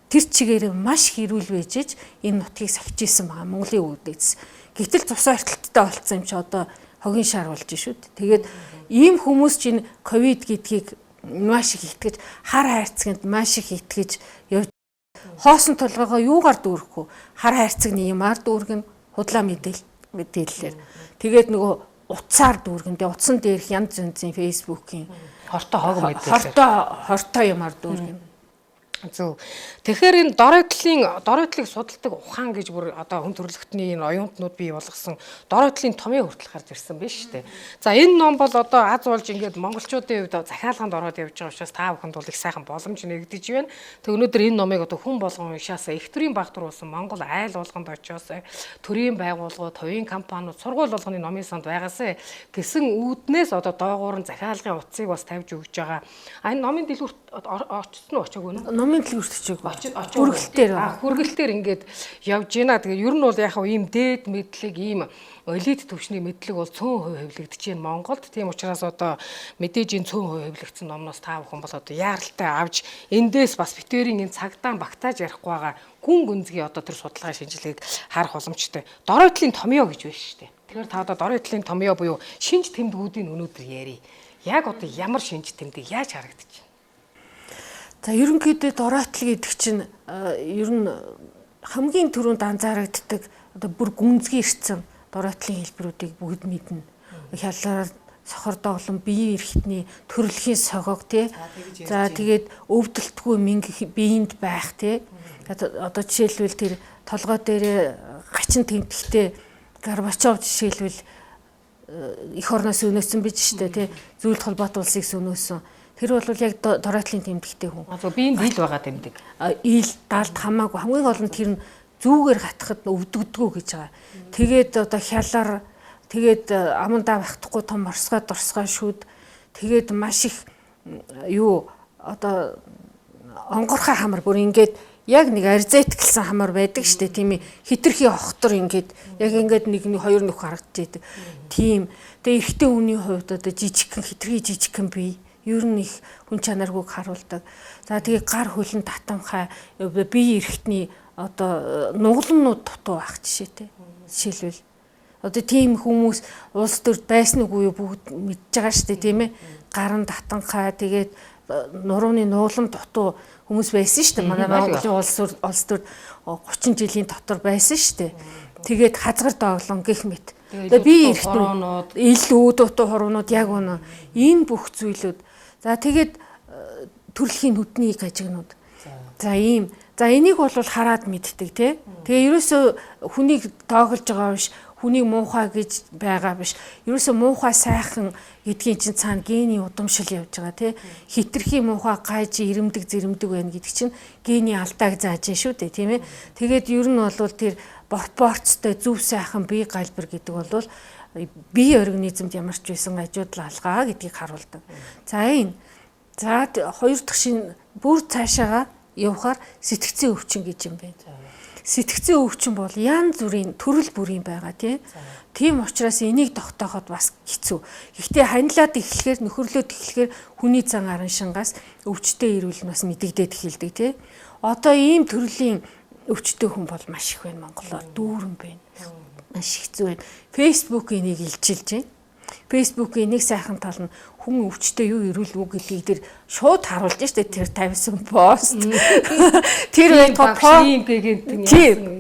тэр чигээрээ маш их эрүүл байж ич энэ нутгийг сахиж исэн байгаа Монголын үүдээс. Гэтэл цус ортолттой болцсон юм чи одоо хогийн шар болж шүү дээ. Тэгээд ийм хүмүүс чинь ковид гэдгийг маш их итгэж, хар хайрцагт маш их итгэж явж хоосон толгойгоо юугаар дүүрэх вэ? Хар хайрцагны юмар дүүргэн, худлаа мэдээллээр. Тэгээд нөгөө утсаар дүүргэн. Тэгээ утсан дээрх янз янзын фэйсбүүкийн хортой хог мэдээлэл. Хортой юмар дүүргэн. Зөв. Тэгэхээр энэ дорой талыг судалдаг ухаан гэж бүр одоо хүн төрөлхтний энэ оюунтнууд бий болгосон дорой талын томьёо хүртэл гарч ирсэн биш үү? За энэ ном бол одоо аз болж ингээд монголчуудын хувьд захиалганд ороод явж байгаа учраас та бүхэнд бол их сайхан боломж нэгдэж байна. Тэг өнөөдөр энэ номыг одоо хүн болгон уншаасаа их төрийн багтар болсон Монгол айл болгонд очиосоо төрийн байгууллагууд, хувийн компаниуд, сургууль болгоны номын санд байгаасаа гэсэн үүднээс одоо доогуур нь захиалгын утсыг бас тавьж өгч байгаа. А энэ номын дэлгүүрт очсон уу очоогүй нөө? Номын дэлгүүрт очоогүй. Хүргэлтээр. Хүргэлтээр ингээд явж байна. Тэгээ ер нь бол яг хав ийм дээд мэдлэг, ийм элит түвшний мэдлэг бол цөөн хувь хэвлэгдэж байна Монголд. Тийм учраас одоо мэдээж энэ цөөн хувь хэвлэгдсэн номноос та бүхэн бол одоо яаралтай авч эндээс бас битэрийн энэ цагдаан багтааж ярихгүй байгаа гүн гүнзгий одоо тэр судалгаа шинжилгээг харах боломжтой. Дорой талын томьёо гэж байна шүү дээ. Тэгэхээр та одоо дорой талын томьёо буюу шинж тэмдгүүдийн өнөөдөр ярий. Яг одоо ямар шинж тэмдэг яаж харагдаж байна? За ерөнхийдөө доройтол гэдэг чинь ер нь хамгийн түрүүнд анзаарагддаг одоо бүр гүнзгий ирсэн доройтлын хэлбэрүүдийг бүгд мэднэ. Хялаар сохор доглон биеийн эрхтний төрөлхийн согог тий. За тэгээд өвдөлтгүй мөнгө биеинд байх тий. Одоо жишээлбэл тэр толгой дээр гачин тэмдэгтэй Горбачов жишээлбэл эх орноос өнөөсөн биз штэ тий. Зүйлд холбоотой улсыг өнөөсөн. Тэр бол яг доройтлын тэмдэгтэй хүн. Биеинд ил байгаа тэмдэг. Ил далд хамаагүй хамгийн гол нь тэр нь зүүгээр хатахад өвдөгдгөө гэж байгаа. Тэгээд одоо хялаар тэгээд амандаа багтахгүй том орсгой дурсгай шүд тэгээд маш их юу одоо онгорхой хамар бүр ингээд яг нэг арзайтгэлсэн хамар байдаг штэ тийм ээ хитрхи охтор ингээд яг ингээд нэг хоёр нүх харагдаж байдаг. Тийм. Тэгээ эрэгтэй хүний хувьд одоо жижигхэн хитрхи жижигхэн бие ер нь их хүн чанаргүйг харуулдаг. За тэгээ гар хөлн татамхай бие эрхтний одоо нугланнууд дутуу байх жишээтэй. Жишээлбэл одоо тийм хүмүүс улс төрд байсан үгүй юу бүгд мэдж байгаа шүү дээ тийм ээ. Гар нь татанхай тэгээд нурууны нуглан дутуу хүмүүс байсан шүү дээ. Манай Монголын улс төрд 30 жилийн дотор байсан шүү дээ. Тэгээд хазгар доглон гэх мэт. Тэгээ бие эрхтнүүд ил үүд дутуу хуруунууд яг үнэ. Энэ бүх зүйлүүд. За тэгээд төрөлхийн нүдний гажигнууд. За ийм. За энийг бол хараад мэддэг тий. Тэгээ ерөөсөө хүнийг тоогложж байгаа биш, хүнийг муухай гэж байгаа биш. Ерөөсөө муухай сайхан гэдгийн чинь цаана гений удамшил явж байгаа тий. Хитрхи муухай гайж ирэмдэг зэрэмдэг байна гэдэг чинь гений алдааг зааж шүү дээ тийм ээ. Тэгээд ер нь бол тэр пропорцтой зөв сайхан бие галбир гэдэг бол бие организмд ямар ч байсан ажуудал алгаа гэдгийг харуулдаг. За энэ. За хоёр дахь шин бүр цаашаага явахаар сэтгцийн өвчин гэж юм байна. Сэтгцийн өвчин бол янз бүрийн төрөл бүрийн байгаа тий. Тийм учраас энийг тогтооход бас хэцүү. Гэхдээ ханилаад эхлэхээр нөхөрлөөд эхлэхээр хүний зан араншингаас өвчтэй ирүүл нь бас мэдэгдээд эхэлдэг тий. Одоо ийм төрлийн өвчтэй хүн бол маш их байна Монголоор дүүрэн байна. Маш хэцүү байна. Facebook энийг илчилж байна. Facebook-ийн нэг сайхан тал нь хүн өвчтөй юу эрүүл үг гэдгийг тэр шууд харуулж штэ, тэр тавьсан пост. Тэр байтугай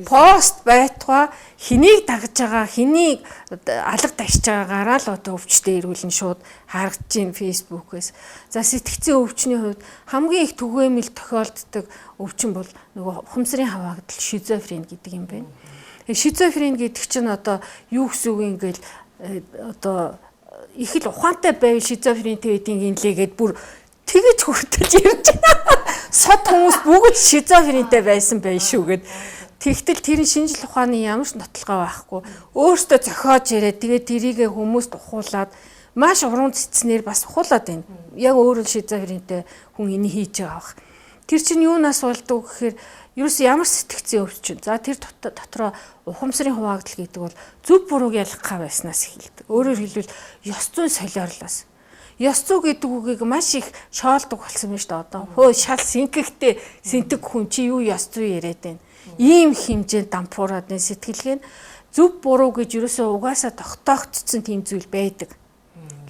пост байтугай хэнийг дагаж байгаа, хэнийг алга дашиж байгаагаараа л одоо өвчтөй эрүүл нь шууд харагдаж байна Facebook-ээс. За, сэтгцийн өвчний хувьд хамгийн их түгээмэл тохиолддог өвчин бол нөгөө ухамсарын хаваагдал, шизофрен гэдэг юм байна. Шизофрен гэдэг чинь одоо юу гэсэн үг юм гээл одоо их л ухаантай байвал шизофрентэй байдгийг инлээ гэд бүр тэгэж хүртэл ярьж байна. Сод хүмүүс бүгд шизофрентэй байсан байх шүү гэд. Тэгтэл тэр нь шинжил ухааны ямар ч нотлогоо байхгүй. Өөртөө зохиож яриад, тэгээд тэрийгэ хүмүүст ухуулаад, маш уран цэцнэр бас ухуулаад байна. Яг өөрөө шизофрентэй хүн энийг хийж байгаа бах. Тэр чинь юунаас болдог гэхээр ерөөс ямар сэтгцийн өвчин. За, тэр дотроо ухамсарын хуваагдал гэдэг бол зөв бурууг ялгах байснаас эхэлдэг. Өөрөөр хэлбэл, ёс зүйн солиорлоос. Ёс зүй гэдэг үгийг маш их шоолдог болсон юм шүү дээ одоо. Хөө, шал синкэгтэй сэнтэг хүн чи юу ёс зүй яриад байна. Ийм хэмжээнд дампуураад энэ сэтгэлгээ нь зөв буруу гэж ерөөсөө угаасаа тогтоогдсон тийм зүйл байдаг.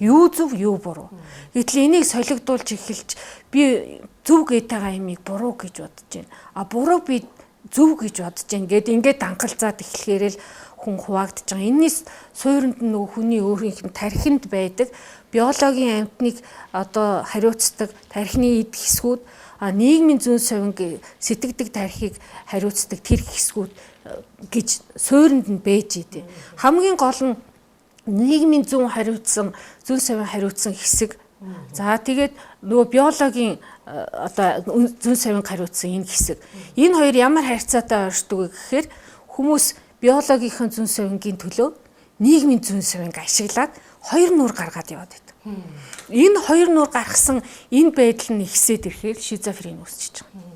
Юу зөв, юу буруу. Гэтэл энийг солигдуулж эхэлж, би зөв гээд байгаа юмыг буруу гэж бодож байна. А буруу би зөв гэж бодож байна гэд ингээд дангалзаад эхлэхээр л хүн хуваагдаж байгаа. Энэний суурьнд нь нөгөө хүний өөрийнх нь тархинд байдаг биологийн амьтныг одоо хариуцдаг тархины эд хэсгүүд, нийгмийн зүйн совин сэтгэдэг тархийг хариуцдаг тэр хэсгүүд гэж суурьнд нь байж идэв. Хамгийн гол нь нийгмийн зүйн хариуцсан, зүйн совин хариуцсан хэсэг. За, тэгээд нөгөө биологийн одоо зүйн совин хариуцсан энэ хэсэг. Энэ хоёр ямар харьцаатай ойршдог вэ гэхээр хүмүүс биологийн зүйн совингийн төлөө нийгмийн зүйн совинг ашиглаад хоёр нуур гаргаад яваад байдаг. Энэ хоёр нуур гаргасан энэ байдал нь ихсээд ирэхээр шизофрен үүсчихэж байгаа.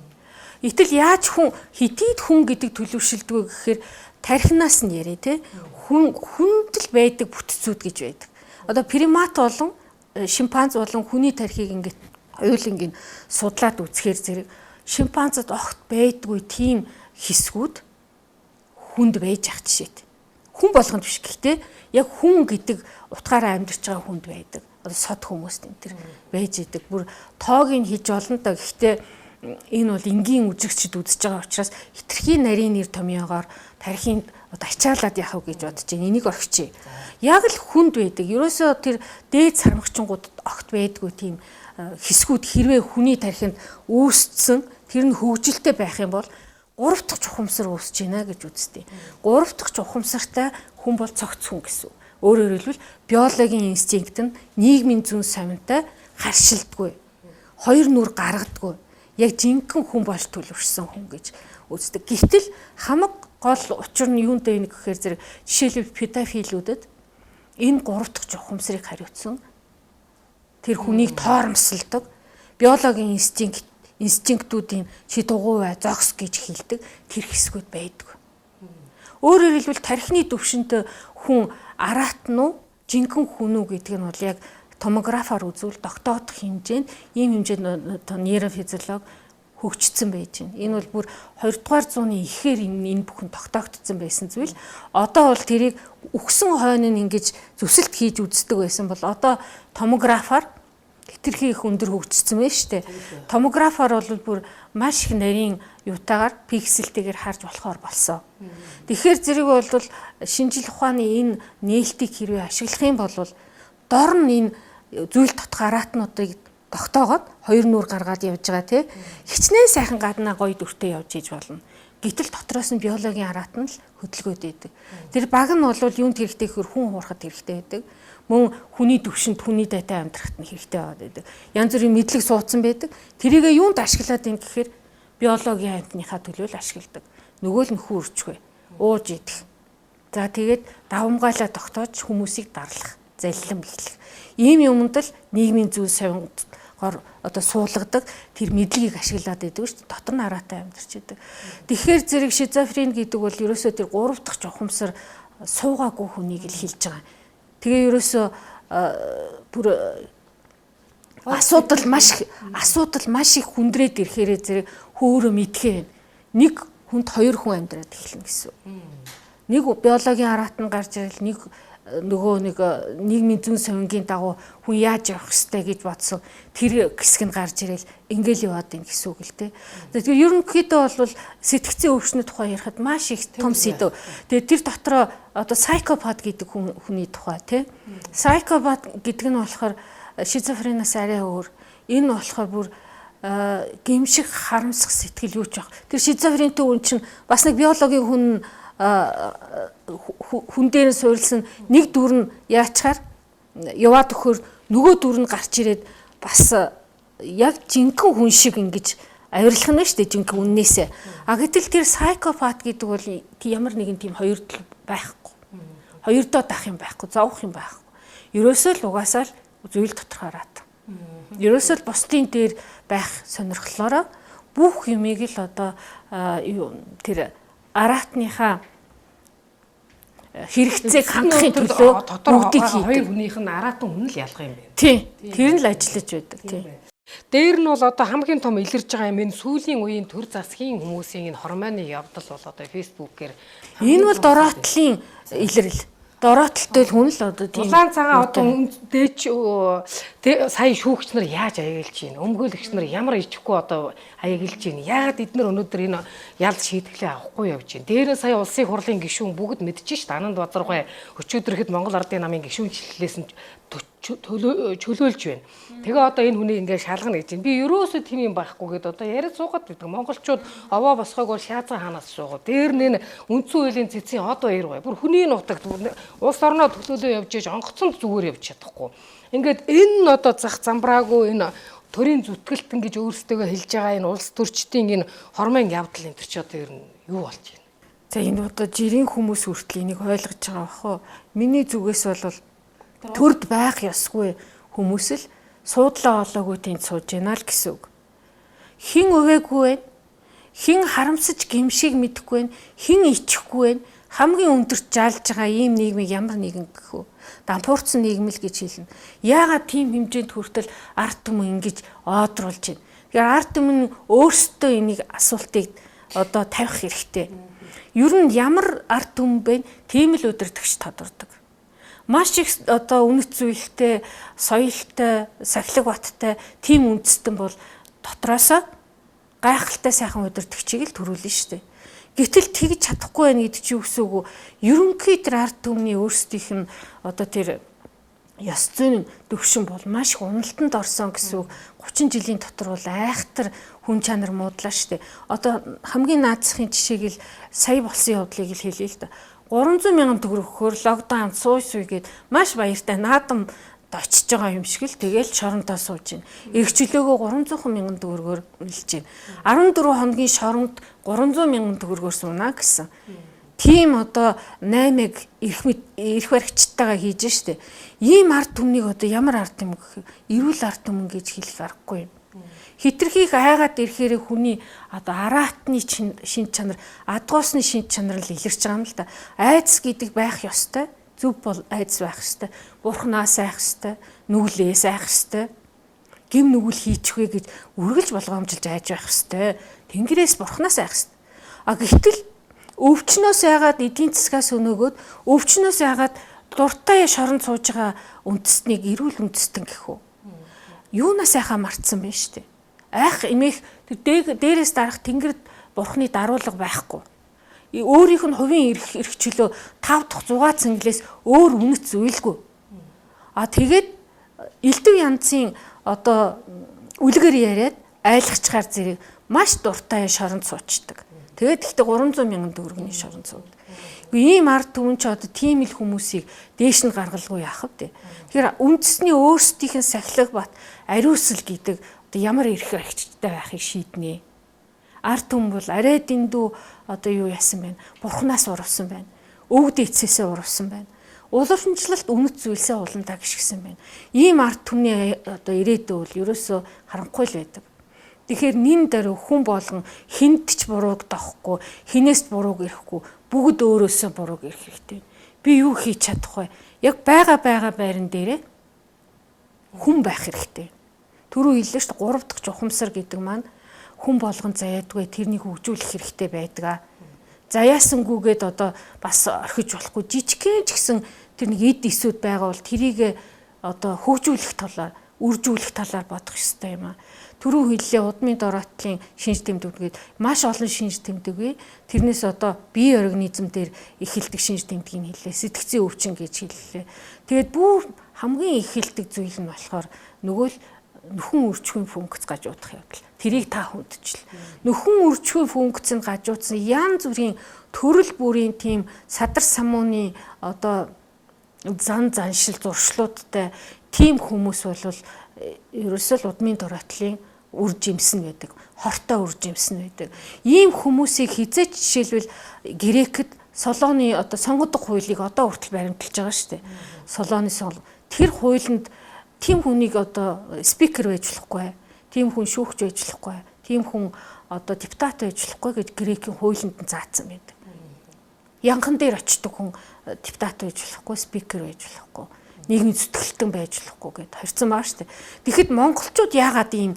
Гэтэл яаж хүн хитийд хүн гэдэг төлөвшөлдөг вэ гэхээр тархинаас нь яриа те, хүн хүнд л байдаг бүтцүүд гэж байдаг. Одоо примат болон шимпанз болон хүний тархийг ингээд хоёуланг нь судлаад үзэхээр зэрэг шимпанзад огт байдгүй тийм хэсгүүд хүнд байж ах жишээт. Хүн болгонд биш, гэхдээ яг хүн гэдэг утгаараа амьдарч байгаа хүнд байдаг. Одоо сод хүмүүст энэ төр байж идэг. Бүр тоог нь хийж олон та. Гэхдээ энэ бол энгийн үзэгчд үзэж байгаа учраас хитрхийн нарийн нэр томьёогоор тархийн одоо ачаалаад яах вэ гэж бодож байна. Энийг орхичих. Яг л хүнд байдаг. Ерөөсөө тэр дээд сармагчингууд огт байдгүй тийм хэсгүүд хэрвээ хүний тархинд үүссэн, тэр нь хөгжилтэй байх юм бол гурав дахь чухамсар үүсэж байна гэж үздэг. Гурав дахь чухамсартай хүн бол цогц хүн гэсэн. Өөрөөр хэлбэл, биологийн инстинкт нь нийгмийн зүйн совинтой харшилдаггүй. Хоёр нүр гаргадаггүй. Яг жинхэнэ хүн болж төлөвшсөн хүн гэж үздэг. Гэтэл хамаг гол учир нь юунд вэ гэхээр зэрэг жишээлбэл, педофилүүдэд энэ гурав дахь чухамсарыг хариуцсан тэр хүнийг тоормсолдог биологийн инстинктүүдийн чи дугуй бай, зогс гэж хэлдэг тэр хэсгүүд байдаг. Өөрөөр хэлбэл, тархины төвшөнтэй хүн араат нь уу, жинхэнэ хүн үү гэдэг нь бол яг томографаар үзвэл тогтоодох хэмжээнд, ийм хэмжээнд нейрофизиолог хөгжсөн байж байна. Энэ бол бүр 20 дугаар зууны ихээр энэ бүхэн тогтоогдсон байсан зүйл. Одоо бол тэрийг үхсэн хойно нь ингэж зүсэлт хийж үздэг байсан бол одоо томографаар хэтэрхий их өндөр хөгжсөн байна шүү дээ. Томографаар бол бүр маш их нарийн юутаагаар, пикселтэйгээр харж болохоор болсон. Тэгэхээр зэрэг бол шинжил ухааны энэ нээлтийг хэрвээ ашиглах юм бол дор нь энэ зүйл дотох араатнуудыг тогтоогоод хоёр нүүр гаргаад явж байгаа тий. Хичнээн сайхан гаднаа гоё дүртэй явж иж болно. Гэтэл дотроос нь биологийн араат нь л хөдөлгөөд байдаг. Тэр баг нь бол юунд хэрэгтэй гэхээр хүн хуурахад хэрэгтэй байдаг. Мөн хүний төвшөнд, хүний дайтай амьдрахад нь хэрэгтэй байгаад байдаг. Янз бүрийн мэдлэг суудсан байдаг. Тэрийгэ юунд ашиглаад юм гэхээр биологийн амьтныхаа төлөө л ашигладаг. Нөгөө л нөхөн өрчгүй. Ууж идэх. За, тэгээд давамгайлаа тогтоож хүмүүсийг дарлах, заллим эхлэх. Ийм юмд л нийгмийн зүйл совингоор одоо суулгадаг тэр мэдлэгийг ашиглаад байдаг шүү дээ. Дотор нь араатай амьдарч идэг. Тэгэхээр зэрэг шизофрен гэдэг бол ерөөсөө тэр гурав дахь чухамсар суугаагүй хүнийг л хэлж байгаа. Тэгээ ерөөсөө бүр асуудал маш их хүндрээд ирэхээрээ зэрэг хөөрө мэдхээ байна. Нэг хүнд хоёр хүн амьдраад эхэлнэ гэсэн. Нэг биологийн араат нь гарч ирэл, нэг Нөгөө нэг нийгмийн зүйн совингийн дагуу хүн яаж явах ёстой гэж бодсон тэр хэсэг нь гарч ирэл ингээл яваад байна гэсэн үг л дээ. Тэгэхээр ерөнхийдөө бол сэтгцийн өвчнөд тухай ярихад маш их том сэдэв. Тэгээд тэр дотроо одоо psychopath гэдэг хүний тухай тий. Psychopath гэдэг нь болохоор шизофрениас арай өөр. Энэ болохоор бүр гэмших, харамсах сэтгэл юу ч байх. Тэр шизофрентэй хүн чинь бас нэг биологийн хүн хүн дээр нь суурилсан нэг дүр нь яачаар яваад өгөхөр нөгөө дүр нь гарч ирээд бас яг жинхэнэ хүн шиг ингэж авирлах нь шүү дээ, жинхэнэ үннээсээ. А гэтэл тэр psychopath гэдэг бол ямар нэгэн тийм хоёрдол байхгүй. Хоёрдоо дах юм байхгүй, зовох юм байхгүй. Ерөөсөө л угаасаа л зүйл тодорхой араат. Ерөөсөө л бусдын дээр байх сонирхлоороо бүх юмыг л одоо тэр араатныхаа хэрэгцээг хангахын төлөө бүгдийг хийдэг. Хоёр хүнийх нь араатан хүн л ялах юм байна. Тийм. Тэр нь л ажиллаж байдаг. Тийм. Дээр нь бол одоо хамгийн том илэрж байгаа юм энэ сүүлийн үеийн төр засгийн хүмүүсийн энэ хормооны явдал бол одоо фэйсбүүкээр энэ бол дороотлын илрэл. Дороотолтой л хүн л одоо тийм улаан цагаан одоо дээч сая шүүгч нар яаж аяглаж байна? Өмгөөлөгч нар ямар ичихгүй одоо аяглаж байна? Яагаад эднэр өнөөдөр энэ ял шийтгэлээ авахгүй явж байна? Дээрээ сая улсын хурлын гишүүн бүгд мэдэж шít. Ананд Базаргай өчигдөр ихэд Монгол Ардын намын гишүүнчлэлээс нь чөлөөлж байна. Тэгээ одоо энэ хүнийг ингээд шалгана гэж байна. Би ерөөсөө тийм юм байхгүй гэдээ одоо яриад суугаад байдаг. Монголчууд овоо босгоог бол шаазан хаанаас суугаа. Дээр нь үндсэн хуулийн цэцгийн од баяр бай. Бүр хүний нутагт улс орноо төлөөлөө явж иж онгоцонд зүгээр явж чадахгүй. Ингээд энэ одоо зах замбраагүй энэ төрийн зүтгэлтэн гэж өөрсдөө хэлж байгаа энэ улс төрчдийн энэ хормын явдал энэ төр чи одоо ер нь юу болж байна? За энэ одоо жирийн хүмүүс хүртэл энийг ойлгож байгаа бах уу? Миний зүгээс бол төрд байх ёсгүй хүмүүс л суудлаа олоогүй тэнд сууж байна л гэсэн үг. Хин өвөөгүй байна. Хин харамсаж гимшиг мэдэхгүй байна. Хин ичихгүй байна. Хамгийн өндөрт жалж байгаа ийм нийгмийг ямар нэгэн гэх үү? Дампуурсан нийгэм л гэж хэлнэ. Яагаад тийм хэмжээнд хүртэл ард түмэн ингэж оодруулж байна? Тэгэхээр ард түмэн өөрсдөө энийг асуултыг одоо тавих хэрэгтэй. Ер нь ямар ард түмэн бэ? Тийм л удирдагч тодордог. Маш их одоо үнэт зүйлтэй, соёлтой, сахилаг баттай тийм үндэстэн бол дотроосоо гайхалтай сайхан удирдагчийг л төрүүлнэ шүү дээ. Гэтэл тэгж чадахгүй байна гэдэг чи юу гэсэн үг вэ? Ерөнхий тэр ард түмний өөрсдийнх нь одоо тэр ёс зүйн төвшин бол маш их уналтанд орсон гэсэн үг. 30 жилийн дотор бол айхтар хүн чанар муудлаа шүү дээ. Одоо хамгийн наацхийн жишээг л сая болсон явдлыг л хэлье л да. 300 мянган төгрөг өгөхөөр локдаун сууй сууй гэд маш баяртай наадам очиж байгаа юм шиг л тэгэл шорондоо сууж байна. Эрх чөлөөгөө 300 мянган төгрөгөөр үнэлж байна. 14 хоногийн шоронд 300 мянган төгрөгөөр сууна гэсэн. Тийм одоо 8-ыг эрх баригчтайгаа хийж штэ. Ийм ард түмнийг одоо ямар ард түмэн гэх эрүүл ард түмэн гэж хэлэх аргагүй юм. Хитрхийг айгаад ирэхээр хүний одоо араатны шин чанар, адгуусны шин чанар л илэрч байгаа юм л да. Айдас гэдэг байх ёстой. Зөв бол айдас байх ёстой. Бурхнаас айх ёстой. Нүглээс айх ёстой. Гим нүгэл хийчихвэ гэж үргэлж болгоомжилж айж байх ёстой. Тэнгэрээс бурхнаас айх ёстой. А гэтэл өвчнөөс айгаад эдийн засгаас өнөөгөөд өвчнөөс айгаад дуртай шоронд сууж байгаа үндэстнийг эрүүл үндэстэн гэх үү. Юунаас айхаа мартсан бэ штэ. Айх эмээх тэр дээрээс дарах тэнгэрд бурхны даруулга байхгүй. Өөрийнх нь хувийн эрх чөлөө 5 дахь 6 цэнгэлээс өөр үнэт зүйлгүй. А тэгээд элдв янзын одоо үлгэр яриад айлгачгаар зэрэг маш дуртай шоронд суучдаг. Тэгээд гэхдээ 300 мянган төгрөгийн шоронд суудаг. Ийм ард түмэн ч одоо тийм л хүмүүсийг дээш нь гаргалгүй яах вэ? Тэгэхээр үндэсний өөрсдийнх нь сахилга бат ариусл гэдэг одоо ямар эрх баригчтай байхыг шийднэ. Ард түмэн бол арай дэндүү одоо юу яасан бэ? Бурхнаас урвсан байна. Өвд эцээсээ урвсан байна. Уламжлалт үнэт зүйлсээ уламдаа гიშгсэн байна. Ийм ард түмний одоо ирээдүй бол ерөөсөө харанхуй л байдаг. Тэгэхээр нин дээр хүн болгон хүнд ч бурууг дохгүй, хинээс бурууг ирэхгүй, бүгд өөрөөсөө бурууг ирэх хэрэгтэй. Би юу хийж чадах вэ? Яг байгаа байран дээрээ хүн байх хэрэгтэй. Түрүү хэллээ шүү дээ 3 дахь жухамсар гэдэг маань хүн болгон заяадгүй тэрнийг хөгжүүлэх хэрэгтэй байдаг. Заяасангүйгээд одоо бас орхиж болохгүй. Жижигхэн ч гэсэн тэр нэг эд эсүүд байгаа бол тэрийг одоо хөгжүүлэх талаар, үржүүлэх талаар бодох ёстой юм аа. Түрүү хэллээ удмын дороотлын шинж тэмдэг гээд маш олон шинж тэмдэг бий. Тэрнээс одоо бие организм дээр эхэлдэг шинж тэмдгийг хэллээ. Сэтгцийн өвчин гэж хэллээ. Тэгээд бүр хамгийн эхэлдэг зүйл нь болохоор нөгөө л нөхөн үржихийн функц гажуудах явдал. Тэрийг та хүндчил. Нөхөн үржихийн функц нь гажуудсан янз бүрийн төрөл бүрийн тийм садар самууны одоо зан заншил зуршлуудтай тийм хүмүүс бол ерөөсөө л удмын дороотлын үр жимсэн байдаг. Хортой үр жимсэн байдаг. Ийм хүмүүсийг хизээч жишээлбэл Грекэд Солоны одоо сонгодог хуулийг одоо хүртэл баримталж байгаа шүү дээ. Солоны тэр хуулинд тийм хүнийг одоо спикер байж болохгүй, тийм хүн шүүгч байж болохгүй, тийм хүн одоо депутат байж болохгүй гэж Грекийн хуулинд нь заасан байдаг. Янхан дээр очдог хүн депутат байж болохгүй, спикер байж болохгүй, нийгмийн зүтгэлтэн байж болохгүй гэд хорьцсон байгаа шүү дээ. Тэгэхэд монголчууд яагаад ийм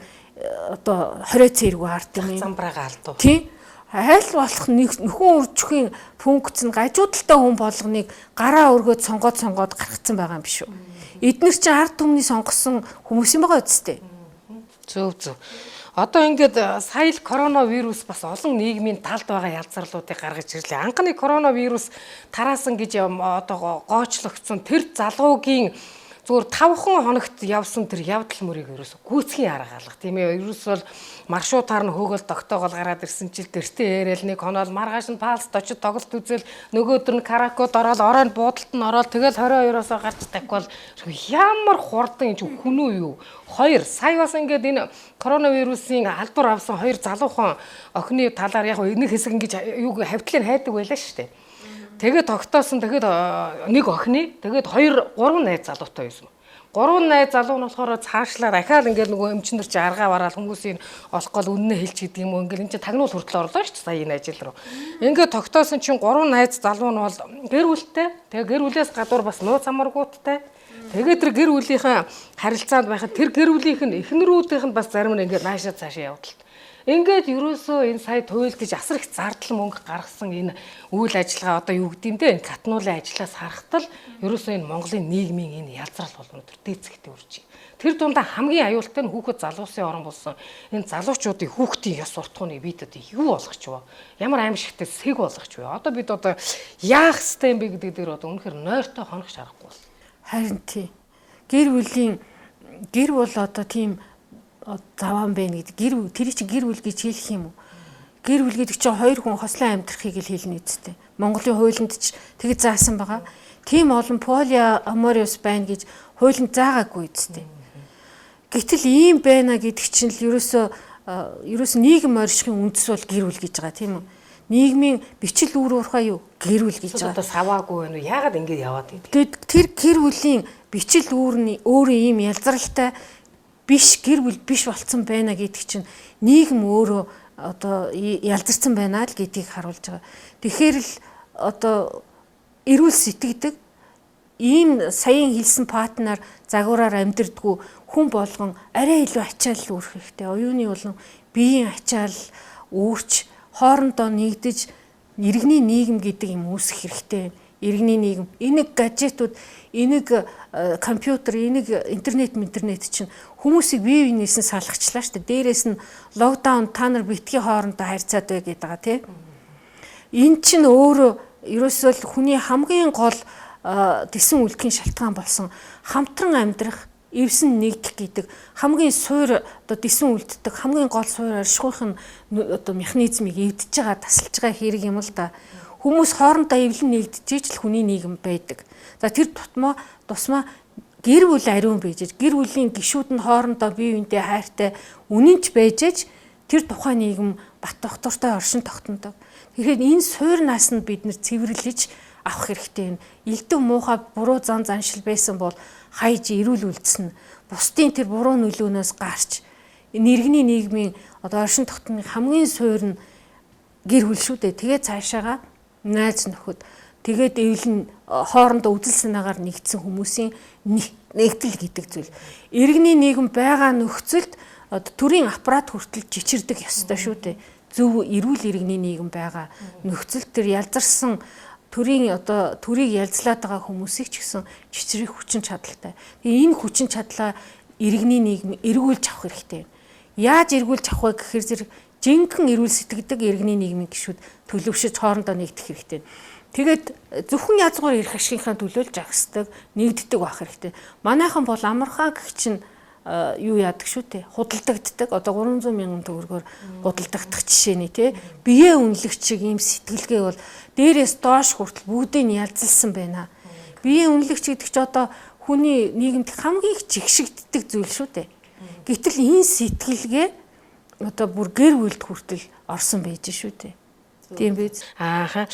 одоо хорио цэрэг ард юм замбраага алдав. Тийм. Аль болох нөхөн үржихийн функц нь гажуудалтай хүн болгоныг гараа өргөөд сонгоод гаргацсан байгаа юм биш үү? Эднэр чинь ард түмний сонгосон хүмүүс юм байгаа үсттэй. Зөв зөв. Одоо ингээд сая л коронавирус бас олон нийгмийн талд байгаа ялзарлуудыг гаргаж ирлээ. Анхны коронавирус тараасан гэж одоо гоочлогдсон тэр залуугийн зүгээр 5 хоногт явсан тэр явдал мөрийг ерөөсө гүйцхийн арга алга тийм ээ. Ерөөсөө бол маршрутаар нь хөөгөл тогтоогоол гараад ирсэн чил дэртээ яриад нэг хоноол маргааш нь палст очиж тоглолт үзэл нөгөөдөр нь каракод ороод оройн буудалд нь ороод тэгэл 22-оос гарч тавихгүй бол ямар хурдан энэ хүн үү юу. Хоёр сая бас ингээд энэ коронавирусын албар авсан хоёр залуухан охины талаар яг нэг хэсэг ингэж юуг хавтлыг хайдаг байлаа шүү дээ. Тэгээд тогтоосон, тэгээд нэг охины, тэгээд 2 3 найз залуутай байсан. 3 найз залуу нь болохоор цаашлаар ахаал ингээд нөгөө эмчнэр чи аргаа бараал хүмүүсийн олох гол үннээ хэлж гэдэг юм уу ингээд эн чинь тагнуул хүртэл орлоо шүү дээ сая энэ ажил руу. Ингээд тогтоосон чинь 3 найз залуу нь бол гэр бүлтэй, тэгээд гэр бүлээс гадуур бас нууц амаргуудтай. Тэгээд тэр гэр бүлийнхээ харилцаанд байхад тэр гэр бүлийнх нь эхнэрүүдийнх нь бас зарим нь ингээд наашаа цаашаа явдалт. Ингээд ерөөсөө энэ сая туйлдж асар их зардал мөнгө гаргасан энэ үйл ажиллагаа одоо юу гэдэм дээ энэ катнуулын ажлаас харахтал ерөөсөө энэ Монголын нийгмийн энэ ялзрал бол өнөөдөр дээцэгтэй үрж. Тэр дундаа хамгийн аюултай нь хүүхэд залуусын орон болсон энэ залуучуудын хүүхдийн ёс суртахууныг бид одоо юу болгоч вэ? Ямар аимшигтай сэг болгоч вэ? Одоо бид одоо яах ёстой юм бэ гэдэг дээр одоо үнэхээр нойртой хонох шарахгүй болсон. Харин тий. Гэр бүлийн гэр бол одоо тийм заваан байна гэдэг. Гэр тэр чинь гэр бүл гэж хэлэх юм уу? Гэр бүл гэдэг чинь хоёр хүн хослон амьдрахыг л хэлнэ үсттэй. Монголын хуулинд ч тэгж заасан байгаа. Тийм олон полиамориус байна гэж хуулинд заагаагүй үсттэй. Гэтэл ийм байна гэдэг чинь л ерөөсөө нийгэм оршихын үндэс бол гэр бүл гэж байгаа тийм үү? Нийгмийн бичил үр уурхай юу? Гэр бүл гэж байгаа. Одоо саваагүй байна уу? Яагаад ингэж яваад идэв? Тэгэд тэр гэр бүлийн бичил үүрний өөрөө ийм ялзралтай биш гэр бүл биш болцсон байна гэдэг чинь нийгэм өөрөө одоо ялзарсан байна л гэдгийг харуулж байгаа. Тэгэхээр л одоо эрүүл сэтгэдэг ийм саяын хэлсэн партнер загвараар амьдрдгүү хүн болгон арай илүү ачаал үүрэх хэрэгтэй. Оюуны болон биеийн ачаал үүрч хоорондоо нэгдэж иргэний нийгэм гэдэг юм үүсэх хэрэгтэй. Иргэний нийгэм. Энийг гаджетууд, энийг компьютер, энийг интернет чинь хүмүүсийг бие биенээс нь салгачлаа шүү дээ. Дээрээс нь локдаун та нар битгий хоорондоо харьцаад бай гэдэг байгаа тий. Энэ чинь өөрөө ерөөсөө л хүний хамгийн гол тэсэн үлдэхийн шалтгаан болсон хамтран амьдрах, эвсэн нэгдэх гэдэг хамгийн суур одоо дэсэн үлддэг хамгийн гол суур оршихуйх нь одоо механизмыг эвдэж байгаа, тасалж байгаа хэрэг юм л да. Хүмүүс хоорондоо эвлэн нэгдчихэж л хүний нийгэм байдаг. За тэр тусмаа гэр бүл ариун байж, гэр бүлийн гишүүд нь хоорондоо бие биендээ хайртай үнэнч байж тэр тухайн нийгэм бат тогтвортой оршин тогтнодог. Тэгэхээр энэ суур нас нь бид нэр цэвэрлэж авах хэрэгтэй юм. Элдв муухай буруу зан заншил байсан бол хайж эрүүл үлдсэн. Бусдын тэр буруу нөлөөнөөс гарч иргэний нийгмийн одоо оршин тогтнохын хамгийн суур нь гэр бүл шүү дээ. Тэгээ цаашаага найз нөхөд тэгээд эвлэн хоорондоо үзэл санаагаар нэгдсэн хүмүүсийн нэгдэл гэдэг зүйл. Иргэний нийгэм байгаа нөхцөлд одоо төрийн аппарат хүртэл жичирдэг ёстой шүү дээ. Зөв эрүүл иргэний нийгэм байгаа нөхцөлд тэр ялзарсан төрийн одоо төрийг ялзлаад байгаа хүмүүсийг ч гэсэн чичрэх хүчин чадалтай. Тэгээ энэ хүчин чадлаа иргэний нийгэм эргүүлж авах хэрэгтэй. Яаж эргүүлж авах вэ гэхээр зэрэг жинхэнэ эрүүл сэтгэдэг иргэний нийгмийн гишүүд төлөвшөж хоорондоо нэгдэх хэрэгтэй. Тэгээд зөвхөн язгуур эрх ашигынхаа төлөө л жагсдаг, нэгддэг байх хэрэгтэй. Манайхан бол амархан гэх чинь юу яадаг шүү дээ. Худалдагддаг. Одоо 300 мянган төгрөгөөр худалдагдах жишээний тий. Бие үнэлэгч шиг ийм сэтгэлгээ бол дээрээс доош хүртэл бүгдийг нь ялзалсан байна. Бие үнэлэгч гэдэг чи одоо хүний нийгэмд хамгийн их жигшигддэг зүйл шүү дээ. Гэтэл энэ сэтгэлгээ одоо бүр гэр бүлд хүртэл орсон байж шүү дээ. Тийм биз? Ааха.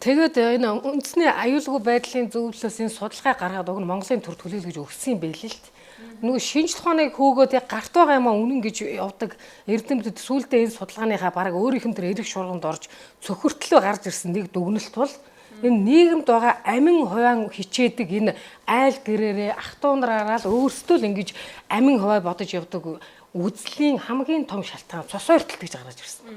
Тэгээд энэ үндэсний аюулгүй байдлын зөвлөлөөс энэ судалгаа гаргаад уг нь Монголын төр төлөөлөж өгсөн юм байл л дээ. Нөгөө шинжлэх ухааныг хөөгөөд яг гарт байгаа юм а үнэн гэж явдаг эрдэмтэд сүүлдээ энэ судалгааныхаа бараг өөрийнх нь тэр эрэг шургамд орж цөхөртлөө гарч ирсэн нэг дүгнэлт бол энэ нийгэмд байгаа амин хувиан хичээдэг энэ айл гэрээрээ ах トゥ нараараа л өөрсдөө л ингэж амин хувиа бодож явдаг үзлийн хамгийн том шалтгаан цус ойртолт гэж гаргаж ирсэн.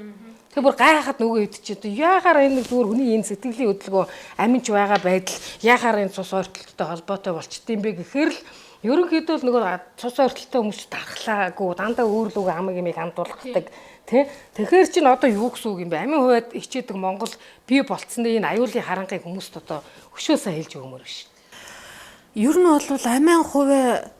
Тэгээ бүр гайхаад нөгөө хэд чи одоо яахаар энэ зүгээр хүний энэ сэтгэлийн хөдөлгөөн аминч байгаа байдал яахаар энэ цус ойртолттой холбоотой болчт юм бэ гэхээр л ерөнхийдөө л нөгөө цус ойртолтой хүмүүс дархлаагүй дандаа өөр лүг амаг юмыг андуулгадаг тий. Тэгэхээр чин одоо юу гэсэн үг юм бэ? Амин хувиад хичээдэг Монгол бий болцсны энэ аюулын харанхыг хүмүүст одоо өшөөсөө хэлж өгмөр биш. Ер нь бол амин хувиа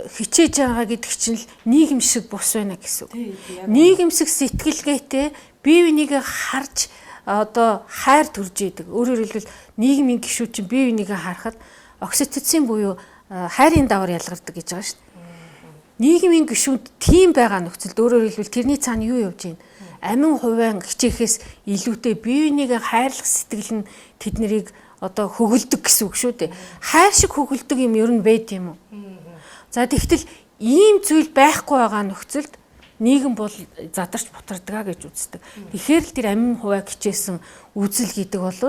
хичээж байгаа гэдэг чинь л нийгэм шиг бус байна гэсэн үг. Нийгэмсэг сэтгэлгээтэй бие бинийгээ харж одоо хайр төрж идэг. Өөрөөр хэлбэл нийгмийн гишүүд чинь бие бинийгээ харахад окситоцин буюу хайрын давар ялгардаг гэж байгаа шүү дээ. Нийгмийн гишүүд тийм байгаа нөхцөлд өөрөөр хэлбэл тэрний цаана юу явж байна? Амин хувиан хичээхээс илүүтэй бие бинийгээ хайрлах сэтгэл нь тэднийг одоо хөгэлдөг гэсэн үг шүү дээ. Хайр шиг хөгэлдөг юм ер нь байд юм уу? За тэгтэл ийм зүйл байхгүй байгаа нөхцөлд нийгэм бол задарч бутардгаа гэж үздэг. Тэгэхээр л тэр амин хувиа хичээсэн үзэл гэдэг бол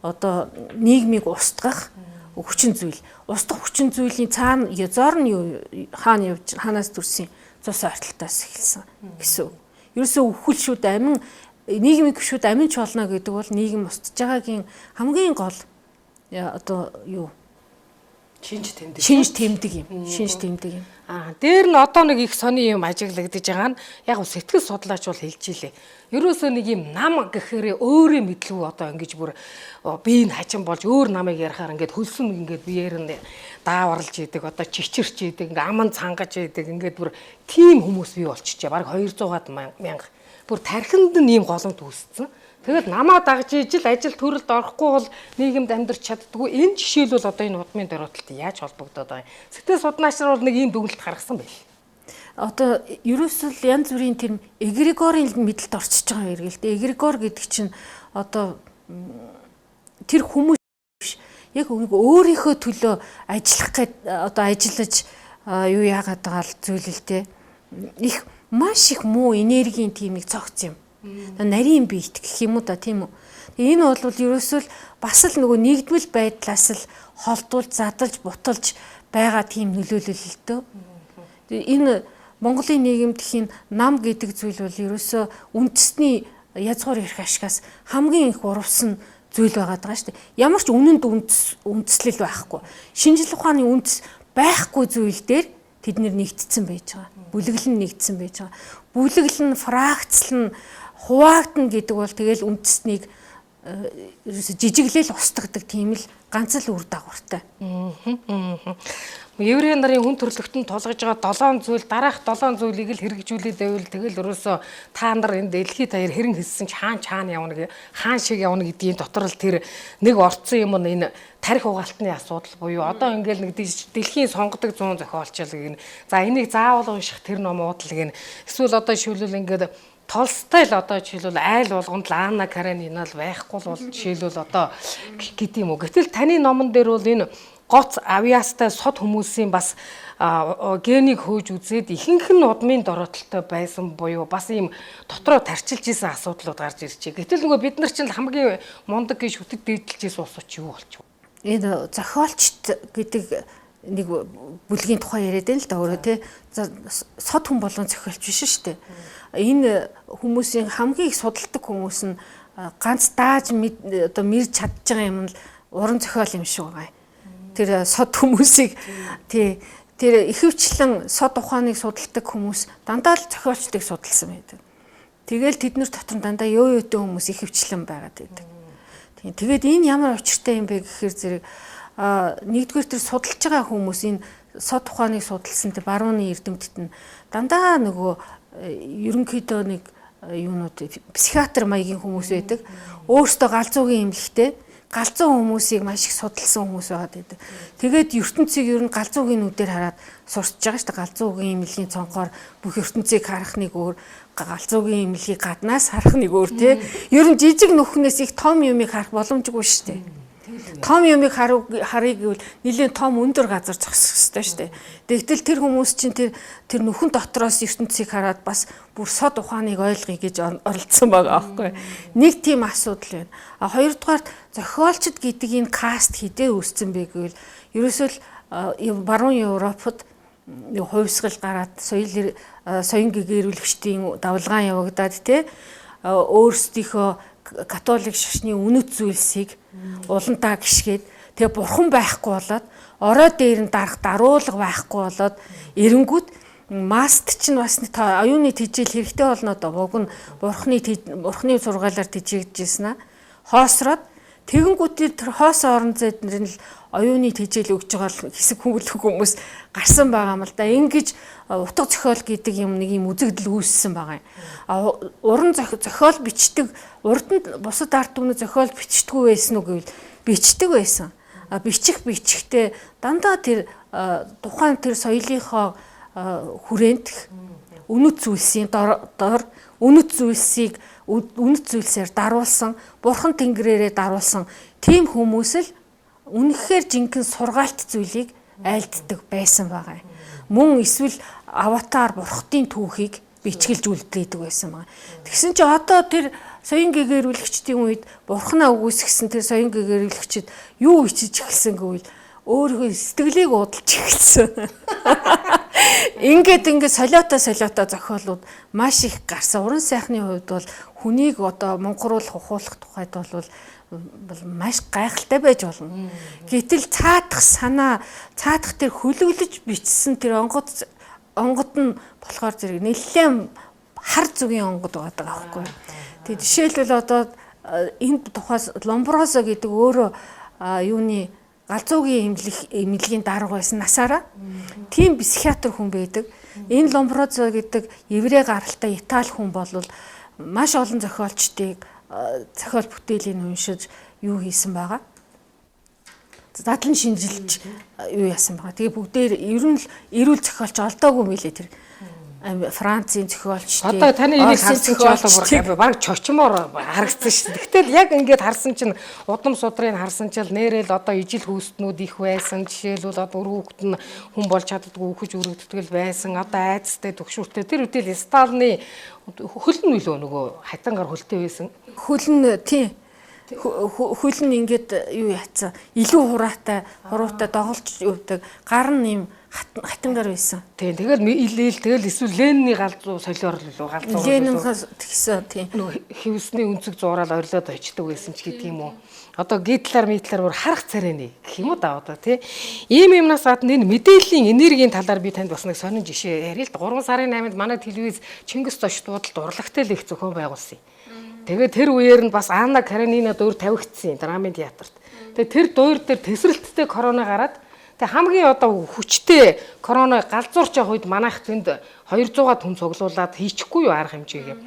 одоо нийгмийг устгах хүчин зүйл. Устгах хүчин зүйлийн цаана зор нь юу хаана явж хаанаас төрсөн цус ойртолтоос эхэлсэн гэсэн үг. Ерөөсөө үхэл шүү дээ. Амин нийгмийн гишүүд аминч болно гэдэг бол нийгэм устж байгаагийн хамгийн гол одоо юу шинж тэмдэг. Шинж тэмдэг юм. Шинж тэмдэг юм. Аа, дээр нь одоо нэг их сони юм ажиглагдаж байгаа нь яг сэтгэл судлаач бол хэлж илээ. Ерөөсөө нэг юм нам гэхээр өөрийн мэдлгүй одоо ингэж бүр бие нь хачин болж өөр намыг ярихаар ингээд хөлсөн ингээд биеэр нь дааварлж идэг, одоо чичирч идэг, ингээд аман цангаж идэг, ингээд бүр тийм хүмүүс бий болчихжээ. Бараг 200-аад мянга. Бүр тархинд нь ийм голомт үүссэн. Тэгэл намаа дагж ижил ажил төрөлд орохгүй бол нийгэмд амьдрч чаддгүй. Энэ жишээлбэл одоо энэ удмын дөрөтөлт яаж холбогдоод байгаа юм? Сэтгэл судлаач нар бол нэг ийм дүгнэлт гаргасан байл. Одоо ерөөсөө л янз бүрийн тэр эгрегорын мэдлэлд орчиж байгаа хэрэг л дээ. Эгрегор гэдэг чинь одоо тэр хүмүүс биш. Яг өөрийнхөө төлөө ажиллах гээд одоо ажиллаж юу яагаад байгаа л зүйл л дээ. Их маш их муу энергийн тийм нэг цогц юм. Нарийн биет гэх юм уу да, тийм үү. Энэ бол ерөөсөө л бас л нөгөө нэгдмэл байдлаас л холдуулж, задалж, буталж байгаа тийм нөлөөлөл л дөө. Энэ Монголын нийгэмд хийн нам гэдэг зүйл бол ерөөсөө үндэсний язгуур эрх ашигаас хамгийн их урвсан зүйл байгаа даа шүү дээ. Ямар ч үнэнд үндэслэл байхгүй. Шинжлэх ухааны үндэс байхгүй зүйл дээр тэд нэр нэгтцсэн байж байгаа. Бүлэглэн нь нэгдсэн байж байгаа. Бүлэглэн, фракцл нь хуваагдана гэдэг бол тэгэл үндэснийг ерөөсө жижиглэл устгадаг тийм л ганц л үр дагавартай. Еврей нарын хүн төрлөختөнд тулгаж байгаа 7 зүйл дараах 7 зүйлийг л хэрэгжүүлээд байвал тэгэл ерөөсө та нар энэ дэлхийд даяар хэрэн хэлсэн ч хаан чаана явна хаан шиг явна гэдгийн дотор л тэр нэг орцсон юм нь энэ тарих угаалтны асуудал буюу одоо ингээл нэг дэлхийн сонгодог 100 зохиолчл гэнэ. За энийг заавал унших тэр номууд л гэнэ. Эсвэл одоо шивлэл ингээд Толстой л одоо жишээлбэл айл болгонд л Анна Каренина л байхгүй л бол жишээлбэл одоо гэдэг юм уу. Гэтэл таны номон дээр бол энэ гоц авиастай сод хүмүүсийн бас генийг хөөж үзээд ихэнх нь удмын дороотолтой байсан буюу бас ийм дотроо тарчилж исэн асуудлууд гарч иржээ. Гэтэл нөгөө бид нар чинь хамгийн мундаг гэж шүтэг дээдэлж исэн улсууд чи юу болчих вэ? Энэ зохиолчт гэдэг нэг бүлгийн тухай яриад байна л да өөрөө тий. За сод хүн болгон зохиолч биш шүү дээ. Энэ хүмүүсийн хамгийн их судалдаг хүмүүс нь ганц дааж одоо мэрж чадж байгаа юм нь уран зохиол юм шиг байгаа юм. Тэр сод хүмүүсийг тий тэр ихэвчлэн сод ухааныг судалдаг хүмүүс дандаа л зохиолчдыг судалсан байдаг. Тэгэл тэд нар дотор дандаа ёо ёотой хүмүүс ихэвчлэн байгаад байдаг. Тийм. Тэгээд энэ ямар учиртай юм бэ гэхээр зэрэг нэгдүгээр тэр судалж байгаа хүмүүс энэ сод ухааныг судалсан тэр барууны эрдэмтэд нь дандаа нөгөө ерөнхийдөө нэг юунууд психиатр маягийн хүмүүс байдаг. Өөрсдөө галзуугийн эмнэлэгтэй галзуу хүмүүсийг маш их судалсан хүмүүс байгаад байдаг. Тэгээд ертөнцийг ер нь галзуугийн нүдээр хараад сурч байгаа шүү дээ. Галзуугийн эмнэлгийн цонхоор бүх ертөнцийг харах нэг өөр, галзуугийн эмнэлгийг гаднаас харах нэг өөр тий. Ер нь жижиг нөхнөөс их том юмыг харах боломжгүй шүү дээ. Том юмыг харъя гэвэл нэлээд том өндөр газар зогсох ёстой шүү дээ. Тэгтэл тэр хүмүүс чинь тэр нөхөн дотроос ертөнцийг хараад бас бүр сод ухааныг ойлгоё гэж оролдсон байгаа аахгүй. Нэг тийм асуудал байна. А хоёрдугаарт зохиолчд гэдэг энэ каст хэдээр үүссэн бэ гэвэл ерөөсөө л баруун Европод хувьсгал гараад соёл соён гэгэрүүлэгчдийн давлгаан явагдаад те өөрсдийнхөө католик шашны үнэт зүйлсийг улантаа гიშгээд тэгээ бурхан байхгүй болоод орой дээр нь дарах даруулга байхгүй болоод эренгүүд маст чинь бас оюуны тэжээл хэрэгтэй болно доо. Уг нь бурхны сургаалаар тэжээгдэжсэн аа. Хоосроод тэгэнгүүтээ тэр хоосон орон зайд нэр нь л оюуны тэжээл өгж байгаа хэсэг хүмүүлэг хүмүүс гарсан байгаа юм л да. Ингэж утга зохиол гэдэг юм нэг юм үзэгдэл үүссэн байгаа юм. А уран зохиол бичдэг урд нь бусад ард түмний зохиол бичдэггүй байсан уу гэвэл бичдэг байсан. А бичихтэй дандаа тэр тухайн тэр соёлынхоо хүрээнд үнэт зүйлсийн дор үнэт зүйлсийг үнэт зүйлсээр даруулсан, бурхан тэнгэрээрээ даруулсан тийм хүмүүс л үнэхээр жинхэнэ сургаалт зүйлийг айлддаг байсан байгаа юм. Мөн эсвэл аватар бурхтын түүхийг бичгэлж үлдээдэг байсан байгаа. Тэгсэн чинь одоо тэр соён гэгэрүүлэгчдийн үед бурхнаа үгүйсгэсэн тэр соён гэгэрүүлэгчид юу бичиж эхэлсэн гэвэл өөрийнхөө сэтгэлийг уудалж эхэлсэн. Ингээд солиотой зохиолууд маш их гарсан. Уран сайхны хувьд бол хүнийг одоо мунхруулах, ухуулах тухайд бол маш гайхалтай байж болно. Гэтэл цаадах санаа, цаадах тэр хөлөглөж бичсэн тэр онгод нь болохоор зэрэг нэлээд хар зүгийн онгод байгаа байхгүй. Тэгээ жишээлбэл одоо энэ тухай Ломброзо гэдэг өөрөө юуны галзуугийн эмнэлгийн дарга байсан насаараа тийм психиатр хүн байдаг. Энэ Ломброзо гэдэг еврей гаралтай Итали хүн бол маш олон зохиолчдыг зохиол бүтээлийг уншиж юу хийсэн байгаа. Задлан шинжилж юу яасан байгаа. Тэгээ бүгдээр ер нь л эрүүл зохиолч олдоогүй мэлээ тэр. Францын зохиолч. Одоо таны энийг харсан чинь одоо баг чочмоор харагдсан шүү дээ. Гэтэл яг ингээд харсан чинь удам судрыг харсан чинь нэрэл одоо ижил хүүстнүүд их байсан. Жишээлбэл одоо өр хүүхэд нь хүн болж чаддгүй үхэж өргөддөг л байсан. Одоо айцтай төгшүүртэй тэр үтэл Сталины хөл нь үлөө нөгөө хатангар хөлтэй байсан. Хөл нь тийм хөл нь ингээд юу яатсан. Илүү хуруутай доголж явдаг. Гар нь юм хатангаар байсан. Тийм. Тэгэл илээл тэгэл эсвэл Ленины галзуу солиор л үү галзуу. Ленинхаас тэгсэн тийм. Нөгөө хевсний өнцөг зураал орилоод очдөг байсан ч гэдэг юм уу. Одоо Гитлер Митлер бүр харах царайны гэх юм уу да одоо тий. Ийм юмнаас гадна энэ мэдээллийн энергийн талаар би танд бас нэг сонин жишээ ярил л 3 сарын 8-нд манай телевиз Чингис зочд буудалд урлагтай л их зохион байгуулсан юм. Тэгээд тэр үеэр нь бас Анна Каренина дуур тавигдсан драмын театрт. Тэгээд тэр дуур дээр тесрэлттэй корона гараад тэг хамгийн одоо хүчтэй корона галзуурч явах үед манайх тэнд 200-аад хүн цуглуулад хийчихгүй юу арга хэмжээгээ.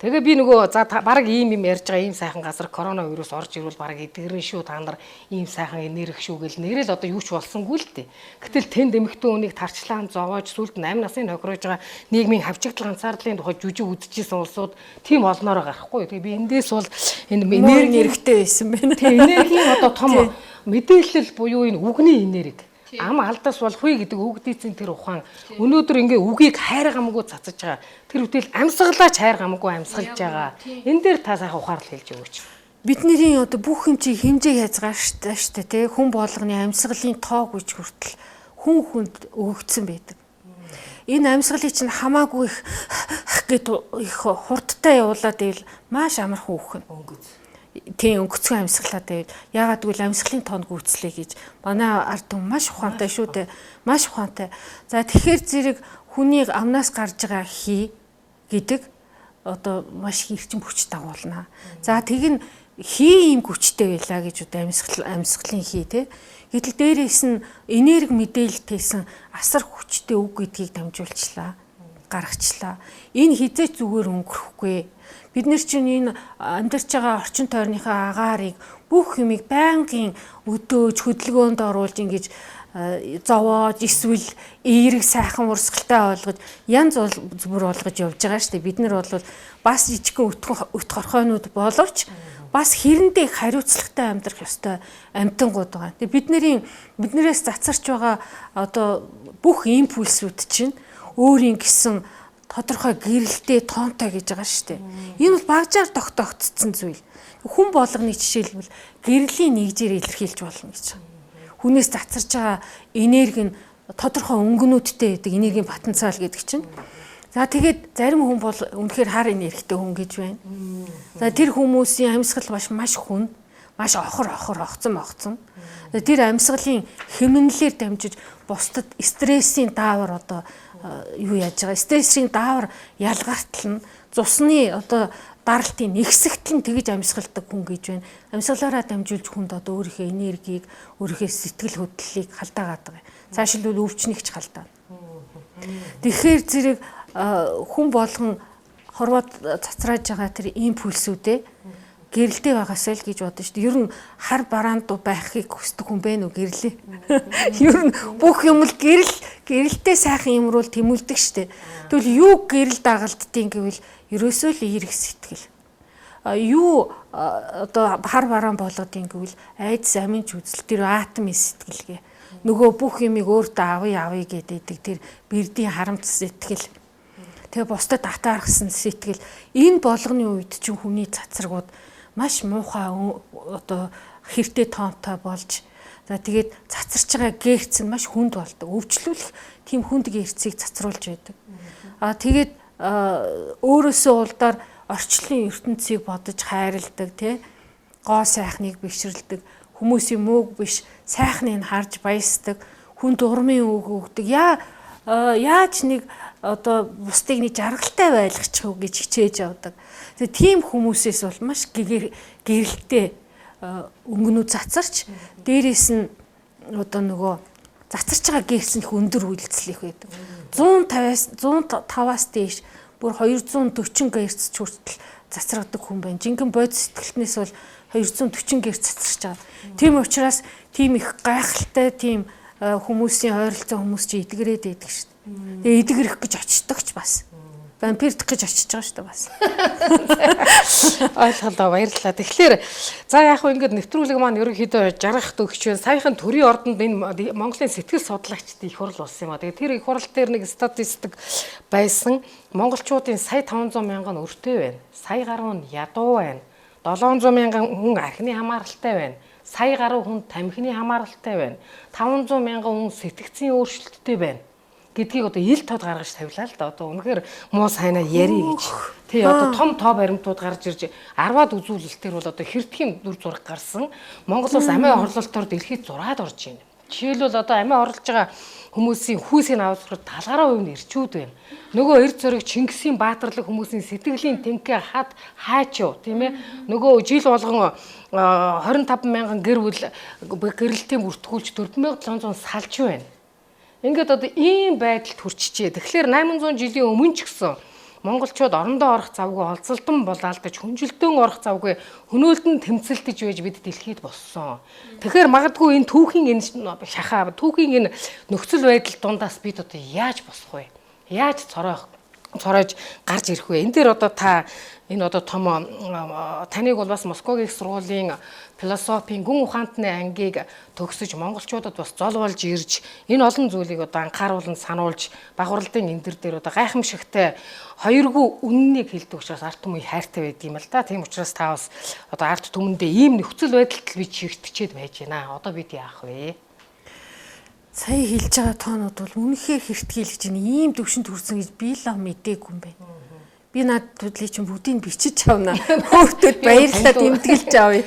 Тэгээ би нөгөө за баг ийм юм ярьж байгаа ийм сайхан газар коронавирус орж ирвэл баг эдгэрэн шүү та нар ийм сайхан энерги шүү гэл нэрэл одоо юу ч болсонгүй л дээ. Гэтэл тэнд эмэгтэй хүнийг тарчлаан зовоож сүлд 8 насын хохироож байгаа нийгмийн хавчигдал ганцаардлын тухай жүжиг үзчихсэн улсууд тийм олноороо гарахгүй. Тэгээ би эндээс бол энэ энерги хэрэгтэй байсан байна. Тэгээ энергийн одоо том мэдээлэл буюу энэ үгний энерги ам алдаас болох вэ гэдэг өгдийцэн тэр ухаан өнөөдөр ингээ үгийг хайр гамгүй цацаж байгаа. Тэр үтэл амьсгалаач хайр гамгүй амьсгалж байгаа. Энэ дээр та сайхан ухаарлал хэлж өгөөч. Бидний одоо бүх юм чи хэмжээ хязгаартай шүү дээ, тий. Хүн болгоны амьсгалын тоог үж хүртэл хүн хүнд өгөгдсөн байдаг. Энэ амьсгалыг чинь хамаагүй их гэд их хурдтай явуулаад байвал маш амархан үхэн. Өнгөц. Тийм, өнгөцгөн амьсгалаад байвал яагаад гэвэл амьсгалын тоон гүйцлээ гэж манай ард түмэн маш ухаантай шүү дээ. Маш ухаантай. За тэгэхээр зэрэг хүний амнаас гарч байгаа хий гэдэг одоо маш их эрчим хүч дагуулна. За тэг нь хий ийм хүчтэй байлаа гэж одоо амьсгалын хий те. Гэтэл дээрээс нь энерги мэдээлэлтэйсэн асар хүчтэй үг гэдгийг дамжуулчлаа, гаргачлаа. Энэ хизээч зүгээр өнгөрөхгүй. Бид нар чинь энэ амьдарч байгаа орчин тойрныхаа агаарыг бүх юмыг байнгын өдөөж хөдөлгөөнд оруулж ингэж зовоож эсвэл эерэг сайхан урсгалтай болгож янз бүр болгож явж байгаа шүү дээ. Бид нар бол бас жижигхэн өт хорхойнууд боловч бас хэрэндээ хариуцлагатай амьдрах ёстой амьтангууд байгаа. Тэгээ биднээс цацарч байгаа одоо бүх импульсүүд чинь өөрийн гэсэн тодорхой гэрэлтэй тоонтой гэж байгаа шүү дээ. Энэ бол багжаар тогтоогдсон зүйл. Хүн болгоны жишээлбэл гэрлийн нэгжээр илэрхийлж болно гэж байгаа. Хүнээс цацарч байгаа энерги нь тодорхой өнгөнүүдтэй байдаг энергийн потенциал гэдэг чинь. За тэгээд зарим хүн бол үнэхээр хар энергитэй хүн гэж байна. За тэр хүмүүсийн амьсгал маш маш хүн, маш охор охор огцом огцом. Тэр амьсгалын хэмнэлээр дамжиж бусдад стрессийн даавар одоо юу яаж байгаа стрессийн даавар ялгартал нь цусны одоо даралтын нэгсэгтэл нь тэгж амьсгалдаг хүн гэж байна. Амьсгалаараа дамжуулж хүнд одоо өөрийнхөө энергийг, өөрийнхөө сэтгэл хөдлөлийг халдаагаад байгаа. Цаашилбал өвчнийг ч халдаа. Тэгэхээр зэрэг хүн болгон хорвоод цацрааж байгаа тэр импульсүүдээ гэрэлтэй байгаасай л гэж бодно шүү дээ. Ер нь хар бараанд байхыг хүсдэг хүн бэ нү гэрлээ. Ер нь бүх юм л гэрэл гэрэлтэй сайхан юмруу тэмүүлдэг шүү дээ. Тэгвэл юу гэрэл дагалддیں гэвэл ерөөсөө л эерэг сэтгэл. Юу одоо хар бараан болгодیں гэвэл айдас амин ч үзэл тэр атомын сэтгэлгээ. Нөгөө бүх юмыг өөртөө авъя авъя гэдэг тэр бэрдийн харамц сэтгэл. Тэгээ бусдад атаархсан сэтгэл энэ болгоны үед чинь хүний цацрагууд маш муухай одоо хэртэй тоонтой болж за тэгээд цацарч байгаа гэрц нь маш хүнд болдог. Өвчлүүлэх тийм хүнд гэрцийг цацруулж байдаг. Аа тэгээд өөрөөсөө улдаар орчлон ертөнцийг бодож хайрладаг тий гоо сайхныг бишрэлдэг, хүмүүсийн мууг биш сайхныг харж баясдаг, хүнд урмын үг өгдөг. Яаж нэг одоо бусдыг нэг жаргалтай байлгачих уу гэж хичээж явдаг. Тэгээ тийм хүмүүсээс бол маш гэрэлтэй өнгөнүүд цацарч дээрээс нь одоо нөгөө цацарч байгаа гэрс нь их өндөр үйлдэл их байдаг. 150-аас 105-аас дээш бүр 240 герц ч хүртэл цацрагдаг хүн байна. Жинхэнэ бодис сэтгэлтнээс бол 240 герц цацарч байгаа. Тийм учраас тийм их гайхалтай тийм хүмүүсийн ойролцоо хүмүүс чи эдгэрээд байдаг шүү дээ. Тэгээ эдгэрэх гэж очдог ч бас. Вампирдах гэж очиж байгаа шүү дээ бас. Ойлголоо, баярлалаа. Тэгэхээр за яг хөө ингээд нэвтрүүлэг маань ерөнхийдөө жаргах төгч байна. Саяхан төрийн ордонд энэ Монголын сэтгэл судлаачдын их хурал болсон юм а. Тэгээ тэр их хурал дээр нэг статистик байсан. Монголчуудын сая 500 мянган өртөө байна. Сая гаруй нь ядуу байна. 700 мянган хүн архины хамааралтай байна. Сая гаруй хүн тамхины хамааралтай байна. 500 мянган хүн сэтгцийн өөрчлөлттэй байна гэдгийг одоо ил тод гаргаж тавилаа л да. Одоо үнэхээр муу сайнаа яри гэж. Тий одоо том тоо баримтууд гарч ирж 10-аад үзүүлэлтээр бол одоо хэртгэн дүр зураг гарсан. Монгол улс амиа орлолтоор дэлхийд 6-ад орж байна. Жишээлбэл одоо амиа орлож байгаа хүмүүсийн хүүсийг аваад үзэхэд талгараа хувь нь эрчүүд байна. Нөгөө эрд зөрөг Чингисийн баатарлаг хүмүүсийн сэтгэлийн тэнхээ хад хаачив тийм ээ. Нөгөө жил болгон 25 мянган гэр бүл гэрэлтийн бүртгүүлж 4700 салж байна. Ингээд одоо ийм байдалд хүрчжээ. Тэгэхээр 800 жилийн өмнө ч гэсэн монголчууд орондоо орох завгүй олзолдон булаалдаж, хүнжилтэн орох завгүй хөнөөлдөн тэмцэлдэж байж бид дэлхийд боссон. Тэгэхээр магадгүй энэ түүхийн энэ шахаа, түүхийн энэ нөхцөл байдал дундаас бид одоо яаж босох вэ? Яаж цоройж гарч ирэх вэ? Энэ дээр одоо та энэ одоо том таныг бол бас Москвагийн их сургуулийн философийн гүн ухаантны ангийг төгсөж монголчуудад бас зол болж ирж энэ олон зүйлийг одоо анхааруулан сануулж багварлын энэ дээр одоо гайхамшигтай хоёргүй үннийг хэлдэг учраас ард түмэн хайртай байдаг юм л да. Тийм учраас та бас одоо ард түмэндээ ийм нөхцөл байдалд би чигтчихэд байж байна. Одоо бид яах вэ? Сая хэлж байгаа тоонууд бол үнэхээр хэртгэл гэж байна. Ийм төвшөнд хүрсэн гэж би л мдээгүй юм байна. Би над төдлийг чинь бүгдийг бичиж авна. Хүүхдүүд баярлалаа дэмтгэлж авъя.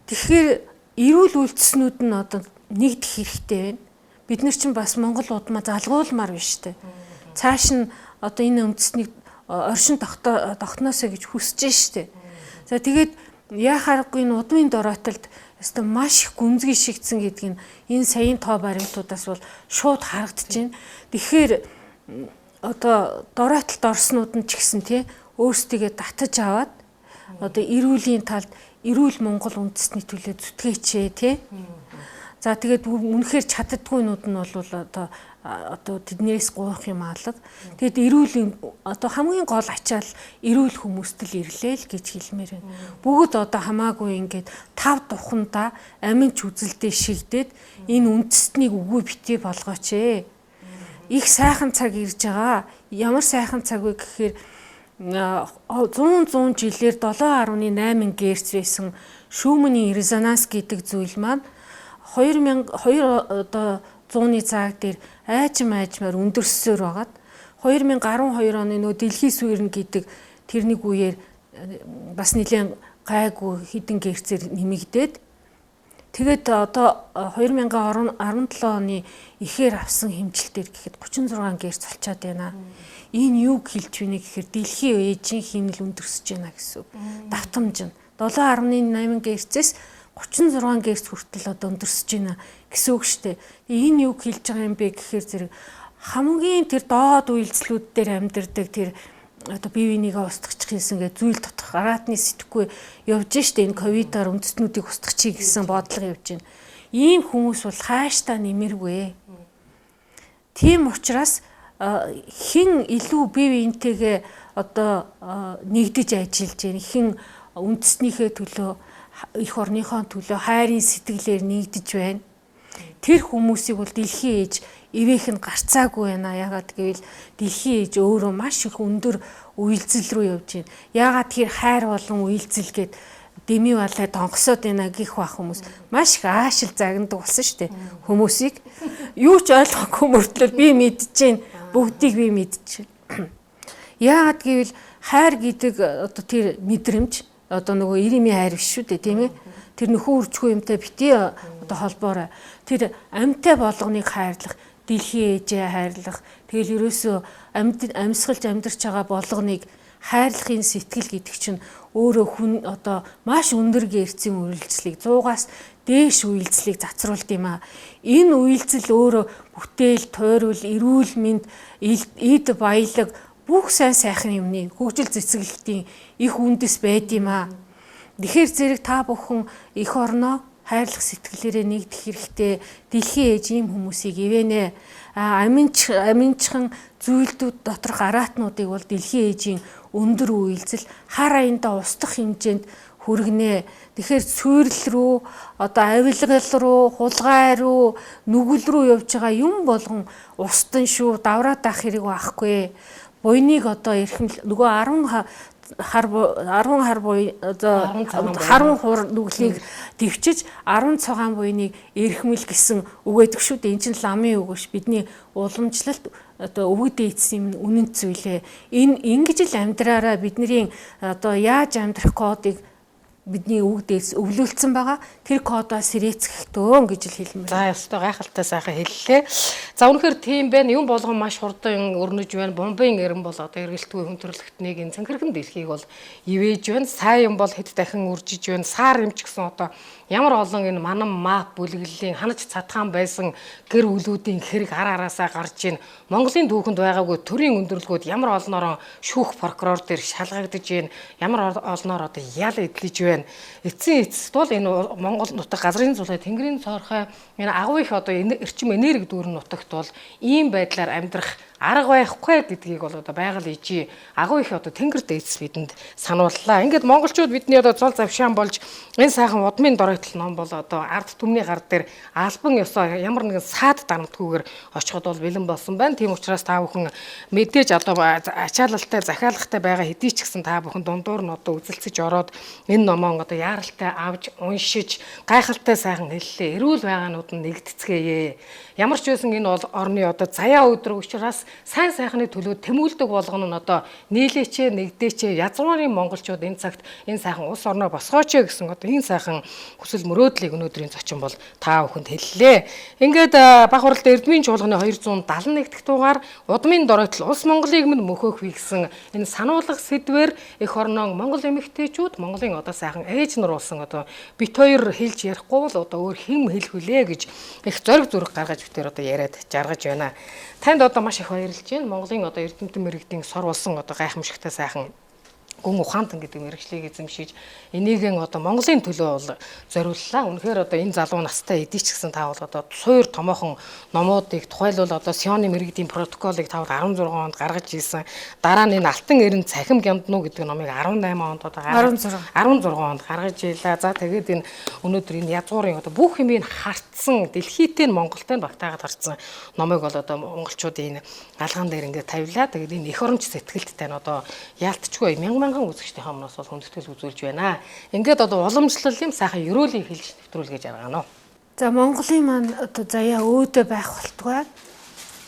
Тэгэхээр эрүүл үйлдэснүүд нь одоо нэгдэх хэрэгтэй байна. Бид нар чинь бас Монгол удмаа залгуулмаар биш үү? Цааш нь одоо энэ үндэснийг оршин тогтноосоо гэж хүсэж штэ. За тэгээд яхаарахгүй энэ удмын дороотолд өстө маш их гүнзгий шигдсэн гэдг нь энэ саяын тоо баримтуудаас бол шууд харагдаж байна. Тэгэхээр одоо дороотолд орснууд нь ч гэсэн тий өөрсдийгөө татаж аваад одоо эрүүлийн талд эрүүл Монгол үндэсний төлөө зүтгээч тий. За тэгээд үнэхээр чаддаггүйнүүд нь бол одоо тэднээс гуйх юм алга. Тэгэд эрүүл одоо хамгийн гол ачаал эрүүл хүмүүст л ирлээ л гэж хэлмээр байна. Бүгд одоо хамаагүй ингээд тав тухандаа амин ч үзэлдээ шигдээд энэ үндэстнийг үгүй битгий болгооч ээ. Их сайхан цаг ирж байгаа. Ямар сайхан цаг вэ гэхээр 100 жилээр 7.8 Гц байсан Шүүмэний резонанс гэдэг зүйл маань 2002 одоо зууны цаг дээр аажмаар өндөрссөөр байгаад 2012 оны нөө дэлхийн сүйрэн гэдэг тэрнийг үеэр бас нэлээд гайгүй хідэн гэрцээр нэмэгдээд тэгээд одоо 2017 оны ихээр авсан хэмжилтээр гэхэд 36 герц болчоод байна. Энэ юуг хэлж байна гэхээр дэлхийн ээжийн химнэл өндөрсөж байна гэсэн үг. Давтамж нь 7.8 герцээс 36 герц хүртэл одоо өндөрсөж байна гэсэн үг шүү дээ. Энэ юуг хэлж байгаа юм бэ гэхээр зэрэг хамгийн тэр доод үйлдэлүүд дээр амьдардаг тэр одоо бие бинийгээ устгах хийсэн гэж зүйл доторх араатны сэтгэхгүй явж штэ энэ ковидаар үндэстнүүдийг устгах гэсэн бодлого явж байна. Ийм хүмүүс бол хаашдаа нэмэргүй. Тийм учраас хэн илүү бие биентэйгээ одоо нэгдэж ажиллаж байна, хэн үндэснийхээ төлөө эх орныхоо төлөө хайрын сэтгэлээр нэгдэж байна. Тэр хүмүүсийг бол дэлхийн ээж ивэх нь гарцаагүй байна. Яагаад гэвэл дэлхийн ээж өөрөө маш их өндөр уялзал руу явж байна. Яагаад тэр хайр болон уялзал гээд дэмий балай донгосоод байна гих бах хүмүүс маш их аашил загнадаг болсон шүү дээ. Хүмүүсийг юу ч ойлгохгүй мөртлөө би мэдэж байна. Бүгдийг би мэдэж байна. Яагаад гэвэл хайр гэдэг одоо тэр мэдрэмж одоо нөгөө иримийн хайр биш шүү дээ, тийм ээ. Тэр нөхөн үржгүй юмтай бити одоо холбоорой. Тэр амьтай болгоныг хайрлах, дэлхийн ээжээ хайрлах, тэгэл ерөөсөө амьсгалж амьдарч байгаа болгоныг хайрлахын сэтгэл гэдэг чинь өөрөө хүн одоо маш өндөр гэрцийн үйлчлэлийг 100-аас дээш үйлчлэлийг цацруулд юм аа. Энэ үйлчлэл өөрөө бүтээл, тойрол, эрүүл мэнд, эд баялаг бүх сайн сайхан юмны хөгжил цэцэглэлтийн их үндэс байд юм аа. Тэгэхээр зэрэг та бүхэн эх орноо хайрлах сэтгэлээрээ нэгдэх хэрэгтэй. Дэлхийн ээж ийм хүмүүсийг ивэнэ. Аминчхан зүйлдүүд доторх араатнуудыг бол дэлхийн ээжийн өндөр үйлзэл хар аяндаа устдах хэмжээнд хүргэнэ. Тэгэхээр сүйрэл рүү, одоо авилгал руу, хулгай руу, нүгэл рүү явж байгаа юм болгон устдан шүү. Давраад авах хэрэг байхгүй. Буйныг одоо эрхэмл нөгөө 10 хар буй одоо 10 хур нүглийг төвчиж 10 цагаан буйныг эрхмэл гэсэн үг байдаг шүү дээ. Энэ чинь ламын үг биш. Бидний уламжлалт одоо өвөг дээдсэн юм үнэн зүйлээ. Энэ ингэж л амьдраараа бидний одоо яаж амьдрах кодыг бидний өвөг дээдс өвлүүлсэн байгаа. Тэр кодоо сэрээцгэхтөө гэж л хэлмээр. За ёстой гайхалтай сайхан хэллээ. За үнэхээр тийм байна. Юм болгон маш хурдан өрнөж байна. Бомбын эрен бол одоо эргэлтгүй хүн төрөлхтнийг энэ цэнхэрхэн дэлхийг бол ивэж байна. Сайн юм бол хэд дахин үржиж байна. Сар юм ч гэсэн одоо ямар олон энэ манан мап бүлэглэлийн ханаж цатгаан байсан гэр бүлүүдийн хэрэг ар араасаа гарч байна. Монголын түүхэнд байгаагүй төрийн өндөрлгүүд ямар олноороо шүүх прокурор дээр шалгагдаж байна. Ямар олноор одоо ял эдлэж байна. Эцсийн эцэст бол энэ Монгол нутаг газрын цулай тэнгэрийн цоорхой энэ агуу их одоо эрчим энерги дүүрэн нутагт бол ийм байдлаар амьдрах арга байхгүй гэдгийг бол одоо байгаль ижи агуу их одоо тэнгэр дээдс бидэнд санууллаа. Ингээд монголчууд бидний одоо зол завшаан болж энэ сайхан удмын доройтол ном бол одоо ард түмний гар дээр албан ёсоор ямар нэгэн саад дарамтгүйгээр очиход бол бэлэн болсон байна. Тийм учраас та бүхэн мэдээж одоо ачаалалтай захиалгатай байгаа хэдий ч гэсэн та бүхэн дундуур нь одоо үзэлцэж ороод энэ номоон одоо яаралтай авч уншиж гайхалтай сайхан хэллээ. Эрүүл байгаанууд нь нэгдэцгээе. Ямар ч байсан энэ бол орны одоо заяа өдрөг учраас сайн сайхны төлөө тэмүүлдэг болгоно нь одоо нийлээч, нэгдээч, язгуурын монголчууд энэ цагт энэ сайхан улс орноо босгооч гэсэн одоо энэ сайхан хүсэл мөрөөдлийг өнөөдрийн зочин бол та бүхэнд хэллээ. Ингээд баг хуралд Эрдмийн чуулганы 271 дахь дугаар удмын доройтол улс Монголыг минь мөхөөх вэ гэсэн энэ сануулга сэдвээр эх орноо Монгол эмэгтэйчүүд Монголын одоо сайхан ээж нар болсон одоо бит хоёр хэлж ярихгүй бол одоо өөр хэм хэлэх вүлээ гэж их зориг зүрх гаргаж битээр одоо яриад жаргаж байна. Танд одоо маш их баярлж байна. Монголын одоо эрдэмтэн мэрэгдийн сор болсон одоо гайхамшигтай сайхан гүн ухаантан гэдэг мэрэгчлийг эзэмшиж энийгэн одоо Монголын төлөө бол зориуллаа. Үнэхээр одоо энэ залуу настай эдий ч гэсэн та бол одоо суур томоохон номуудыг тухайлбал одоо Сионы мэрэгдийн протоколыг та бол 16 онд гаргаж ийсэн. Дараа нь энэ Алтан эрен цахим гямднуу гэдэг номыг 18 онд одоо 16 онд гаргаж ийлээ. За тэгээд энэ өнөөдөр энэ язгуурын одоо бүх юмыг хартсан дэлхийдээ нь Монголтой нь багтаагаад харсан номыг бол одоо монголчуудын энэ алгаан дээр ингээд тавилаа. Тэгээд энэ эх оронч сэтгэлд тань одоо яалтчгүй мянган мянган үзэгчдийн өмнөөс бол хүндэтгэл үзүүлж байна. Ингээд одоо уламжлал юм сайхан ерөөлийг хэлж нэвтрүүлгэж аргаана. За Монголын маань одоо заяа өөдөө байх болтугай.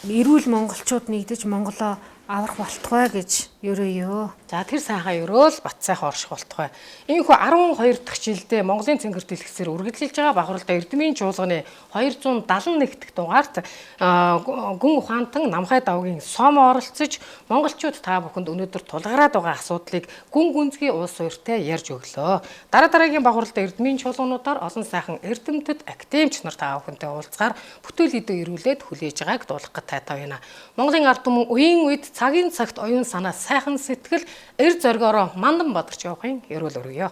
Эрүүл монголчууд нэгдэж Монголоо аврах болтугай гэж ерөөё. За тэр сайхан ерөөл бат сайхан орших болтугай. Иймхүү 12 дахь жилдээ Монголын цэнгэр дэлгэцээр үргэлжилж байгаа Бахаралтай Эрдмийн чуулганы 271 дахь дугаарт гүн ухаантан Намхай давгийн сом оролцож монголчууд та бүхэнд өнөөдөр тулгараад байгаа асуудлыг гүн гүнзгий улс ууртай ярьж өглөө. Дараа дараагийн Бахаралтай Эрдмийн чуулгануудаар олон сайхан эрдэмтэд академич нар та бүхэнтэй уулзгаар бүтээл эдээ ирүүлээд хүлээж байгааг дуулах гэж тайтай байна. Монголын ард түмэн үеийн үед цагийн цагт оюун санаа сайхан сэтгэл эр зоригоороо мандан бадарч явахын ерөөл өргөё.